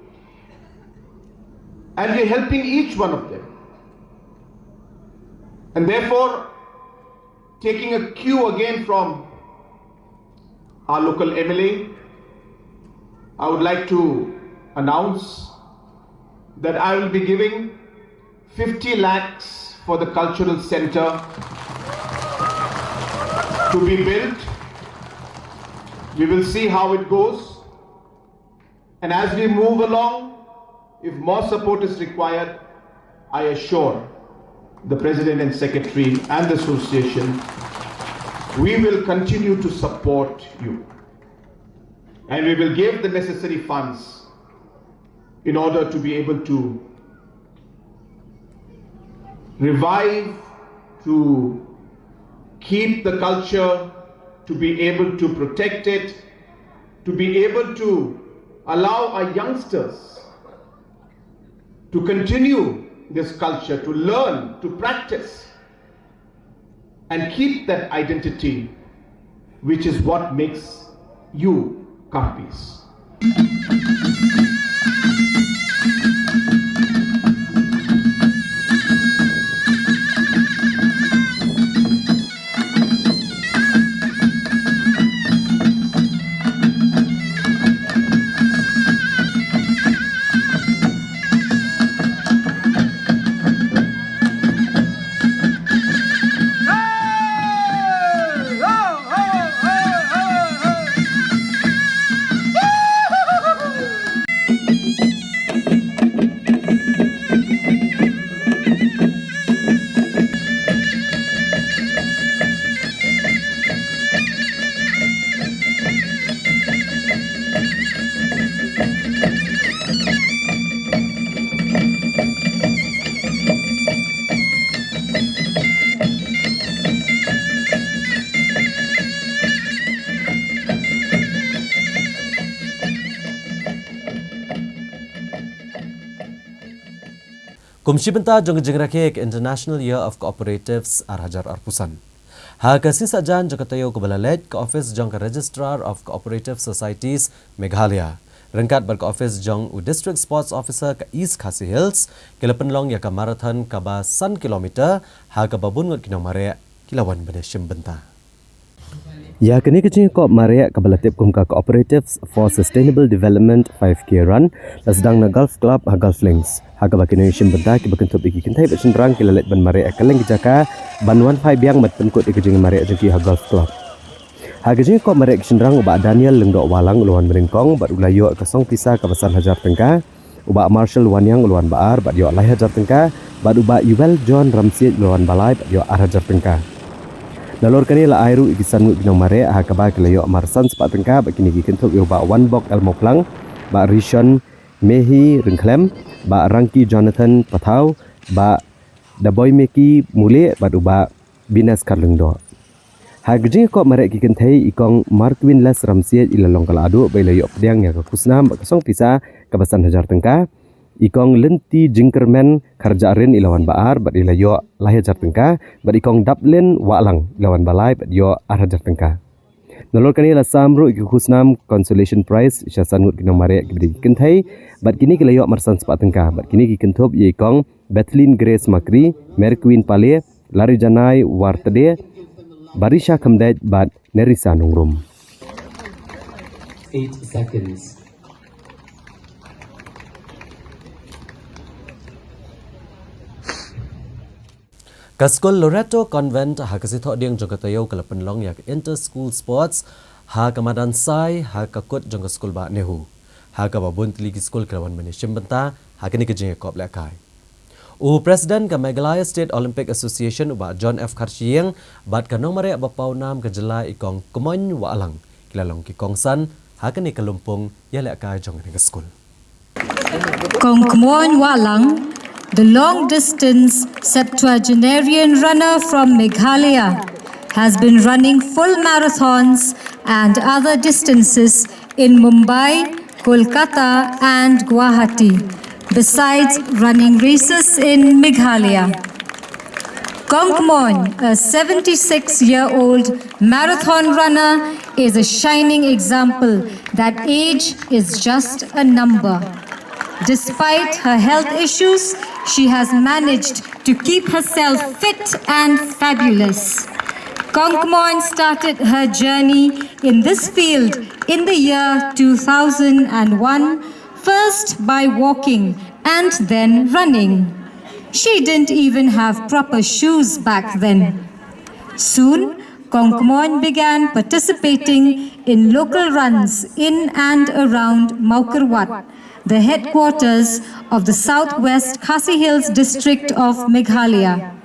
And we're helping each one of them. And therefore, taking a cue again from our local M L A, I would like to announce that I will be giving fifty lakhs for the cultural center to be built. We will see how it goes. And as we move along, if more support is required, I assure the president and secretary and the association, we will continue to support you. And we will give the necessary funds in order to be able to revive, to keep the culture, to be able to protect it, to be able to allow our youngsters to continue this culture, to learn, to practice, and keep that identity, which is what makes you Karpis. Kum shi bynta jong ka jingrakhe ka International Year of Cooperatives ar hajar arphew san, ha ka sngi saitjain jong ka taïew kaba la leit, ka ophis jong ka Registrar of Cooperative Societies Meghalaya ryngkat bad ka ophis jong u District Sports Officer ka East Khasi Hills, ki la pynlong ïa ka marathon kaba san kilometer, ha kaba bun ngut ki nongmareh ki la wan ban ïashim bynta. Ïa kane ka jingïakop mareh kaba la tip kum ka Cooperatives for Sustainable Development five K Run, la sdang na Golf Club ha Golf Links, ha kaba ki nongïashim bynta kiba kynthup ïa ki kynthei bad shynrang ki la leit ban mareh ha kylleng ki jaka, ban wan phai biang bad pynkut ïa ka jingmareh jong ki ha Golf Club. Ha ka jingïakop mareh ki shynrang, u Bah Daniel Lyngdoh Wahlang u la wan banyngkong bad u la ïoh ka song pisa kaba san hajar tyngka, u Bah Marshall Wanniang u la wan ba ar bad ïoh lai hajar tyngka, bad u Bah Iwel John Ramsiej u la wan ba lai bad ïoh ar hajar tyngka. Nalor kane la ai ruh ïa ki san ngut ki nongmareh, ha kaba ki la ïoh mar san spah tyngka, bad kine ki kynthup ïa u Bah Wanbok L Mawphlang, Bah Rishon Mehi Ryngkhlem, Bah Rangki Jonathan Pathaw, Bah Daboimeki Mule bad u Bah Binas Kharlyngdoh. Ha ka jingïakop mareh ki kynthei, i Kong Markwin Les Ramsiej i la long ka la aduh bad i la ïoh pdiang ïa ka khusnam bad ka song pisa kaba san hajar tyngka. I Kong Lynti Jingkyrmen Kharjahrin i la wan ba ar bad i la ïoh lai hajar tyngka, bad i Kong Daplin Wahlang i la wan ba lai bad ïoh ar hajar tyngka. Nalor kane la sam ruh ïa ki khusnam consolation prize sha san ngut ki nongmareh kiba dei ki kynthei, bad kine ki la ïoh mar san spah tyngka, bad kine ki kynthup ïa i Kong Bethlyn Grace Makri, Merkwin Pale, Larijanai Wartede, Barisha Khymdeit bad Nerisa Nongrum. Eight seconds. Ka skul Loreto Convent ha ka Sithohdieng jong ka taïew ka la pynlong ïa ka Inter School Sports ha ka madan Sai, ha ka kut jong ka skul Bah Nehu, ha kaba bun tylli ki skul ki la wan ban ïashim bynta ha kane ka jingïakop lehkai. U President ka Meghalaya State Olympic Association u Bah John F Kharshiing bad ka nongmareh ba pawnam ka jylla i Kong Kmoin Wahlang ki la long ki kongsan ha kane ka lympung ïalehkai jong kane ka skul. Kong Kmoin Wahlang, the long distance septuagenarian runner from Meghalaya, has been running full marathons and other distances in Mumbai, Kolkata, and Guwahati, besides running races in Meghalaya. Kong Kmoin, a seventy-six year old marathon runner, is a shining example that age is just a number. Despite her health issues, she has managed to keep herself fit and fabulous. Kong Kmoin started her journey in this field in the year two thousand and one, first by walking and then running. She didn't even have proper shoes back then. Soon, Kong Kmoin began participating in local runs in and around Mawkyrwat, the headquarters of the South West Khasi Hills district of Meghalaya.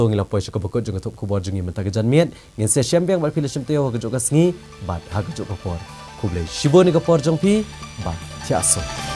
Ngi la poi sha kaba kut jong ka thup khubor jong ngi mynta ka janmiet. Ngin sa ïashem biang bad phi la shem taïew ha kajuh ka sngi bad ha kajuh ka por. Khublei shibun ïa ka por jong phi bad thiah suk.